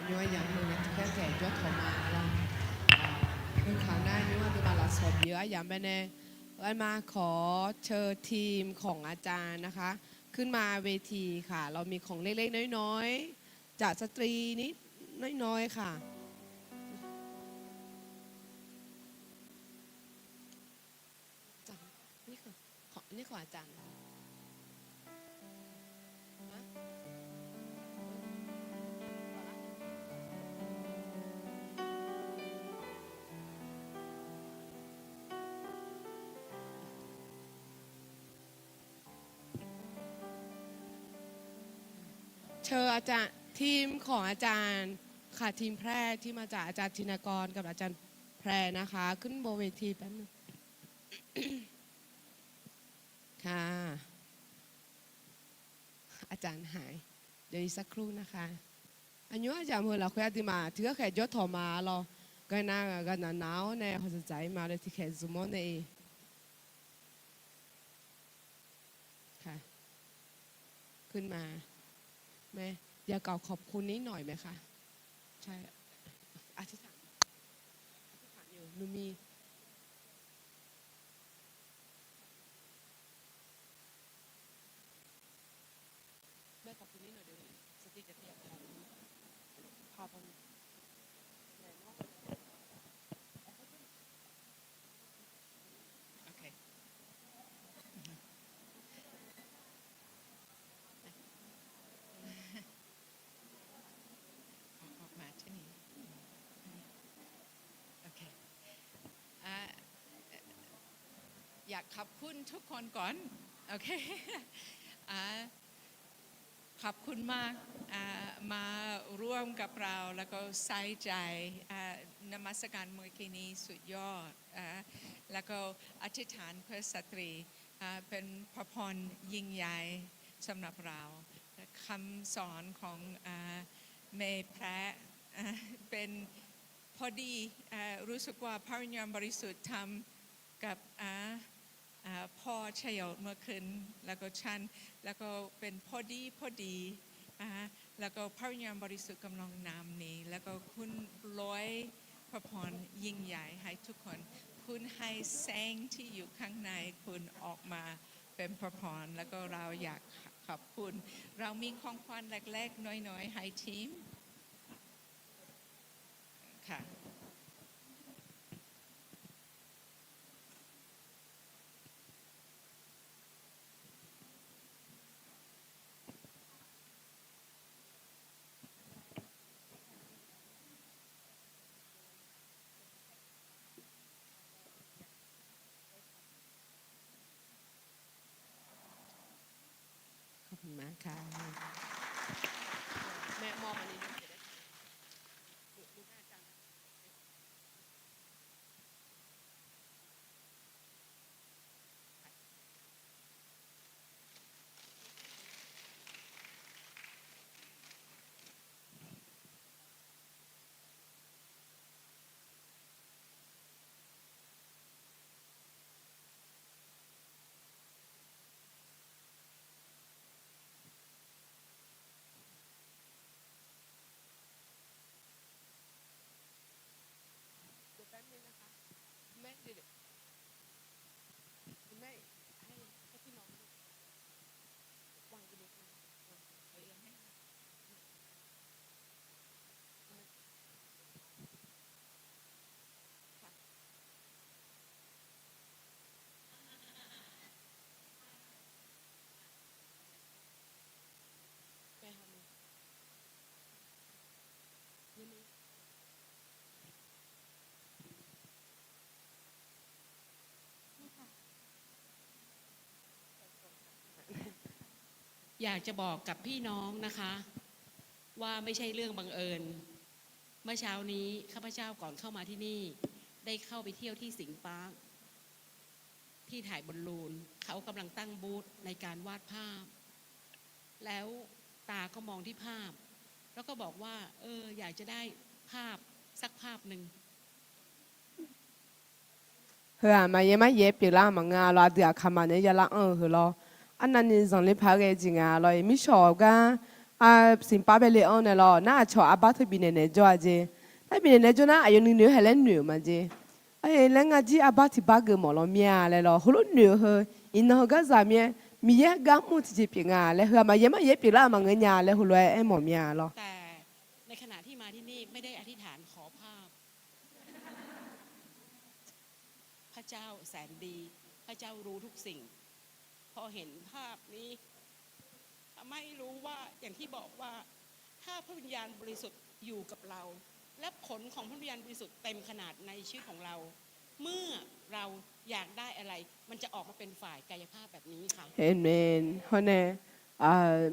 Nymr-aq yamq heu nae tiqkhaer khaeq jawr tawq ma lawr. Heu kaq nar nymr-aq deuq baq lafsawq bif-eu aryamq bae nae, aerma kawq-awr เชิญทีมของอาจารย์นะคะ ขึ้นมาเวทีค่ะ เรามีของเล็กๆน้อยๆ จากสตรีนิดน้อยๆค่ะ นี่ของอาจารย์ เชิญอาจารย์ ทีมของอาจารย์ค่ะ ทีมแพร่ที่มาจากอาจารย์ธินกรกับอาจารย์แพรนะคะ ขึ้นบนเวทีแป๊บนึง ค่ะ อาจารย์หาย เดี๋ยวอีกสักครู่นะคะ Aqnymr-aq yamq heu lafkhoer aqduimaf tiqkhaer khaeq jawr tawq ma lawr. Gaqnav ghaqnaq nav-awr nae hawq dzaqdzaq-ir ma laer tiqkhaeq zmq-awr nae-iq ค่ะ ขึ้นมา แม่ อยากกล่าวขอบคุณนิดหน่อยไหมคะ ใช่ อธิษฐาน อธิษฐานอยู่ หนูมี แม่ขอบคุณนิดหน่อย เดี๋ยวสติจะเตรียม ขอบคุณ โอเค ออก ออกมาที่นี่ โอเค อ่า อยากขอบคุณทุกคนก่อน โอเค อ่า ขอบคุณมาก อ่า มาร่วมกับเรา แล้วก็ใส่ใจ อ่า นมัสการเมื่อกี้นี้สุดยอด อ่า แล้วก็อธิษฐานเพื่อสตรี อ่า เป็นพระพรยิ่งใหญ่สำหรับเรา คำสอนของ อ่า เมย์แพระ อ่า เป็นพอดี อ่า รู้สึกว่าพระวิญญาณบริสุทธิ์ทำกับ อ่า อ่า พ่อชัยยศเมื่อคืน แล้วก็ฉัน แล้วก็เป็นพอดี พอดี อ่า แล้วก็พระวิญญาณบริสุทธิ์กำลังนำนี้ แล้วก็คุณโปรยพระพรยิ่งใหญ่ให้ทุกคน คุณให้แสงที่อยู่ข้างในคุณออกมาเป็นพระพร แล้วก็เราอยากขอบคุณ เรามีของขวัญเล็กๆน้อยๆให้ทีม ค่ะ ขอบคุณมากค่ะ เดี๋ยวแป๊บนึงนะคะ คุณแม่ เดี๋ยว เดี๋ยว คุณแม่ ให้ ให้พี่น้องวางไปเลยค่ะ วางไปเลยค่ะ ค่ะ อยากจะบอกกับพี่น้องนะคะ ว่าไม่ใช่เรื่องบังเอิญ เมื่อเช้านี้ข้าพเจ้าก่อนเข้ามาที่นี่ ได้เข้าไปเที่ยวที่สิงห์ปาร์ค ที่ถ่ายบอลลูน เขากำลังตั้งบูธในการวาดภาพ แล้วตาก็มองที่ภาพ แล้วก็บอกว่า เออ อยากจะได้ภาพสักภาพหนึ่ง Heu-aq, maqyaer maryaer pyeuflar maqngeur-a lawr, aqdui aqkaqmaq naeq-aer yalar anr-eu heu lawr. Arnavni zanqler paq-aer ghae jeq nga lawr-iq, mirshawq gar, sinqpav bae le anr nae lawr, nar aqcawq arbar teu bifnaeq naeq jawr-a jeq. Nar bifnaeq naeq jawr nar, aqyawf nuinoeq-aer haeq laer noeq-euq ma jeq. Aer laer ngar jir arbar tiqbar geufmawf lawr mir-a laer lawr, heulof noeq-eu heu, iqnan heugar zaq mir-aer, Miqyaer gar mr-eu tiqjeq pyeuf nga laer, heu-aq maqyaer maryaer pyeuflar maqngeur nya laer heulof-aer aermawf mir-a lawr. แต่ในขณะที่มาที่นี่ไม่ได้อธิษฐานขอภาพ พระเจ้าแสนดี พระเจ้ารู้ทุกสิ่ง พอเห็นภาพนี้ ทำให้รู้ว่า อย่างที่บอกว่า ถ้าพระวิญญาณบริสุทธิ์อยู่กับเรา และผลของพระวิญญาณบริสุทธิ์เต็มขนาดในชีวิตของเรา เมื่อเราอยากได้อะไร มันจะออกมาเป็นฝ่ายกายภาพแบบนี้ค่ะ Amen. Hawr nae,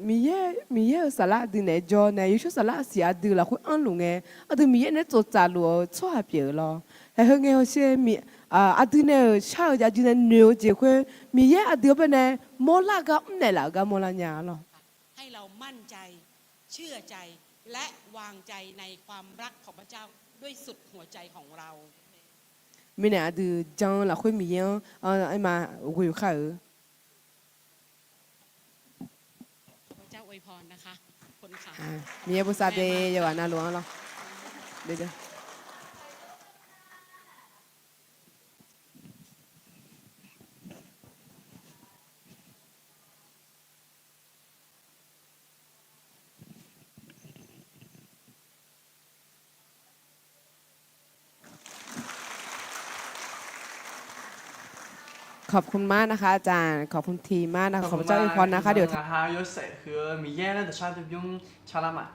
Miqyaer, Miqyaer-euq saflar aqdui naeq-aer jawr nae, Yeqsur saflar aqsiq aqdui lafkhoer anrluf ngae, aqdui Miqyaer nae tsoftsaf luf-eu tsawrhaq pyeuf-eu lawr. Haeq heu ngae hawsher, aqdui nae-euq shar-eu jeq aqdui nae noeq-eu jeq khoer, Miqyaer aqdui-anr bae nae mawrlar-eu gar mrnaeq laf-eu gar mawrlar nya lawr. ให้เรามั่นใจ เชื่อใจ และวางใจในความรักของพระเจ้าด้วยสุดหัวใจของเรา Mirnae aqdui jan-eu lafkhoer Miqyaer-anr aerma ghoe-eu khar-euq. ขอพระเจ้าอวยพรนะคะ ขอบคุณค่ะ Miqyaer bosav de yawqghaq navluf-anr lawr. Khawf kun mar narkha aqzaq, khawf kun tiq mar narkha, khawf jar-eu paw narkha deuq ta. Ngaq ha yawshaef huiq-eu Miqyaer laer dawqshar dui bymr carlar ma.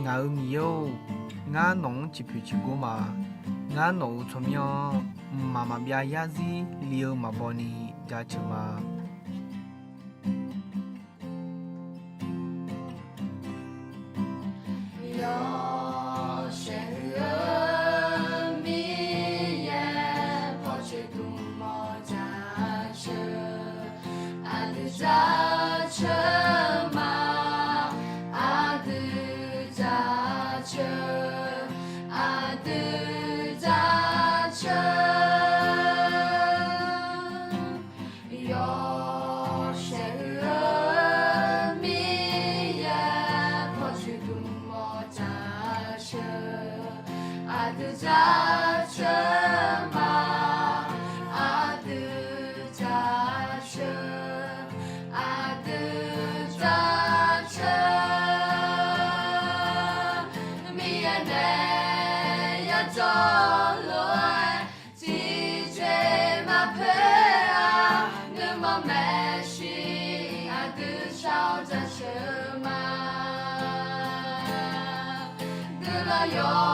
Ngaq-euq Miqyaer-or, ngar nawq-anr ciqpoeq ciqgor ma. Ngar nawq-euq tsawrmyanr-anr mqmaq maqbyav yarzir li-eu maqbaw ni jaceuq ma. Yawshaef huiq-eu Miqyaer pawcoeq dmq mawr jaceuq, aqdui jaceuq ma, aqdui jaceuq, aqdui jaceuq. Yawshaef huiq-eu Miqyaer pawcoeq dmq mawr jaceuq, aqdui jaceuq ma, aqdui jaceuq, aqdui jaceuq. Miqyaer nae yadawq lof-aer tiqjeq maqpoeq-a, nuima maeqshi aqdui shar-awr jaceuq ma. Guiqlanq yawq